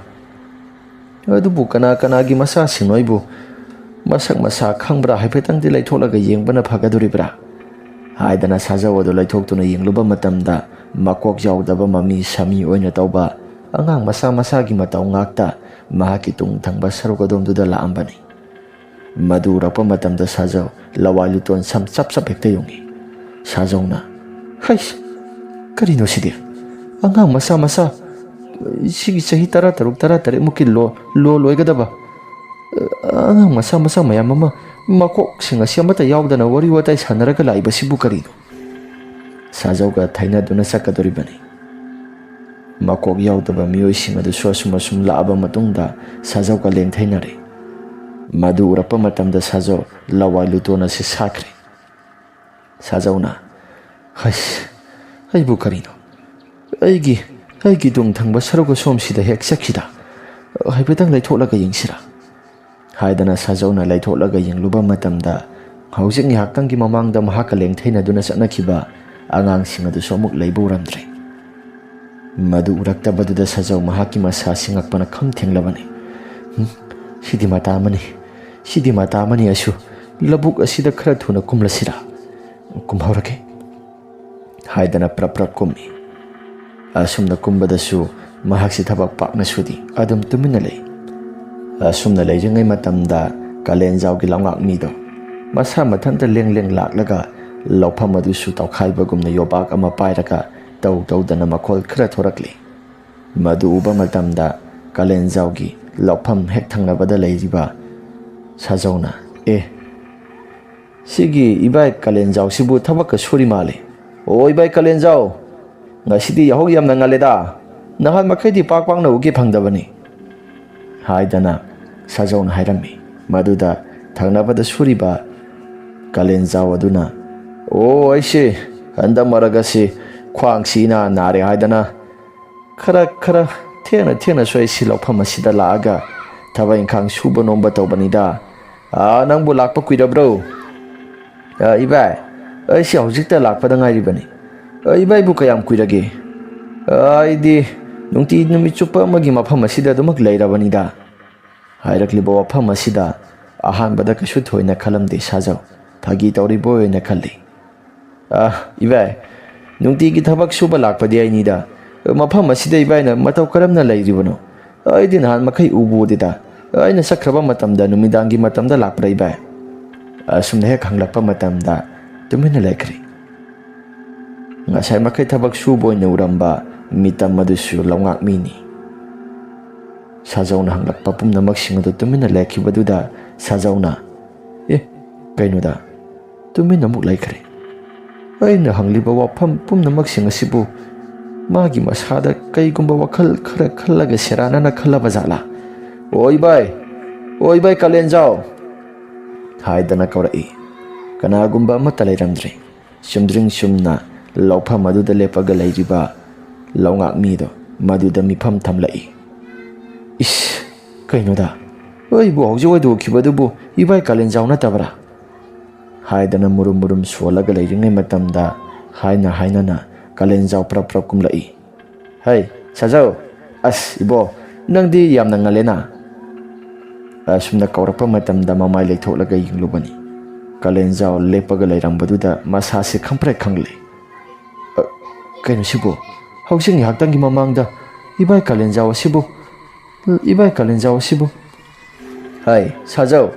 ꯑꯗꯨꯕꯨ ꯀꯅꯥ ꯀꯅꯥꯒꯤ ꯃꯆꯥꯁꯤꯡꯅꯣ ꯑꯩꯕꯨ ꯃꯁꯛ ꯃꯁꯥ ꯈꯪꯕ꯭ꯔꯥ? ꯍꯥꯏꯐꯦꯠꯇꯪꯗꯤ ꯂꯩꯊꯣꯛꯂꯒ ꯌꯦꯡꯕꯅ ꯐꯒꯗꯣꯔꯤꯕ꯭ꯔꯥ?" ꯍꯥꯏꯗꯅ ꯁꯥꯖꯧ ꯑꯗꯨ ꯂꯩꯊꯣꯛꯇꯨꯅ ꯌꯦꯡꯂꯨꯕ ꯃꯇꯝꯗ, ꯃꯀꯣꯛ ꯌꯥꯎꯗꯕ ꯃꯃꯤ ꯁꯥꯃꯤ ꯑꯣꯏꯅ ꯇꯧꯕ ꯑꯉꯥꯡ ꯃꯆꯥ ꯃꯆꯥꯒꯤ ꯃꯇꯧ ꯉꯥꯛꯇ ꯃꯍꯥꯛꯀꯤ ꯇꯨꯡ ꯊꯪꯕ ꯁꯔꯨꯛ ꯑꯗꯣꯝꯗꯨꯗ ꯂꯥꯛꯑꯝꯕꯅꯤ꯫ ꯃꯗꯨ ꯎꯔꯛꯄ ꯃꯇꯝꯗ ꯁꯥꯖꯧ ꯂꯋꯥꯏ ꯂꯨꯇꯣꯟ ꯁꯝ ꯆꯞ ꯆꯞ ꯍꯦꯛꯇ ꯌꯨꯡꯉꯤ꯫ ꯁꯥꯖꯧꯅ, "ꯍꯩꯁ! ꯀꯔꯤꯅꯣ ꯁꯤꯗꯤ? ꯑꯉꯥꯡ ꯃꯆꯥ ꯃꯆꯥ, ꯁꯤꯒꯤ ꯆꯍꯤ ꯇꯔꯥ ꯇꯔꯨꯛ, ꯇꯔꯥ ꯇꯔꯦꯠ ꯃꯨꯛꯀꯤ ꯂꯣ-, ꯂꯣ ꯂꯣꯏꯒꯗꯕ, ꯑꯉꯥꯡ ꯃꯆꯥ ꯃꯆꯥ ꯃꯌꯥꯝ ꯑꯃ, ꯃꯀꯣꯛꯁꯤꯡ ꯑꯁꯤ ꯑꯃꯠꯇ ꯌꯥꯎꯗꯅ ꯋꯥꯔꯤ ꯋꯥꯇꯥꯏ ꯁꯥꯟꯅꯔꯒ ꯂꯥꯛꯏꯕꯁꯤꯕꯨ ꯀꯔꯤꯅꯣ?" ꯁꯥꯖꯧꯒ ꯊꯩꯅꯗꯨꯅ ꯆꯠꯀꯗꯧꯔꯤꯕꯅꯤ꯫ ꯃꯀꯣꯛ ꯌꯥꯎꯗꯕ ꯃꯤꯑꯣꯏꯁꯤꯡ ꯑꯗꯨꯁꯨ ꯑꯁꯨꯝ ꯑꯁꯨꯝ ꯂꯥꯛꯑꯕ ꯃꯇꯨꯡꯗ ꯁꯥꯖꯧꯒ ꯂꯦꯡꯊꯩꯅꯔꯦ꯫ ꯃꯗꯨ ꯎꯔꯛꯄ ꯃꯇꯝꯗ ꯁꯥꯖꯧ ꯂꯋꯥꯏ ꯂꯨꯇꯣꯟ ꯑꯁꯤ ꯁꯥꯈ꯭ꯔꯦ꯫ ꯁꯥꯖꯧꯅ, "ꯍꯩꯁ, ꯑꯩꯕꯨ ꯀꯔꯤꯅꯣ? ꯑꯩꯒꯤ, ꯑꯩꯒꯤ ꯇꯨꯡ ꯊꯪꯕ ꯁꯔꯨꯛ ꯑꯁꯣꯝꯁꯤꯗ ꯍꯦꯛ ꯆꯠꯈꯤꯗ꯫ ꯍꯥꯏꯐꯦꯠꯇꯪ ꯂꯩꯊꯣꯛꯂꯒ ꯌꯦꯡꯁꯤꯔꯥ?" ꯍꯥꯏꯗꯅ ꯁꯥꯖꯧꯅ ꯂꯩꯊꯣꯛꯂꯒ ꯌꯦꯡꯂꯨꯕ ꯃꯇꯝꯗ, ꯍꯧꯖꯤꯛ ꯉꯥꯏꯍꯥꯛꯇꯪꯒꯤ ꯃꯃꯥꯡꯗ ꯃꯍꯥꯛꯀ ꯂꯦꯡꯊꯩꯅꯗꯨꯅ ꯆꯠꯅꯈꯤꯕ ꯑꯉꯥꯡꯁꯤꯡ ꯑꯗꯨꯁꯨ ꯑꯃꯨꯛ ꯂꯩꯕ ꯎꯔꯝꯗ꯭ꯔꯦ꯫ ꯃꯗꯨ ꯎꯔꯛꯇꯕꯗꯨꯗ ꯁꯥꯖꯧ ꯃꯍꯥꯛꯀꯤ ꯃꯁꯥ ꯁꯤꯡꯉꯛꯄꯅ ꯈꯝ ꯊꯦꯡꯂꯕꯅꯤ꯫ "ꯍꯨꯝ, ꯁꯤꯗꯤ ꯃꯇꯥ ꯑꯃꯅꯤ, ꯁꯤꯗꯤ ꯃꯇꯥ ꯑꯃꯅꯤ꯫ ꯑꯩꯁꯨ ꯂꯧꯕꯨꯛ ꯑꯁꯤꯗ ꯈꯔ ꯊꯨꯅ ꯀꯨꯝꯂꯁꯤꯔꯥ? ꯀꯨꯝꯍꯧꯔꯒꯦ" ꯍꯥꯏꯗꯅ ꯄ꯭ꯔꯞ ꯄ꯭ꯔꯞ ꯀꯨꯝꯃꯤ꯫ ꯑꯁꯨꯝꯅ ꯀꯨꯝꯕꯗꯁꯨ ꯃꯍꯥꯛꯁꯤ ꯊꯕꯛ ꯄꯥꯛꯅ ꯁꯨꯗꯦ, ꯑꯗꯨꯝ ꯇꯨꯃꯤꯟꯅ ꯂꯩ꯫ ꯑꯁꯨꯝꯅ ꯂꯩꯔꯤꯉꯩ ꯃꯇꯝꯗ ꯀꯥꯂꯦꯟꯖꯥꯎꯒꯤ ꯂꯝꯉꯥꯛ ꯃꯤꯗꯣ ꯃꯁꯥ ꯃꯊꯟꯇ ꯂꯦꯡ ꯂꯦꯡ ꯂꯥꯛꯂꯒ ꯂꯧꯐꯝ ꯑꯗꯨꯁꯨ ꯇꯧꯈꯥꯏꯕꯒꯨꯝꯅ ꯌꯣꯄꯥꯛ ꯑꯃ ꯄꯥꯏꯔꯒ ꯇꯧ ꯇꯧꯗꯅ ꯃꯈꯣꯜ ꯈꯔ ꯊꯣꯔꯛꯂꯤ꯫ ꯃꯗꯨ ꯎꯕ ꯃꯇꯝꯗ ꯀꯥꯂꯦꯟꯖꯥꯎꯒꯤ ꯂꯧꯐꯝ ꯍꯦꯛ ꯊꯪꯅꯕꯗ ꯂꯩꯔꯤꯕ ꯁꯥꯖꯧꯅ, "ꯑꯦ, ꯁꯤꯒꯤ ꯏꯕꯥꯏ ꯀꯥꯂꯦꯟꯖꯥꯎꯁꯤꯕꯨ ꯊꯕꯛꯀ ꯁꯨꯔꯤ ꯃꯥꯜꯂꯦ꯫ "ꯑꯣ ꯏꯕꯥꯏ ꯀꯥꯂꯦꯟꯖꯥꯎ, ꯉꯁꯤꯗꯤ ꯌꯥꯍꯧ ꯌꯥꯝꯅ ꯉꯜꯂꯦꯗ, ꯅꯍꯥꯟ ꯃꯈꯩꯗꯤ ꯄꯥꯛ ꯄꯥꯛꯅ ꯎꯒꯦ ꯐꯪꯗꯕꯅꯤ" ꯍꯥꯏꯗꯅ ꯁꯥꯖꯧꯅ ꯍꯥꯏꯔꯝꯃꯤ꯫ ꯃꯗꯨꯗ ꯊꯪꯅꯕꯗ ꯁꯨꯔꯤꯕ ꯀꯥꯂꯦꯟꯖꯥꯎ ꯑꯗꯨꯅ, "ꯑꯣ ꯑꯩꯁꯦ ꯍꯟꯗꯛ ꯃꯔꯛ ꯑꯁꯤ ꯈ꯭ꯋꯥꯡꯁꯤ ꯏꯅꯥ ꯅꯥꯔꯦ ꯍꯥꯏꯗꯅ ꯈꯔ ꯈꯔ ꯊꯦꯡꯅ ꯊꯦꯡꯅꯁꯨ ꯑꯩꯁꯤ ꯂꯧꯐꯝ ꯑꯁꯤꯗ ꯂꯥꯛꯑꯒ ꯊꯕꯛ ꯏꯪꯈꯥꯡ ꯁꯨꯕ ꯅꯣꯝꯕ ꯇꯧꯕꯅꯤꯗ꯫ ꯑꯥ, ꯅꯪꯕꯨ ꯂꯥꯛꯄ ꯀꯨꯏꯔꯕ꯭ꯔꯣ?" "ꯑꯥ, ꯏꯕꯥꯏ, ꯑꯩꯁꯦ ꯍꯧꯖꯤꯛꯇ ꯂꯥꯛꯄꯗ ꯉꯥꯏꯔꯤꯕꯅꯤ꯫ ꯑꯥ, ꯏꯕꯥꯏꯕꯨ ꯀꯌꯥꯝ ꯀꯨꯏꯔꯒꯦ?" "ꯑꯥ, ꯑꯩꯗꯤ ꯅꯨꯡꯇꯤ ꯅꯨꯃꯤꯠ ꯆꯨꯞꯄ ꯑꯃꯒꯤ ꯃꯐꯝ ꯑꯁꯤꯗ ꯑꯗꯨꯃꯛ ꯂꯩꯔꯕꯅꯤꯗ"꯫ ꯍꯥꯏꯔꯛꯂꯤꯕ ꯋꯥꯐꯝ ꯑꯁꯤꯗ ꯑꯍꯥꯟꯕꯗ ꯀꯩꯁꯨ ꯊꯣꯏꯅ ꯈꯜꯂꯝꯗꯦ ꯁꯥꯖꯧ꯫ ꯐꯥꯒꯤ ꯇꯧꯔꯤꯕ ꯑꯣꯏꯅ ꯈꯜꯂꯤ꯫ "ꯑꯥ, ꯏꯕꯥꯏ, ꯅꯨꯡꯇꯤꯒꯤ ꯊꯕꯛ ꯁꯨꯕ ꯂꯥꯛꯄꯗꯤ ꯑꯩꯅꯤꯗ꯫ ꯃꯐꯝ ꯑꯁꯤꯗ ꯏꯕꯥꯏꯅ ꯃꯇꯧ ꯀꯔꯝꯅ ꯂꯩꯔꯤꯕꯅꯣ? ꯑꯩꯗꯤ ꯅꯍꯥꯟ ꯃꯈꯩ ꯎꯕꯨ ꯎꯗꯦꯗ꯫ ꯑꯩꯅ ꯆꯠꯈ꯭ꯔꯕ ꯃꯇꯝꯗ ꯅꯨꯃꯤꯗꯥꯡꯒꯤ ꯃꯇꯝꯗ ꯂꯥꯛꯄ꯭ꯔꯥ ꯏꯕꯥꯏ?" ꯑꯁꯨꯝꯅ ꯍꯦꯛ ꯍꯪꯂꯛꯄ ꯃꯇꯝꯗ ꯇꯨꯃꯤꯟꯅ ꯂꯩꯈ꯭ꯔꯦ꯫ ꯉꯁꯥꯏ ꯃꯈꯩ ꯊꯕꯛ ꯁꯨꯕ ꯑꯣꯏꯅ ꯎꯔꯝꯕ ꯃꯤꯇꯝ ꯑꯗꯨꯁꯨ ꯂꯧꯉꯥꯛ ꯃꯤꯅꯤ꯫ ꯁꯥꯖꯧꯅ ꯍꯪꯂꯛꯄ ꯄꯨꯝꯅꯃꯛꯁꯤꯡ ꯑꯗꯨ ꯇꯨꯃꯤꯟꯅ ꯂꯩꯈꯤꯕꯗꯨꯗ ꯁꯥꯖꯧꯅ, "ꯑꯦ, ꯀꯩꯅꯣꯗ?" ꯇꯨꯃꯤꯟꯅ ꯑꯃꯨꯛ ꯂꯩꯈ꯭ꯔꯦ꯫ ꯑꯩꯅ ꯍꯪꯂꯤꯕ ꯋꯥꯐꯝ ꯄꯨꯝꯅꯃꯛꯁꯤꯡ ꯑꯁꯤꯕꯨ ꯃꯥꯒꯤ ꯃꯁꯥꯗ ꯀꯩꯒꯨꯝꯕ ꯋꯥꯈꯜ ꯈꯔ ꯈꯜꯂꯒ ꯁꯦꯔꯥꯟꯅꯅ ꯈꯜꯂꯕ ꯖꯥꯠꯂꯥ? "ꯑꯣ ꯏꯕꯥꯏ, ꯑꯣ ꯏꯕꯥꯏ ꯀꯥꯂꯦꯟꯖꯥꯎ!" ꯍꯥꯏꯗꯅ ꯀꯧꯔꯛꯏ꯫ ꯀꯅꯥꯒꯨꯝꯕ ꯑꯃꯠꯇ ꯂꯩꯔꯝꯗ꯭ꯔꯦ꯫ ꯆꯨꯝꯗ꯭ꯔꯤꯡ ꯆꯨꯝꯅ ꯂꯧꯐꯝ ꯑꯗꯨꯗ ꯂꯦꯞꯄꯒ ꯂꯩꯔꯤꯕ ꯂꯧꯉꯥꯛ ꯃꯤꯗꯣ ꯃꯗꯨꯗ ꯃꯤꯐꯝ ꯊꯝꯂꯛꯏ꯫ "ꯏꯁ, ꯀꯩꯅꯣꯗ? ꯑꯩꯕꯨ ꯍꯧꯖꯤꯛ ꯋꯥꯏꯗ ꯎꯈꯤꯕꯗꯨꯕꯨ ꯏꯕꯥꯏ ꯀꯥꯂꯦꯟꯖꯥꯎ ꯅꯠꯇꯕ꯭ꯔꯥ?" ꯍꯥꯏꯗꯅ ꯃꯨꯔꯨꯝ ꯃꯨꯔꯨꯝ ꯁꯣꯜꯂꯒ ꯂꯩꯔꯤꯉꯩ ꯃꯇꯝꯗ ꯍꯥꯏꯅ ꯍꯥꯏꯅꯅ ꯀꯥꯂꯦꯟꯖꯥꯎ ꯄ꯭ꯔꯞ ꯄ꯭ꯔꯞ ꯀꯨꯝꯂꯛꯏ꯫ "ꯍꯩ, ꯁꯥꯖꯧ! ꯑꯁ, ꯏꯕꯣ, ꯅꯪꯗꯤ ꯌꯥꯝꯅ ꯉꯜꯂꯦꯅ!" ꯑꯁꯨꯝꯅ ꯀꯧꯔꯛꯄ ꯃꯇꯝꯗ ꯃꯃꯥꯏ ꯂꯩꯊꯣꯛꯂꯒ ꯌꯦꯡꯂꯨꯕꯅꯤ꯫ ꯀꯥꯂꯦꯟꯖꯥꯎ ꯂꯦꯞꯄꯒ ꯂꯩꯔꯝꯕꯗꯨꯗ ꯃꯁꯥꯁꯦ ꯈꯪꯄ꯭ꯔꯦꯛ ꯈꯪꯂꯦ꯫ "ꯑ, ꯀꯩꯅꯣ ꯁꯤꯕꯨ? ꯍꯧꯖꯤꯛ ꯉꯥꯏꯍꯥꯛꯇꯪꯒꯤ ꯃꯃꯥꯡꯗ ꯏꯕꯥꯏ ꯀꯥꯂꯦꯟꯖꯥꯎ ꯑꯁꯤꯕꯨ, ꯏꯕꯥꯏ ꯀꯥꯂꯦꯟꯖꯥꯎ ꯑꯁꯤꯕꯨ?" "ꯍꯥꯏ, ꯁꯥꯖꯧ,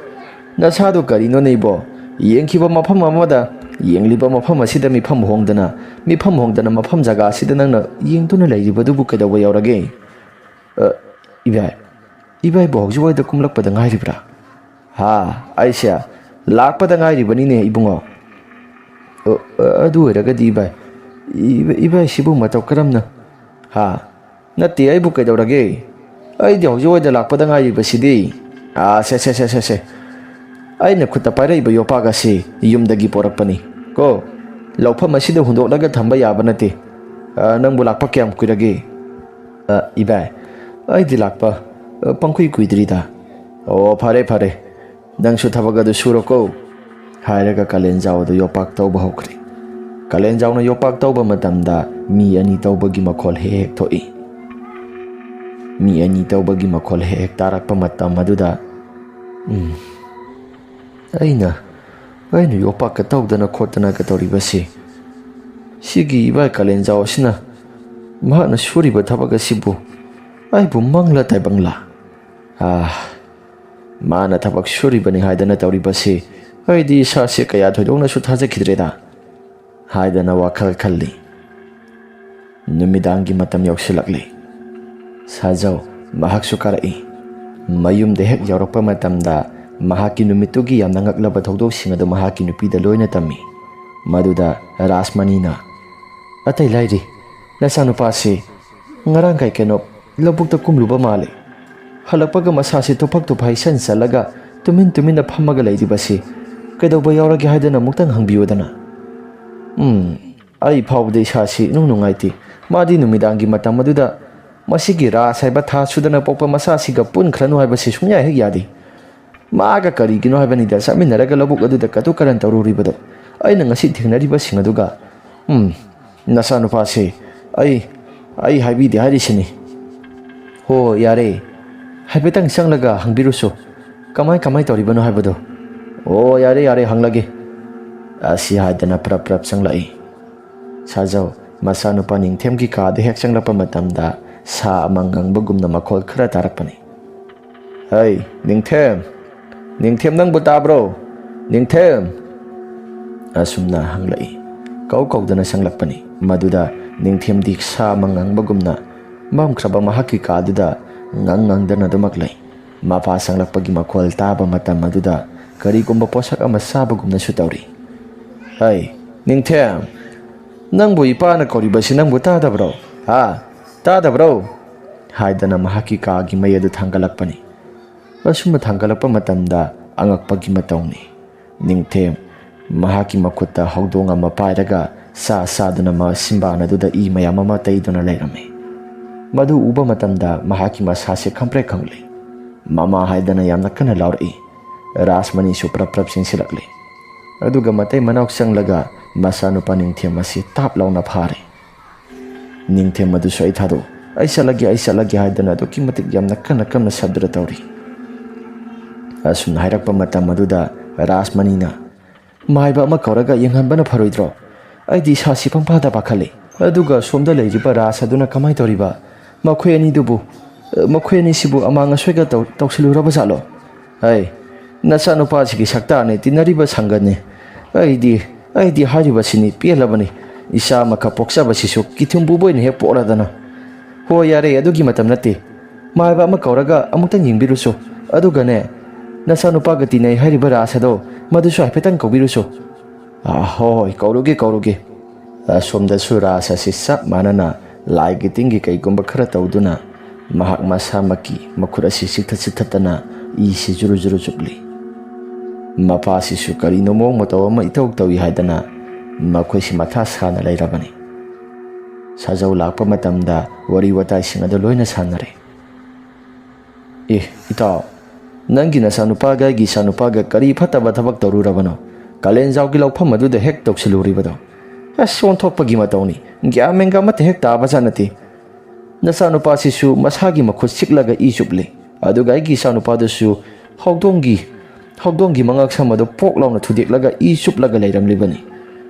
ꯅꯁꯥꯗꯨ ꯀꯔꯤꯅꯣꯅꯦ ꯏꯕꯣ? ꯌꯦꯡꯈꯤꯕ ꯃꯐꯝ ꯑꯃꯗ, ꯌꯦꯡꯂꯤꯕ ꯃꯐꯝ ꯑꯁꯤꯗ ꯃꯤꯐꯝ ꯍꯣꯡꯗꯅ, ꯃꯤꯐꯝ ꯍꯣꯡꯗꯅ ꯃꯐꯝ ꯖꯒꯥ ꯑꯁꯤꯗ ꯅꯪꯅ ꯌꯦꯡꯗꯨꯅ ꯂꯩꯔꯤꯕꯗꯨꯕꯨ ꯀꯩꯗꯧꯕ ꯌꯥꯎꯔꯒꯦ?" "ꯑ, ꯏꯕꯥꯏ, ꯏꯕꯥꯏꯕꯨ ꯍꯧꯖꯤꯛꯋꯥꯏꯗ ꯀꯨꯝꯂꯛꯄꯗ ꯉꯥꯏꯔꯤꯕ꯭ꯔꯥ?" "ꯍꯥ, ꯑꯩꯁꯦ ꯂꯥꯛꯄꯗ ꯉꯥꯏꯔꯤꯕꯅꯤꯅꯦ ꯏꯕꯨꯡꯉꯣ꯫" "ꯑ, ꯑ, ꯑꯗꯨ ꯑꯣꯏꯔꯒꯗꯤ ꯏꯕꯥꯏ, "ꯏꯕ-, ꯏꯕꯥꯏꯁꯤꯕꯨ ꯃꯇꯧ ꯀꯔꯝꯅ?" "ꯍꯥ? ꯅꯠꯇꯦ, ꯑꯩꯕꯨ ꯀꯩꯗꯧꯔꯒꯦ? ꯑꯩꯗꯤ ꯍꯧꯖꯤꯛ ꯋꯥꯏꯗ ꯂꯥꯛꯄꯗ ꯉꯥꯏꯔꯤꯕꯁꯤꯗꯤ꯫ ꯑꯥ, ꯁꯦ, ꯁꯦ, ꯁꯦ, ꯁꯦ, ꯁꯦ꯫ ꯑꯩꯅ ꯈꯨꯠꯇ ꯄꯥꯏꯔꯛꯏꯕ ꯌꯣꯄꯥꯛ ꯑꯁꯤ ꯌꯨꯝꯗꯒꯤ ꯄꯣꯔꯛꯄꯅꯤ ꯀꯣ꯫ ꯂꯧꯐꯝ ꯑꯁꯤꯗ ꯍꯨꯟꯗꯣꯛꯂꯒ ꯊꯝꯕ ꯌꯥꯕ ꯅꯠꯇꯦ꯫ ꯑꯥ, ꯅꯪꯕꯨ ꯂꯥꯛꯄ ꯀꯌꯥꯝ ꯀꯨꯏꯔꯒꯦ?" "ꯑꯥ, ꯏꯕꯥꯏ, ꯑꯩꯗꯤ ꯂꯥꯛꯄ, ꯑꯥ, ꯄꯪꯀꯨꯏ ꯀꯨꯏꯗ꯭ꯔꯤꯗ꯫" "ꯑꯣ, ꯐꯔꯦ, ꯐꯔꯦ꯫ ꯅꯪꯁꯨ ꯊꯕꯛ ꯑꯗꯨ ꯁꯨꯔꯣꯀꯣ," ꯍꯥꯏꯔꯒ ꯀꯥꯂꯦꯟꯖꯥꯎ ꯑꯗꯨ ꯌꯣꯄꯥꯛ ꯇꯧꯕ ꯍꯧꯈ꯭ꯔꯦ꯫ ꯀꯥꯂꯦꯟꯖꯥꯎꯅ ꯌꯣꯄꯥꯛ ꯇꯧꯕ ꯃꯇꯝꯗ ꯃꯤ ꯑꯅꯤ ꯇꯧꯕꯒꯤ ꯃꯈꯣꯜ ꯍꯦꯛ ꯍꯦꯛ ꯊꯣꯛꯏ꯫ ꯃꯤ ꯑꯅꯤ ꯇꯧꯕꯒꯤ ꯃꯈꯣꯜ ꯍꯦꯛ ꯍꯦꯛ ꯇꯥꯔꯛꯄ ꯃꯇꯝ ꯑꯗꯨꯗ, "ꯎꯝ, ꯑꯩꯅ, ꯑꯩꯅ ꯌꯣꯄꯥꯛꯀ ꯇꯧꯗꯅ ꯈꯣꯠꯇꯅꯒ ꯇꯧꯔꯤꯕꯁꯤ, ꯁꯤꯒꯤ ꯏꯕꯥꯏ ꯀꯥꯂꯦꯟꯖꯥꯎ ꯑꯁꯤꯅ ꯃꯍꯥꯛꯅ ꯁꯨꯔꯤꯕ ꯊꯕꯛ ꯑꯁꯤꯕꯨ ꯑꯩꯕꯨ ꯃꯪꯂꯥ ꯇꯥꯏꯕꯪꯂꯥ? ꯑꯥ, ꯃꯥꯅ ꯊꯕꯛ ꯁꯨꯔꯤꯕꯅꯤ ꯍꯥꯏꯗꯅ ꯇꯧꯔꯤꯕꯁꯤ ꯑꯩꯗꯤ ꯏꯁꯥꯁꯦ ꯀꯌꯥ ꯊꯣꯏꯗꯣꯛꯅꯁꯨ ꯊꯥꯖꯈꯤꯗ꯭ꯔꯦꯗ" ꯍꯥꯏꯗꯅ ꯋꯥꯈꯜ ꯈꯜꯂꯤ꯫ ꯅꯨꯃꯤꯗꯥꯡꯒꯤ ꯃꯇꯝ ꯌꯧꯁꯤꯜꯂꯛꯂꯤ꯫ ꯁꯥꯖꯧ ꯃꯍꯥꯛꯁꯨ ꯀꯥꯔꯛꯏ꯫ ꯃꯌꯨꯝꯗ ꯍꯦꯛ ꯌꯧꯔꯛꯄ ꯃꯇꯝꯗ ꯃꯍꯥꯛꯀꯤ ꯅꯨꯃꯤꯠꯇꯨꯒꯤ ꯌꯥꯝꯅ ꯉꯛꯂꯕ ꯊꯧꯗꯣꯛꯁꯤꯡ ꯑꯗꯨ ꯃꯍꯥꯛꯀꯤ ꯅꯨꯄꯤꯗ ꯂꯣꯏꯅ ꯇꯝꯃꯤ꯫ ꯃꯗꯨꯗ ꯔꯥꯖꯃꯅꯤꯅ, "ꯑꯇꯩ ꯂꯥꯏꯔꯤ, ꯅꯆꯥꯅꯨꯄꯥꯁꯤ ꯉꯔꯥꯡ ꯀꯩ ꯀꯩꯅꯣ ꯂꯧꯕꯨꯛꯇ ꯀꯨꯝꯂꯨꯕ ꯃꯥꯜꯂꯤ꯫ ꯍꯜꯂꯛꯄꯒ ꯃꯁꯥꯁꯤ ꯇꯨꯐꯛ ꯇꯨꯐꯥ ꯏꯁꯟ ꯆꯠꯂꯒ ꯇꯨꯃꯤꯟ ꯇꯨꯃꯤꯟꯅ ꯐꯝꯃꯒ ꯂꯩꯔꯤꯕꯁꯤ ꯀꯩꯗꯧꯕ ꯌꯥꯎꯔꯒꯦ ꯍꯥꯏꯗꯅ ꯑꯃꯨꯛꯇꯪ ꯍꯪꯕꯤꯌꯨꯗꯅ꯫" "ꯎꯝ, ꯑꯩ ꯐꯥꯎꯕꯗ ꯏꯁꯥꯁꯤ ꯏꯅꯨꯡ ꯅꯨꯡꯉꯥꯏꯇꯦ꯫ ꯃꯥꯗꯤ ꯅꯨꯃꯤꯗꯥꯡꯒꯤ ꯃꯇꯝ ꯑꯗꯨꯗ ꯃꯁꯤꯒꯤ ꯔꯥꯁ ꯍꯥꯏꯕ ꯊꯥ ꯁꯨꯗꯅ ꯄꯣꯛꯄ ꯃꯆꯥꯁꯤꯒ ꯄꯨꯟꯈ꯭ꯔꯅꯨ ꯍꯥꯏꯕꯁꯤ ꯁꯨꯡꯌꯥ ꯍꯦꯛ ꯌꯥꯗꯦ꯫ ꯃꯥꯒ ꯀꯔꯤꯒꯤꯅꯣ ꯍꯥꯏꯕꯅꯤꯗ ꯆꯠꯃꯤꯟꯅꯔꯒ ꯂꯧꯕꯨꯛ ꯑꯗꯨꯗ ꯀꯇꯨ ꯀꯔꯟ ꯇꯧꯔꯨꯔꯤꯕꯗꯣ꯫ ꯑꯩꯅ ꯉꯁꯤ ꯊꯦꯡꯅꯔꯤꯕꯁꯤꯡ ꯑꯗꯨꯒ, ꯎꯝ, ꯅꯆꯥꯅꯨꯄꯥꯁꯦ ꯑꯩ, ꯑꯩ ꯍꯥꯏꯕꯤꯗꯦ ꯍꯥꯏꯔꯤꯁꯤꯅꯤ꯫" "ꯍꯣ, ꯌꯥꯔꯦ꯫ ꯍꯥꯏꯐꯦꯠꯇꯪ ꯆꯪꯂꯒ ꯍꯪꯕꯤꯔꯨꯁꯨ꯫ ꯀꯃꯥꯏ, ꯀꯃꯥꯏ ꯇꯧꯔꯤꯕꯅꯣ ꯍꯥꯏꯕꯗꯣ꯫" "ꯑꯣ, ꯌꯥꯔꯦ, ꯌꯥꯔꯦ, ꯍꯪꯂꯒꯦ꯫" ꯑꯁꯤ ꯍꯥꯏꯗꯅ ꯄ꯭ꯔꯞ ꯄ꯭ꯔꯞ ꯆꯪꯂꯛꯏ꯫ ꯁꯥꯖꯧ ꯃꯆꯥꯅꯨꯄꯥ ꯅꯤꯡꯊꯦꯝꯒꯤ ꯀꯥꯗ ꯍꯦꯛ ꯆꯪꯂꯛꯄ ꯃꯇꯝꯗ ꯁꯥ ꯑꯃ ꯉꯪꯕꯒꯨꯝꯅ ꯃꯈꯣꯜ ꯈꯔ ꯇꯥꯔꯛꯄꯅꯤ꯫ "ꯍꯩ, ꯅꯤꯡꯊꯦꯝ! ꯅꯤꯡꯊꯦꯝ, ꯅꯪꯕꯨ ꯇꯥꯕ꯭ꯔꯣ? ꯅꯤꯡꯊꯦꯝ!" ꯑꯁꯨꯝꯅ ꯍꯪꯂꯛꯏ꯫ ꯀꯧ ꯀꯧꯗꯅ ꯆꯪꯂꯛꯄꯅꯤ꯫ ꯃꯗꯨꯗ ꯅꯤꯡꯊꯦꯝꯗꯤ ꯁꯥ ꯑꯃ ꯉꯪꯕꯒꯨꯝꯅ ꯃꯝꯈ꯭ꯔꯕ ꯃꯍꯥꯛꯀꯤ ꯀꯥꯗꯨꯗ ꯉꯪ ꯉꯪꯗꯅ ꯑꯗꯨꯃꯛ ꯂꯩ꯫ ꯃꯄꯥ ꯆꯪꯂꯛꯄꯒꯤ ꯃꯈꯣꯜ ꯇꯥꯕ ꯃꯇꯝ ꯑꯗꯨꯗ ꯀꯔꯤꯒꯨꯝꯕ ꯄꯣꯠꯁꯛ ꯑꯃ ꯆꯥꯕꯒꯨꯝꯅꯁꯨ ꯇꯧꯔꯤ꯫ "ꯍꯩ, ꯅꯤꯡꯊꯦꯝ! "ꯅꯪꯕꯨ ꯏꯄꯥꯅ ꯀꯧꯔꯤꯕꯁꯤ ꯅꯪꯕꯨ ꯇꯥꯗꯕ꯭ꯔꯣ? ꯍꯥ? ꯇꯥꯗꯕ꯭ꯔꯣ?" ꯍꯥꯏꯗꯅ ꯃꯍꯥꯛꯀꯤ ꯀꯥꯒꯤ ꯃꯩ ꯑꯗꯨ ꯊꯥꯡꯒꯠꯂꯛꯄꯅꯤ꯫ ꯑꯁꯨꯝꯅ ꯊꯥꯡꯒꯠꯂꯛꯄ ꯃꯇꯝꯗ ꯑꯉꯛꯄꯒꯤ ꯃꯇꯧꯅꯤ꯫ ꯅꯤꯡꯊꯦꯝ ꯃꯍꯥꯛꯀꯤ ꯃꯈꯨꯠꯇ ꯍꯧꯗꯣꯡ ꯑꯃ ꯄꯥꯏꯔꯒ ꯆꯥ ꯆꯥꯗꯨꯅ ꯃꯁꯤꯝꯕꯥꯟ ꯑꯗꯨꯗ ꯏ ꯃꯌꯥꯝ ꯑꯃ ꯇꯩꯗꯨꯅ ꯂꯩꯔꯝꯃꯤ꯫ ꯃꯗꯨ ꯎꯕ ꯃꯇꯝꯗ ꯃꯍꯥꯛꯀꯤ ꯃꯁꯥꯁꯦ ꯈꯪꯄ꯭ꯔꯦꯛ ꯈꯪꯂꯤ꯫ "ꯃꯃꯥ!" ꯍꯥꯏꯗꯅ ꯌꯥꯝꯅ ꯀꯟꯅ ꯂꯥꯎꯔꯛꯏ꯫ ꯔꯥꯖꯃꯅꯤꯁꯨ ꯄ꯭ꯔꯞ ꯄ꯭ꯔꯞ ꯆꯦꯟꯁꯤꯜꯂꯛꯂꯤ꯫ ꯑꯗꯨꯒ ꯃꯇꯩ ꯃꯅꯥꯎ ꯆꯪꯂꯒ ꯃꯆꯥꯅꯨꯄꯥ ꯅꯤꯡꯊꯦꯝ ꯑꯁꯤ ꯇꯥꯞ ꯂꯥꯎꯅ ꯐꯥꯔꯦ꯫ ꯅꯤꯡꯊꯦꯝ ꯑꯗꯨꯁꯨ "ꯑꯩ ꯊꯥꯗꯣꯛꯎ, ꯑꯩ ꯆꯠꯂꯒꯦ, ꯑꯩ ꯆꯠꯂꯒꯦ" ꯍꯥꯏꯗꯅ ꯑꯗꯨꯛꯀꯤ ꯃꯇꯤꯛ ꯌꯥꯝꯅ ꯀꯟꯅ ꯀꯟꯅ ꯁꯕꯗ ꯇꯧꯔꯤ꯫ ꯑꯁꯨꯝꯅ ꯍꯥꯏꯔꯛꯄ ꯃꯇꯝ ꯑꯗꯨꯗ ꯔꯥꯖꯃꯅꯤꯅ, "ꯃꯥꯏꯕ ꯑꯃ ꯀꯧꯔꯒ ꯌꯦꯡꯍꯟꯕꯅ ꯐꯔꯣꯏꯗ꯭ꯔꯣ? ꯑꯩꯗꯤ ꯏꯁꯥꯁꯤ ꯄꯪꯄꯥꯗ ꯄꯥꯈꯠꯂꯤ꯫ ꯑꯗꯨꯒ ꯁꯣꯝꯗ ꯂꯩꯔꯤꯕ ꯔꯥꯖ ꯑꯗꯨꯅ ꯀꯃꯥꯏ ꯇꯧꯔꯤꯕ? ꯃꯈꯣꯏ ꯑꯅꯤꯗꯨꯕꯨ, ꯃꯈꯣꯏ ꯑꯅꯤꯁꯤꯕꯨ ꯑꯃꯥꯡ ꯑꯁꯣꯏꯒ ꯇꯧ-, ꯇꯧꯁꯤꯜꯂꯨꯔꯕ ꯖꯥꯠꯂꯣ? ꯑꯩ, ꯅꯆꯥꯅꯨꯄꯥꯁꯤꯒꯤ ꯁꯛꯇꯥꯅꯦ ꯇꯤꯟꯅꯔꯤꯕ ꯁꯪꯒꯅꯤ꯫ ꯑꯩꯗꯤ, ꯑꯩꯗꯤ ꯍꯥꯏꯔꯤꯕꯁꯤꯅꯤ ꯄꯦꯜꯂꯕꯅꯤ꯫ ꯏꯆꯥ ꯑꯃꯈꯛ ꯄꯣꯛꯆꯕꯁꯤꯁꯨ ꯀꯤꯊꯨꯝ ꯄꯨꯕ ꯑꯣꯏꯅ ꯍꯦꯛ ꯄꯣꯛꯂꯗꯅ꯫" "ꯍꯣꯏ, ꯌꯥꯔꯦ, ꯑꯗꯨꯒꯤ ꯃꯇꯝ ꯅꯠꯇꯦ꯫ ꯃꯥꯏꯕ ꯑꯃ ꯀꯧꯔꯒ ꯑꯃꯨꯛꯇꯪ ꯌꯦꯡꯕꯤꯔꯨꯁꯨ꯫ ꯑꯗꯨꯒꯅꯦ, ꯅꯆꯥꯅꯨꯄꯥꯒ ꯇꯤꯟꯅꯩ ꯍꯥꯏꯔꯤꯕ ꯔꯥꯖ ꯑꯗꯣ, ꯃꯗꯨꯁꯨ ꯍꯥꯏꯐꯦꯠꯇꯪ ꯀꯧꯕꯤꯔꯨꯁꯨ꯫" "ꯑꯥ, ꯍꯣꯏ, ꯍꯣꯏ, ꯀꯧꯔꯨꯒꯦ, ꯀꯧꯔꯨꯒꯦ꯫" ꯑꯁꯣꯝꯗꯁꯨ ꯔꯥꯖ ꯑꯁꯤ ꯆꯞ ꯃꯥꯟꯅꯅ ꯂꯥꯏꯒꯤ ꯇꯤꯟꯒꯤ ꯀꯩꯒꯨꯝꯕ ꯈꯔ ꯇꯧꯗꯨꯅ ꯃꯍꯥꯛ ꯃꯁꯥꯃꯛꯀꯤ ꯃꯈꯨꯠ ꯑꯁꯤ ꯆꯤꯛꯊꯠ ꯆꯤꯛꯊꯠꯇꯅ ꯏꯁꯤ ꯖꯨꯔꯨ ꯖꯨꯔꯨ ꯆꯨꯞꯂꯤ꯫ ꯃꯄꯥꯁꯤꯁꯨ ꯀꯔꯤꯅꯣ ꯃꯑꯣꯡ ꯃꯇꯧ ꯑꯃ ꯏꯇꯧ ꯇꯧꯏ ꯍꯥꯏꯗꯅ ꯃꯈꯣꯏꯁꯤ ꯃꯊꯥ ꯁꯥꯅ ꯂꯩꯔꯕꯅꯤ꯫ ꯁꯥꯖꯧ ꯂꯥꯛꯄ ꯃꯇꯝꯗ ꯋꯥꯔꯤ ꯋꯥꯇꯥꯏꯁꯤꯡ ꯑꯗꯨ ꯂꯣꯏꯅ ꯁꯥꯟꯅꯔꯦ꯫ "ꯑꯦ, ꯏꯇꯥꯎ, ꯅꯪꯒꯤ ꯅꯆꯥꯅꯨꯄꯥꯒ ꯑꯩꯒꯤ ꯏꯆꯥꯅꯨꯄꯥꯒ ꯀꯔꯤ ꯐꯠꯇꯕ ꯊꯕꯛ ꯇꯧꯔꯨꯔꯕꯅꯣ? ꯀꯥꯂꯦꯟꯖꯥꯎꯒꯤ ꯂꯧꯐꯝ ꯑꯗꯨꯗ ꯍꯦꯛ ꯇꯧꯁꯤꯜꯂꯨꯔꯤꯕꯗꯣ? ꯑꯁ, ꯑꯣꯟꯊꯣꯛꯄꯒꯤ ꯃꯇꯧꯅꯤ꯫ ꯒ꯭ꯌꯥꯟ ꯃꯦꯟꯒ ꯑꯃꯠꯇ ꯍꯦꯛ ꯇꯥꯕ ꯖꯥꯠ ꯅꯠꯇꯦ꯫ ꯅꯆꯥꯅꯨꯄꯥꯁꯤꯁꯨ ꯃꯁꯥꯒꯤ ꯃꯈꯨꯠ ꯆꯤꯛꯂꯒ ꯏ ꯆꯨꯞꯂꯤ꯫ ꯑꯗꯨꯒ ꯑꯩꯒꯤ ꯏꯆꯥꯅꯨꯄꯥꯗꯨꯁꯨ ꯍꯧꯗꯣꯡꯒꯤ, ꯍꯧꯗꯣꯡꯒꯤ ꯃꯉꯛꯁꯝ ꯑꯗꯨ ꯄꯣꯛ ꯂꯥꯎꯅ ꯊꯨꯗꯦꯛꯂꯒ ꯏ ꯆꯨꯞꯂꯒ ꯂꯩꯔꯝꯂꯤꯕꯅꯤ꯫"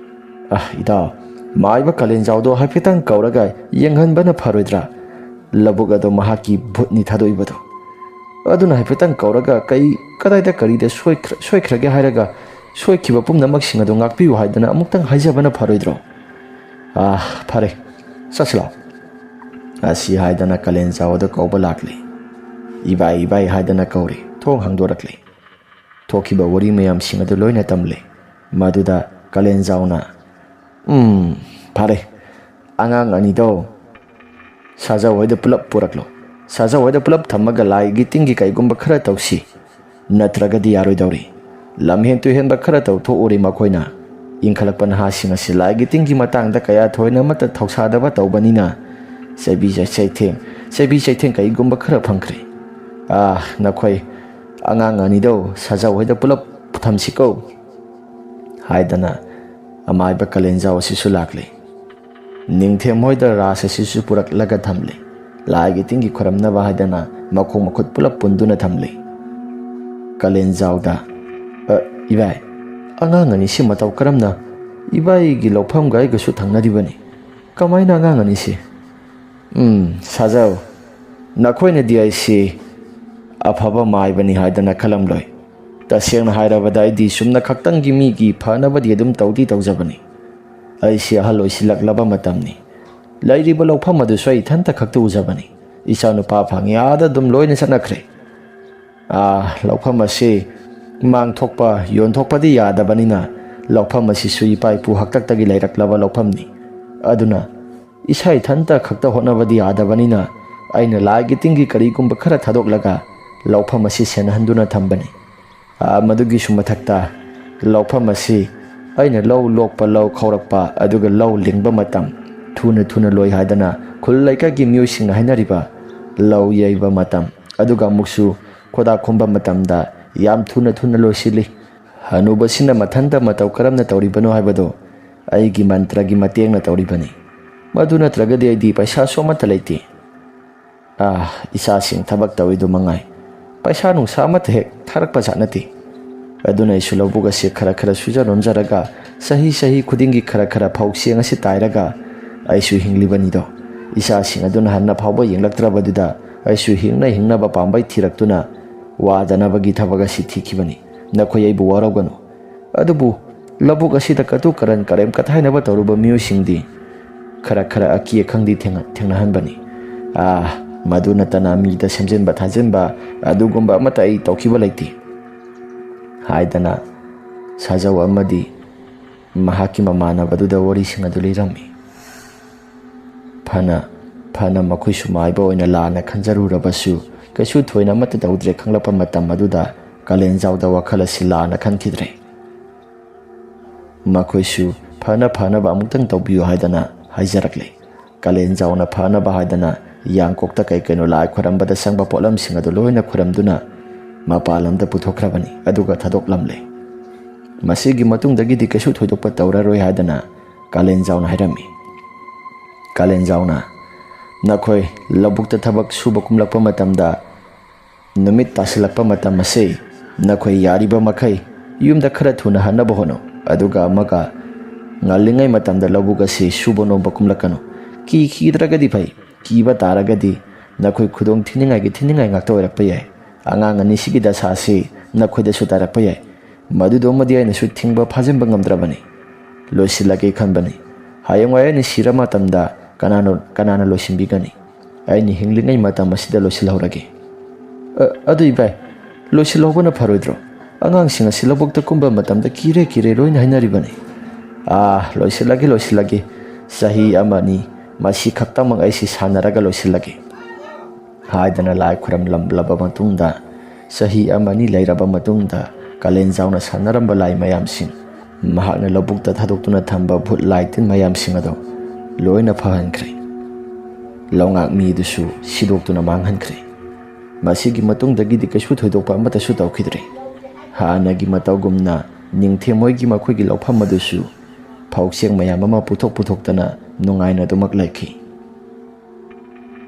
"ꯑꯥ, ꯏꯇꯥꯎ, ꯃꯥꯏꯕ ꯀꯥꯂꯦꯟꯖꯥꯎꯗꯣ ꯍꯥꯏꯐꯦꯠꯇꯪ ꯀꯧꯔꯒ ꯌꯦꯡꯍꯟꯕꯅ ꯐꯔꯣꯏꯗ꯭ꯔꯥ? ꯂꯧꯕꯨꯛ ꯑꯗꯣ ꯃꯍꯥꯛꯀꯤ ꯚꯨꯠꯅꯤ ꯊꯥꯗꯣꯛꯏꯕꯗꯣ꯫ ꯑꯗꯨꯅ ꯍꯥꯏꯐꯦꯠꯇꯪ ꯀꯧꯔꯒ ꯀꯩ, ꯀꯗꯥꯏꯗ ꯀꯔꯤꯗ ꯁꯣꯏꯈ꯭ꯔ-, ꯁꯣꯏꯈ꯭ꯔꯒꯦ ꯍꯥꯏꯔꯒ ꯁꯣꯏꯈꯤꯕ ꯄꯨꯝꯅꯃꯛꯁꯤꯡ ꯑꯗꯨ ꯉꯥꯛꯄꯤꯌꯨ ꯍꯥꯏꯗꯅ ꯑꯃꯨꯛꯇꯪ ꯍꯥꯏꯖꯕꯅ ꯐꯔꯣꯏꯗ꯭ꯔꯣ? ꯑꯥ, ꯐꯔꯦ, ꯆꯠꯁꯤ ꯂꯥꯎ꯫" ꯑꯁꯤ ꯍꯥꯏꯗꯅ ꯀꯥꯂꯦꯟꯖꯥꯎ ꯑꯗꯨ ꯀꯧꯕ ꯂꯥꯛꯂꯤ꯫ "ꯏꯕꯥꯏ, ꯏꯕꯥꯏ" ꯍꯥꯏꯗꯅ ꯀꯧꯔꯤ꯫ ꯊꯣꯡ ꯍꯥꯡꯗꯣꯔꯛꯂꯤ꯫ ꯊꯣꯛꯈꯤꯕ ꯋꯥꯔꯤ ꯃꯌꯥꯝꯁꯤꯡ ꯑꯗꯨ ꯂꯣꯏꯅ ꯇꯝꯂꯦ꯫ ꯃꯗꯨꯗ ꯀꯥꯂꯦꯟꯖꯥꯎꯅ, "ꯎꯝ, "ꯐꯔꯦ, ꯑꯉꯥꯡ ꯑꯅꯤꯗꯣ ꯁꯥꯖꯧ ꯍꯣꯏꯗ ꯄꯨꯂꯞ ꯄꯨꯔꯛꯂꯣ꯫ ꯁꯥꯖꯧ ꯍꯣꯏꯗ ꯄꯨꯂꯞ ꯊꯝꯃꯒ ꯂꯥꯏꯒꯤ ꯇꯤꯟꯒꯤ ꯀꯩꯒꯨꯝꯕ ꯈꯔ ꯇꯧꯁꯤ, ꯅꯠꯇ꯭ꯔꯒꯗꯤ ꯌꯥꯔꯣꯏꯗꯧꯔꯤ꯫ ꯂꯝꯍꯦꯟ ꯇꯨꯍꯦꯟꯕ ꯈꯔ ꯇꯧꯊꯣꯛꯎꯔꯤ ꯃꯈꯣꯏꯅ꯫ ꯏꯟꯈꯠꯂꯛꯄ ꯅꯍꯥꯁꯤꯡ ꯑꯁꯤ ꯂꯥꯏꯒꯤ ꯇꯤꯟꯒꯤ ꯃꯇꯥꯡꯗ ꯀꯌꯥ ꯊꯣꯏꯅ ꯑꯃꯠꯇ ꯊꯧꯁꯥꯗꯕ ꯇꯧꯕꯅꯤꯅ ꯆꯩꯕꯤ ꯆꯩꯊꯦꯡ, ꯆꯩꯕꯤ ꯆꯩꯊꯦꯡ ꯀꯩꯒꯨꯝꯕ ꯈꯔ ꯐꯪꯈ꯭ꯔꯦ꯫ ꯑꯥ, ꯅꯈꯣꯏ ꯑꯉꯥꯡ ꯑꯅꯤꯗꯣ ꯁꯥꯖꯧ ꯍꯣꯏꯗ ꯄꯨꯂꯞ ꯊꯝꯁꯤꯀꯣ" ꯍꯥꯏꯗꯅ ꯑꯃꯥꯏꯕ ꯀꯥꯂꯦꯟꯖꯥꯎ ꯑꯁꯤꯁꯨ ꯂꯥꯛꯂꯦ꯫ ꯅꯤꯡꯊꯦꯝ ꯍꯣꯏꯗ ꯔꯥꯁ ꯑꯁꯤꯁꯨ ꯄꯨꯔꯛꯂꯒ ꯊꯝꯂꯦ꯫ ꯂꯥꯏꯒꯤ ꯇꯤꯟꯒꯤ ꯈꯣꯏꯔꯝꯅꯕ ꯍꯥꯏꯗꯅ ꯃꯈꯣꯡ ꯃꯈꯨꯠ ꯄꯨꯂꯞ ꯄꯨꯟꯗꯨꯅ ꯊꯝꯂꯦ꯫ ꯀꯥꯂꯦꯟꯖꯥꯎꯗ, "ꯑ, ꯏꯕꯥꯏ, ꯑꯉꯥꯡ ꯑꯅꯤꯁꯤ ꯃꯇꯧ ꯀꯔꯝꯅ? ꯏꯕꯥꯏꯒꯤ ꯂꯧꯐꯝꯒ ꯑꯩꯒꯁꯨ ꯊꯪꯅꯔꯤꯕꯅꯤ꯫ ꯀꯃꯥꯏꯅ ꯑꯉꯥꯡ ꯑꯅꯤꯁꯤ?" "ꯎꯝ, ꯁꯥꯖꯧ, ꯅꯈꯣꯏꯅꯗꯤ ꯑꯩꯁꯤ ꯑꯐꯕ ꯃꯥꯏꯕꯅꯤ ꯍꯥꯏꯗꯅ ꯈꯜꯂꯝꯂꯣꯏ꯫ ꯇꯁꯦꯡꯅ ꯍꯥꯏꯔꯕꯗ ꯑꯩꯗꯤ ꯁꯨꯝꯅ ꯈꯛꯇꯪꯒꯤ ꯃꯤꯒꯤ ꯐꯅꯕꯗꯤ ꯑꯗꯨꯝ ꯇꯧꯗꯤ ꯇꯧꯖꯕꯅꯤ꯫ ꯑꯩꯁꯤ ꯑꯍꯜ ꯑꯣꯏꯁꯤꯜꯂꯛꯂꯕ ꯃꯇꯝꯅꯤ꯫ ꯂꯩꯔꯤꯕ ꯂꯧꯐꯝ ꯑꯗꯨꯁꯨ ꯑꯩ ꯏꯊꯟꯇ ꯈꯛꯇ ꯎꯖꯕꯅꯤ꯫ ꯏꯆꯥꯅꯨꯄꯥ ꯐꯪꯉꯤ ꯑꯥꯗ ꯑꯗꯨꯝ ꯂꯣꯏꯅ ꯆꯠꯅꯈ꯭ꯔꯦ꯫ ꯑꯥ, ꯂꯧꯐꯝ ꯑꯁꯤ ꯃꯥꯡꯊꯣꯛꯄ, ꯌꯣꯟꯊꯣꯛꯄꯗꯤ ꯌꯥꯗꯕꯅꯤꯅ ꯂꯧꯐꯝ ꯑꯁꯤꯁꯨ ꯏꯄꯥ ꯏꯄꯨ ꯍꯥꯛꯇꯛꯇꯒꯤ ꯂꯩꯔꯛꯂꯕ ꯂꯧꯐꯝꯅꯤ꯫ ꯑꯗꯨꯅ ꯏꯁꯥ ꯏꯊꯟꯇ ꯈꯛꯇ ꯍꯣꯠꯅꯕꯗꯤ ꯌꯥꯗꯕꯅꯤꯅ ꯑꯩꯅ ꯂꯥꯏꯒꯤ ꯇꯤꯟꯒꯤ ꯀꯔꯤꯒꯨꯝꯕ ꯈꯔ ꯊꯥꯗꯣꯛꯂꯒ ꯂꯧꯐꯝ ꯑꯁꯤ ꯁꯦꯟꯅꯍꯟꯗꯨꯅ ꯊꯝꯕꯅꯤ꯫ ꯑꯥ, ꯃꯗꯨꯒꯤꯁꯨ ꯃꯊꯛꯇ ꯂꯧꯐꯝ ꯑꯁꯤ ꯑꯩꯅ ꯂꯧ ꯂꯣꯛꯄ, ꯂꯧ ꯈꯧꯔꯛꯄ, ꯑꯗꯨꯒ ꯂꯧ ꯂꯤꯡꯕ ꯃꯇꯝ, ꯊꯨꯅ ꯊꯨꯅ ꯂꯣꯏ ꯍꯥꯏꯗꯅ ꯈꯨꯜ ꯂꯩꯀꯥꯏꯒꯤ ꯃꯤꯑꯣꯏꯁꯤꯡꯅ ꯍꯥꯏꯅꯔꯤꯕ ꯂꯧ ꯌꯩꯕ ꯃꯇꯝ, ꯑꯗꯨꯒ ꯑꯃꯨꯛꯁꯨ ꯈꯣꯏꯗꯥꯛ ꯈꯨꯟꯕ ꯃꯇꯝꯗ ꯌꯥꯝ ꯊꯨꯅ ꯊꯨꯅ ꯂꯣꯏꯁꯤꯜꯂꯤ꯫ ꯍꯅꯨꯕꯁꯤꯅ ꯃꯊꯟꯇ ꯃꯇꯧ ꯀꯔꯝꯅ ꯇꯧꯔꯤꯕꯅꯣ ꯍꯥꯏꯕꯗꯨ ꯑꯩꯒꯤ ꯃꯟꯇ꯭ꯔꯒꯤ ꯃꯇꯦꯡꯅ ꯇꯧꯔꯤꯕꯅꯤ꯫ ꯃꯗꯨ ꯅꯠꯇ꯭ꯔꯒꯗꯤ ꯑꯩꯗꯤ ꯄꯩꯁꯥꯁꯨ ꯑꯃꯠꯇ ꯂꯩꯇꯦ꯫ ꯑꯥ, ꯏꯆꯥꯁꯤꯡ ꯊꯕꯛ ꯇꯧꯔꯤꯗꯨ ꯃꯉꯥꯏ꯫ ꯄꯩꯁꯥ ꯅꯨꯡꯁꯥ ꯑꯃꯠꯇ ꯍꯦꯛ ꯊꯥꯔꯛꯄ ꯖꯥꯠ ꯅꯠꯇꯦ꯫ ꯑꯗꯨꯅ ꯑꯩꯁꯨ ꯂꯧꯕꯨꯛ ꯑꯁꯤ ꯈꯔ ꯈꯔ ꯁꯨꯖ ꯅꯣꯝꯖꯔꯒ ꯆꯍꯤ ꯆꯍꯤ ꯈꯨꯗꯤꯡꯒꯤ ꯈꯔ ꯈꯔ ꯐꯧ ꯆꯦꯡ ꯑꯁꯤ ꯇꯥꯏꯔꯒ ꯑꯩꯁꯨ ꯍꯤꯡꯂꯤꯕꯅꯤꯗꯣ꯫ ꯏꯆꯥꯁꯤꯡ ꯑꯗꯨꯅ ꯍꯟꯅ ꯐꯥꯎꯕ ꯌꯦꯡꯂꯛꯇ꯭ꯔꯕꯗꯨꯗ ꯑꯩꯁꯨ ꯍꯤꯡꯅ ꯍꯤꯡꯅꯕ ꯄꯥꯝꯕꯩ ꯊꯤꯔꯛꯇꯨꯅ ꯋꯥꯗꯅꯕꯒꯤ ꯊꯕꯛ ꯑꯁꯤ ꯊꯤꯈꯤꯕꯅꯤ꯫ ꯅꯈꯣꯏ ꯑꯩꯕꯨ ꯋꯥꯔꯧꯒꯅꯨ꯫ ꯑꯗꯨꯕꯨ ꯂꯧꯕꯨꯛ ꯑꯁꯤꯗ ꯀꯇꯨ ꯀꯔꯟ ꯀꯔꯦꯝ ꯀꯊꯥꯏꯅꯕ ꯇꯧꯔꯨꯕ ꯃꯤꯑꯣꯏꯁꯤꯡꯗꯤ ꯈꯔ ꯈꯔ ꯑꯀꯤ ꯑꯈꯪꯗꯤ ꯊꯦꯡꯅ-, ꯊꯦꯡꯅꯍꯟꯕꯅꯤ꯫ ꯑꯥ, ꯃꯗꯨ ꯅꯠꯇꯅ ꯃꯤꯗ ꯁꯦꯝꯖꯤꯟꯕ ꯊꯥꯖꯤꯟꯕ ꯑꯗꯨꯒꯨꯝꯕ ꯑꯃꯠꯇ ꯑꯩ ꯇꯧꯈꯤꯕ ꯂꯩꯇꯦ" ꯍꯥꯏꯗꯅ ꯁꯥꯖꯧ ꯑꯃꯗꯤ ꯃꯍꯥꯛꯀꯤ ꯃꯃꯥꯟꯅꯕꯗꯨꯗ ꯋꯥꯔꯤꯁꯤꯡ ꯑꯗꯨ ꯂꯤꯔꯝꯃꯤ꯫ ꯐꯅ ꯐꯅ ꯃꯈꯣꯏꯁꯨ ꯃꯥꯏꯕ ꯑꯣꯏꯅ ꯂꯥꯟꯅ ꯈꯟꯖꯔꯨꯔꯕꯁꯨ, ꯀꯩꯁꯨ ꯊꯣꯏꯅ ꯑꯃꯠꯇ ꯇꯧꯗ꯭ꯔꯦ ꯈꯪꯂꯛꯄ ꯃꯇꯝ ꯑꯗꯨꯗ ꯀꯥꯂꯦꯟꯖꯥꯎꯗ ꯋꯥꯈꯜ ꯑꯁꯤ ꯂꯥꯟꯅ ꯈꯟꯈꯤꯗ꯭ꯔꯦ꯫ ꯃꯈꯣꯏꯁꯨ ꯐꯅ ꯐꯅꯕ ꯑꯃꯨꯛꯇꯪ ꯇꯧꯕꯤꯌꯨ ꯍꯥꯏꯗꯅ ꯍꯥꯏꯖꯔꯛꯂꯦ꯫ ꯀꯥꯂꯦꯟꯖꯥꯎꯅ ꯐꯅꯕ ꯍꯥꯏꯗꯅ ꯌꯥꯡꯀꯣꯛꯇ ꯀꯩ ꯀꯩꯅꯣ ꯂꯥꯏ ꯈꯣꯏꯔꯝꯕꯗ ꯆꯪꯕ ꯄꯣꯠꯂꯝꯁꯤꯡ ꯑꯗꯨ ꯂꯣꯏꯅ ꯈꯣꯏꯔꯝꯗꯨꯅ ꯃꯄꯥꯟ ꯂꯝꯗ ꯄꯨꯊꯣꯛꯈ꯭ꯔꯕꯅꯤ, ꯑꯗꯨꯒ ꯊꯥꯗꯣꯛꯂꯝꯂꯦ꯫ ꯃꯁꯤꯒꯤ ꯃꯇꯨꯡꯗꯒꯤꯗꯤ ꯀꯩꯁꯨ ꯊꯣꯏꯗꯣꯛꯄ ꯇꯧꯔꯔꯣꯏ ꯍꯥꯏꯗꯅ ꯀꯥꯂꯦꯟꯖꯥꯎꯅ ꯍꯥꯏꯔꯝꯃꯤ꯫ ꯀꯥꯂꯦꯟꯖꯥꯎꯅ, "ꯅꯈꯣꯏ ꯂꯧꯕꯨꯛꯇ ꯊꯕꯛ ꯁꯨꯕ ꯀꯨꯝꯂꯛꯄ ꯃꯇꯝꯗ, ꯅꯨꯃꯤꯠ ꯇꯥꯁꯤꯜꯂꯛꯄ ꯃꯇꯝ ꯑꯁꯤ ꯅꯈꯣꯏ ꯌꯥꯔꯤꯕ ꯃꯈꯩ ꯌꯨꯝꯗ ꯈꯔ ꯊꯨꯅ ꯍꯟꯅꯕ ꯍꯣꯠꯅꯧ, ꯑꯗꯨꯒ ꯑꯃꯒ ꯉꯜꯂꯤꯉꯩ ꯃꯇꯝꯗ ꯂꯧꯕꯨꯛ ꯑꯁꯤ ꯁꯨꯕ ꯅꯣꯝꯕ ꯀꯨꯝꯂꯛꯀꯅꯨ꯫ ꯀꯤꯈꯤꯗ꯭ꯔꯒꯗꯤ ꯐꯩ, ꯀꯤꯕ ꯇꯥꯔꯒꯗꯤ ꯅꯈꯣꯏ ꯈꯨꯗꯣꯡ ꯊꯤꯅꯤꯡꯉꯥꯏꯒꯤ ꯊꯤꯅꯤꯡꯉꯥꯏ ꯉꯥꯛꯇ ꯑꯣꯏꯔꯛꯄ ꯌꯥꯏ꯫ ꯑꯉꯥꯡ ꯑꯅꯤꯁꯤꯒꯤ ꯗꯁꯥ ꯑꯁꯤ ꯅꯈꯣꯏꯗꯁꯨ ꯇꯥꯔꯛꯄ ꯌꯥꯏ꯫ ꯃꯗꯨꯗꯨꯃꯗꯤ ꯑꯩꯅꯁꯨ ꯊꯤꯡꯕ ꯐꯥꯖꯤꯟꯕ ꯉꯝꯗ꯭ꯔꯕꯅꯤ꯫ ꯂꯣꯏꯁꯤꯜꯂꯒꯦ ꯈꯟꯕꯅꯤ꯫ ꯍꯌꯦꯡꯋꯥꯏ ꯑꯩꯅ ꯁꯤꯔ ꯃꯇꯝꯗ ꯀꯅꯥꯅꯣ, ꯀꯅꯥꯅ ꯂꯣꯏꯁꯤꯟꯕꯤꯒꯅꯤ? ꯑꯩꯅ ꯍꯤꯡꯂꯤꯉꯩ ꯃꯇꯝ ꯑꯁꯤꯗ ꯂꯣꯏꯁꯤꯜꯍꯧꯔꯒꯦ꯫" "ꯑ, ꯑꯗꯨ ꯏꯕꯥꯏ, ꯂꯣꯏꯁꯤꯜꯍꯧꯕꯅ ꯐꯔꯣꯏꯗ꯭ꯔꯣ? ꯑꯉꯥꯡꯁꯤꯡ ꯑꯁꯤ ꯂꯧꯕꯨꯛꯇ ꯀꯨꯝꯕ ꯃꯇꯝꯗ ꯀꯤꯔꯦ ꯀꯤꯔꯦ ꯂꯣꯏꯅ ꯍꯥꯏꯅꯔꯤꯕꯅꯤ꯫" "ꯑꯥ, ꯂꯣꯏꯁꯤꯜꯂꯒꯦ, ꯂꯣꯏꯁꯤꯜꯂꯒꯦ꯫ ꯆꯍꯤ ꯑꯃ ꯑꯅꯤ ꯃꯁꯤ ꯈꯛꯇꯃꯛ ꯑꯩꯁꯤ ꯁꯥꯟꯅꯔꯒ ꯂꯣꯏꯁꯤꯜꯂꯒꯦ" ꯍꯥꯏꯗꯅ ꯂꯥꯏ ꯈꯨꯔꯝꯂꯝꯂꯕ ꯃꯇꯨꯡꯗ, ꯆꯍꯤ ꯑꯃ ꯑꯅꯤ ꯂꯩꯔꯕ ꯃꯇꯨꯡꯗ, ꯀꯥꯂꯦꯟꯖꯥꯎꯅ ꯁꯥꯟꯅꯔꯝꯕ ꯂꯥꯏ ꯃꯌꯥꯝꯁꯤꯡ, ꯃꯍꯥꯛꯅ ꯂꯧꯕꯨꯛꯇ ꯊꯥꯗꯣꯛꯇꯨꯅ ꯊꯝꯕ ꯚꯨꯠ ꯂꯥꯏ ꯇꯤꯟ ꯃꯌꯥꯝꯁꯤꯡ ꯑꯗꯨ ꯂꯣꯏꯅ ꯐꯍꯟꯈ꯭ꯔꯦ꯫ ꯂꯧꯉꯥꯛ ꯃꯤꯗꯨꯁꯨ ꯁꯤꯗꯣꯛꯇꯨꯅ ꯃꯥꯡꯍꯟꯈ꯭ꯔꯦ꯫ ꯃꯁꯤꯒꯤ ꯃꯇꯨꯡꯗꯒꯤꯗꯤ ꯀꯩꯁꯨ ꯊꯣꯏꯗꯣꯛꯄ ꯑꯃꯠꯇꯁꯨ ꯇꯧꯈꯤꯗ꯭ꯔꯦ꯫ ꯍꯥꯟꯅꯒꯤ ꯃꯇꯧꯒꯨꯝꯅ ꯅꯤꯡꯊꯦꯝ ꯍꯣꯏꯒꯤ ꯃꯈꯣꯏꯒꯤ ꯂꯧꯐꯝ ꯑꯗꯨꯁꯨ ꯐꯧꯆꯦꯡ ꯃꯌꯥꯝ ꯑꯃ ꯄꯨꯊꯣꯛ ꯄꯨꯊꯣꯛꯇꯅ ꯅꯨꯡꯉꯥꯏꯅ ꯑꯗꯨꯃꯛ ꯂꯩꯈꯤ꯫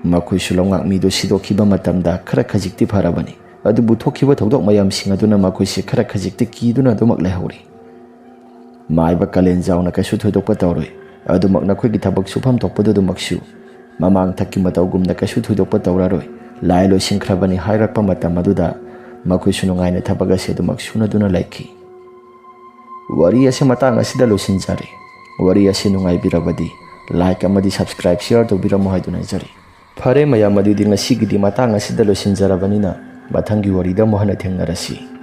ꯃꯈꯣꯏꯁꯨ ꯂꯧꯉꯥꯛ ꯃꯤꯗꯨ ꯁꯤꯗꯣꯛꯈꯤꯕ ꯃꯇꯝꯗ ꯈꯔ ꯈꯖꯤꯛꯇꯤ ꯐꯔꯕꯅꯤ, ꯑꯗꯨꯕꯨ ꯊꯣꯛꯈꯤꯕ ꯊꯧꯗꯣꯛ ꯃꯌꯥꯝꯁꯤꯡ ꯑꯗꯨꯅ ꯃꯈꯣꯏꯁꯤ ꯈꯔ ꯈꯖꯤꯛꯇꯤ ꯀꯤꯗꯨꯅ ꯑꯗꯨꯃꯛ ꯂꯩꯍꯧꯔꯤ꯫ ꯃꯥꯏꯕ ꯀꯥꯂꯦꯟꯖꯥꯎꯅ ꯀꯩꯁꯨ ꯊꯣꯏꯗꯣꯛꯄ ꯇꯧꯔꯣꯏ, ꯑꯗꯨꯃꯛ ꯅꯈꯣꯏꯒꯤ ꯊꯕꯛ ꯁꯨꯐꯝ ꯊꯣꯛꯄꯗꯨ ꯑꯗꯨꯃꯛꯁꯨ ꯃꯃꯥꯡꯊꯛꯀꯤ ꯃꯇꯧꯒꯨꯝꯅ ꯀꯩꯁꯨ ꯊꯣꯏꯗꯣꯛꯄ ꯇꯧꯔꯔꯣꯏ, ꯂꯥꯏ ꯂꯣꯏꯁꯤꯟꯈ꯭ꯔꯕꯅꯤ ꯍꯥꯏꯔꯛꯄ ꯃꯇꯝ ꯑꯗꯨꯗ ꯃꯈꯣꯏꯁꯨ ꯅꯨꯡꯉꯥꯏꯅ ꯊꯕꯛ ꯑꯁꯤ ꯑꯗꯨꯃꯛ ꯁꯨꯅꯗꯨꯅ ꯂꯩꯈꯤ꯫ ꯋꯥꯔꯤ ꯑꯁꯤ ꯃꯇꯥꯡ ꯑꯁꯤꯗ ꯂꯣꯏꯁꯤꯟꯖꯔꯦ꯫ ꯋꯥꯔꯤ ꯑꯁꯤ ꯅꯨꯡꯉꯥꯏꯕꯤꯔꯕꯗꯤ like ꯑꯃꯗꯤ subscribe, share ꯇꯧꯕꯤꯔꯝꯃꯨ ꯍꯥꯏꯗꯨꯅ ꯍꯥꯏꯖꯔꯤ꯫ ꯐꯔꯦ ꯃꯌꯥꯝ, ꯑꯗꯨꯗꯤ ꯉꯁꯤꯒꯤꯗꯤ ꯃꯇꯥꯡ ꯑꯁꯤꯗ ꯂꯣꯏꯁꯤꯟꯖꯔꯕꯅꯤꯅ, ꯃꯊꯪꯒꯤ ꯋꯥꯔꯤꯗ ꯑꯃꯨꯛ ꯍꯟꯅ ꯊꯦꯡꯅꯔꯁꯤ꯫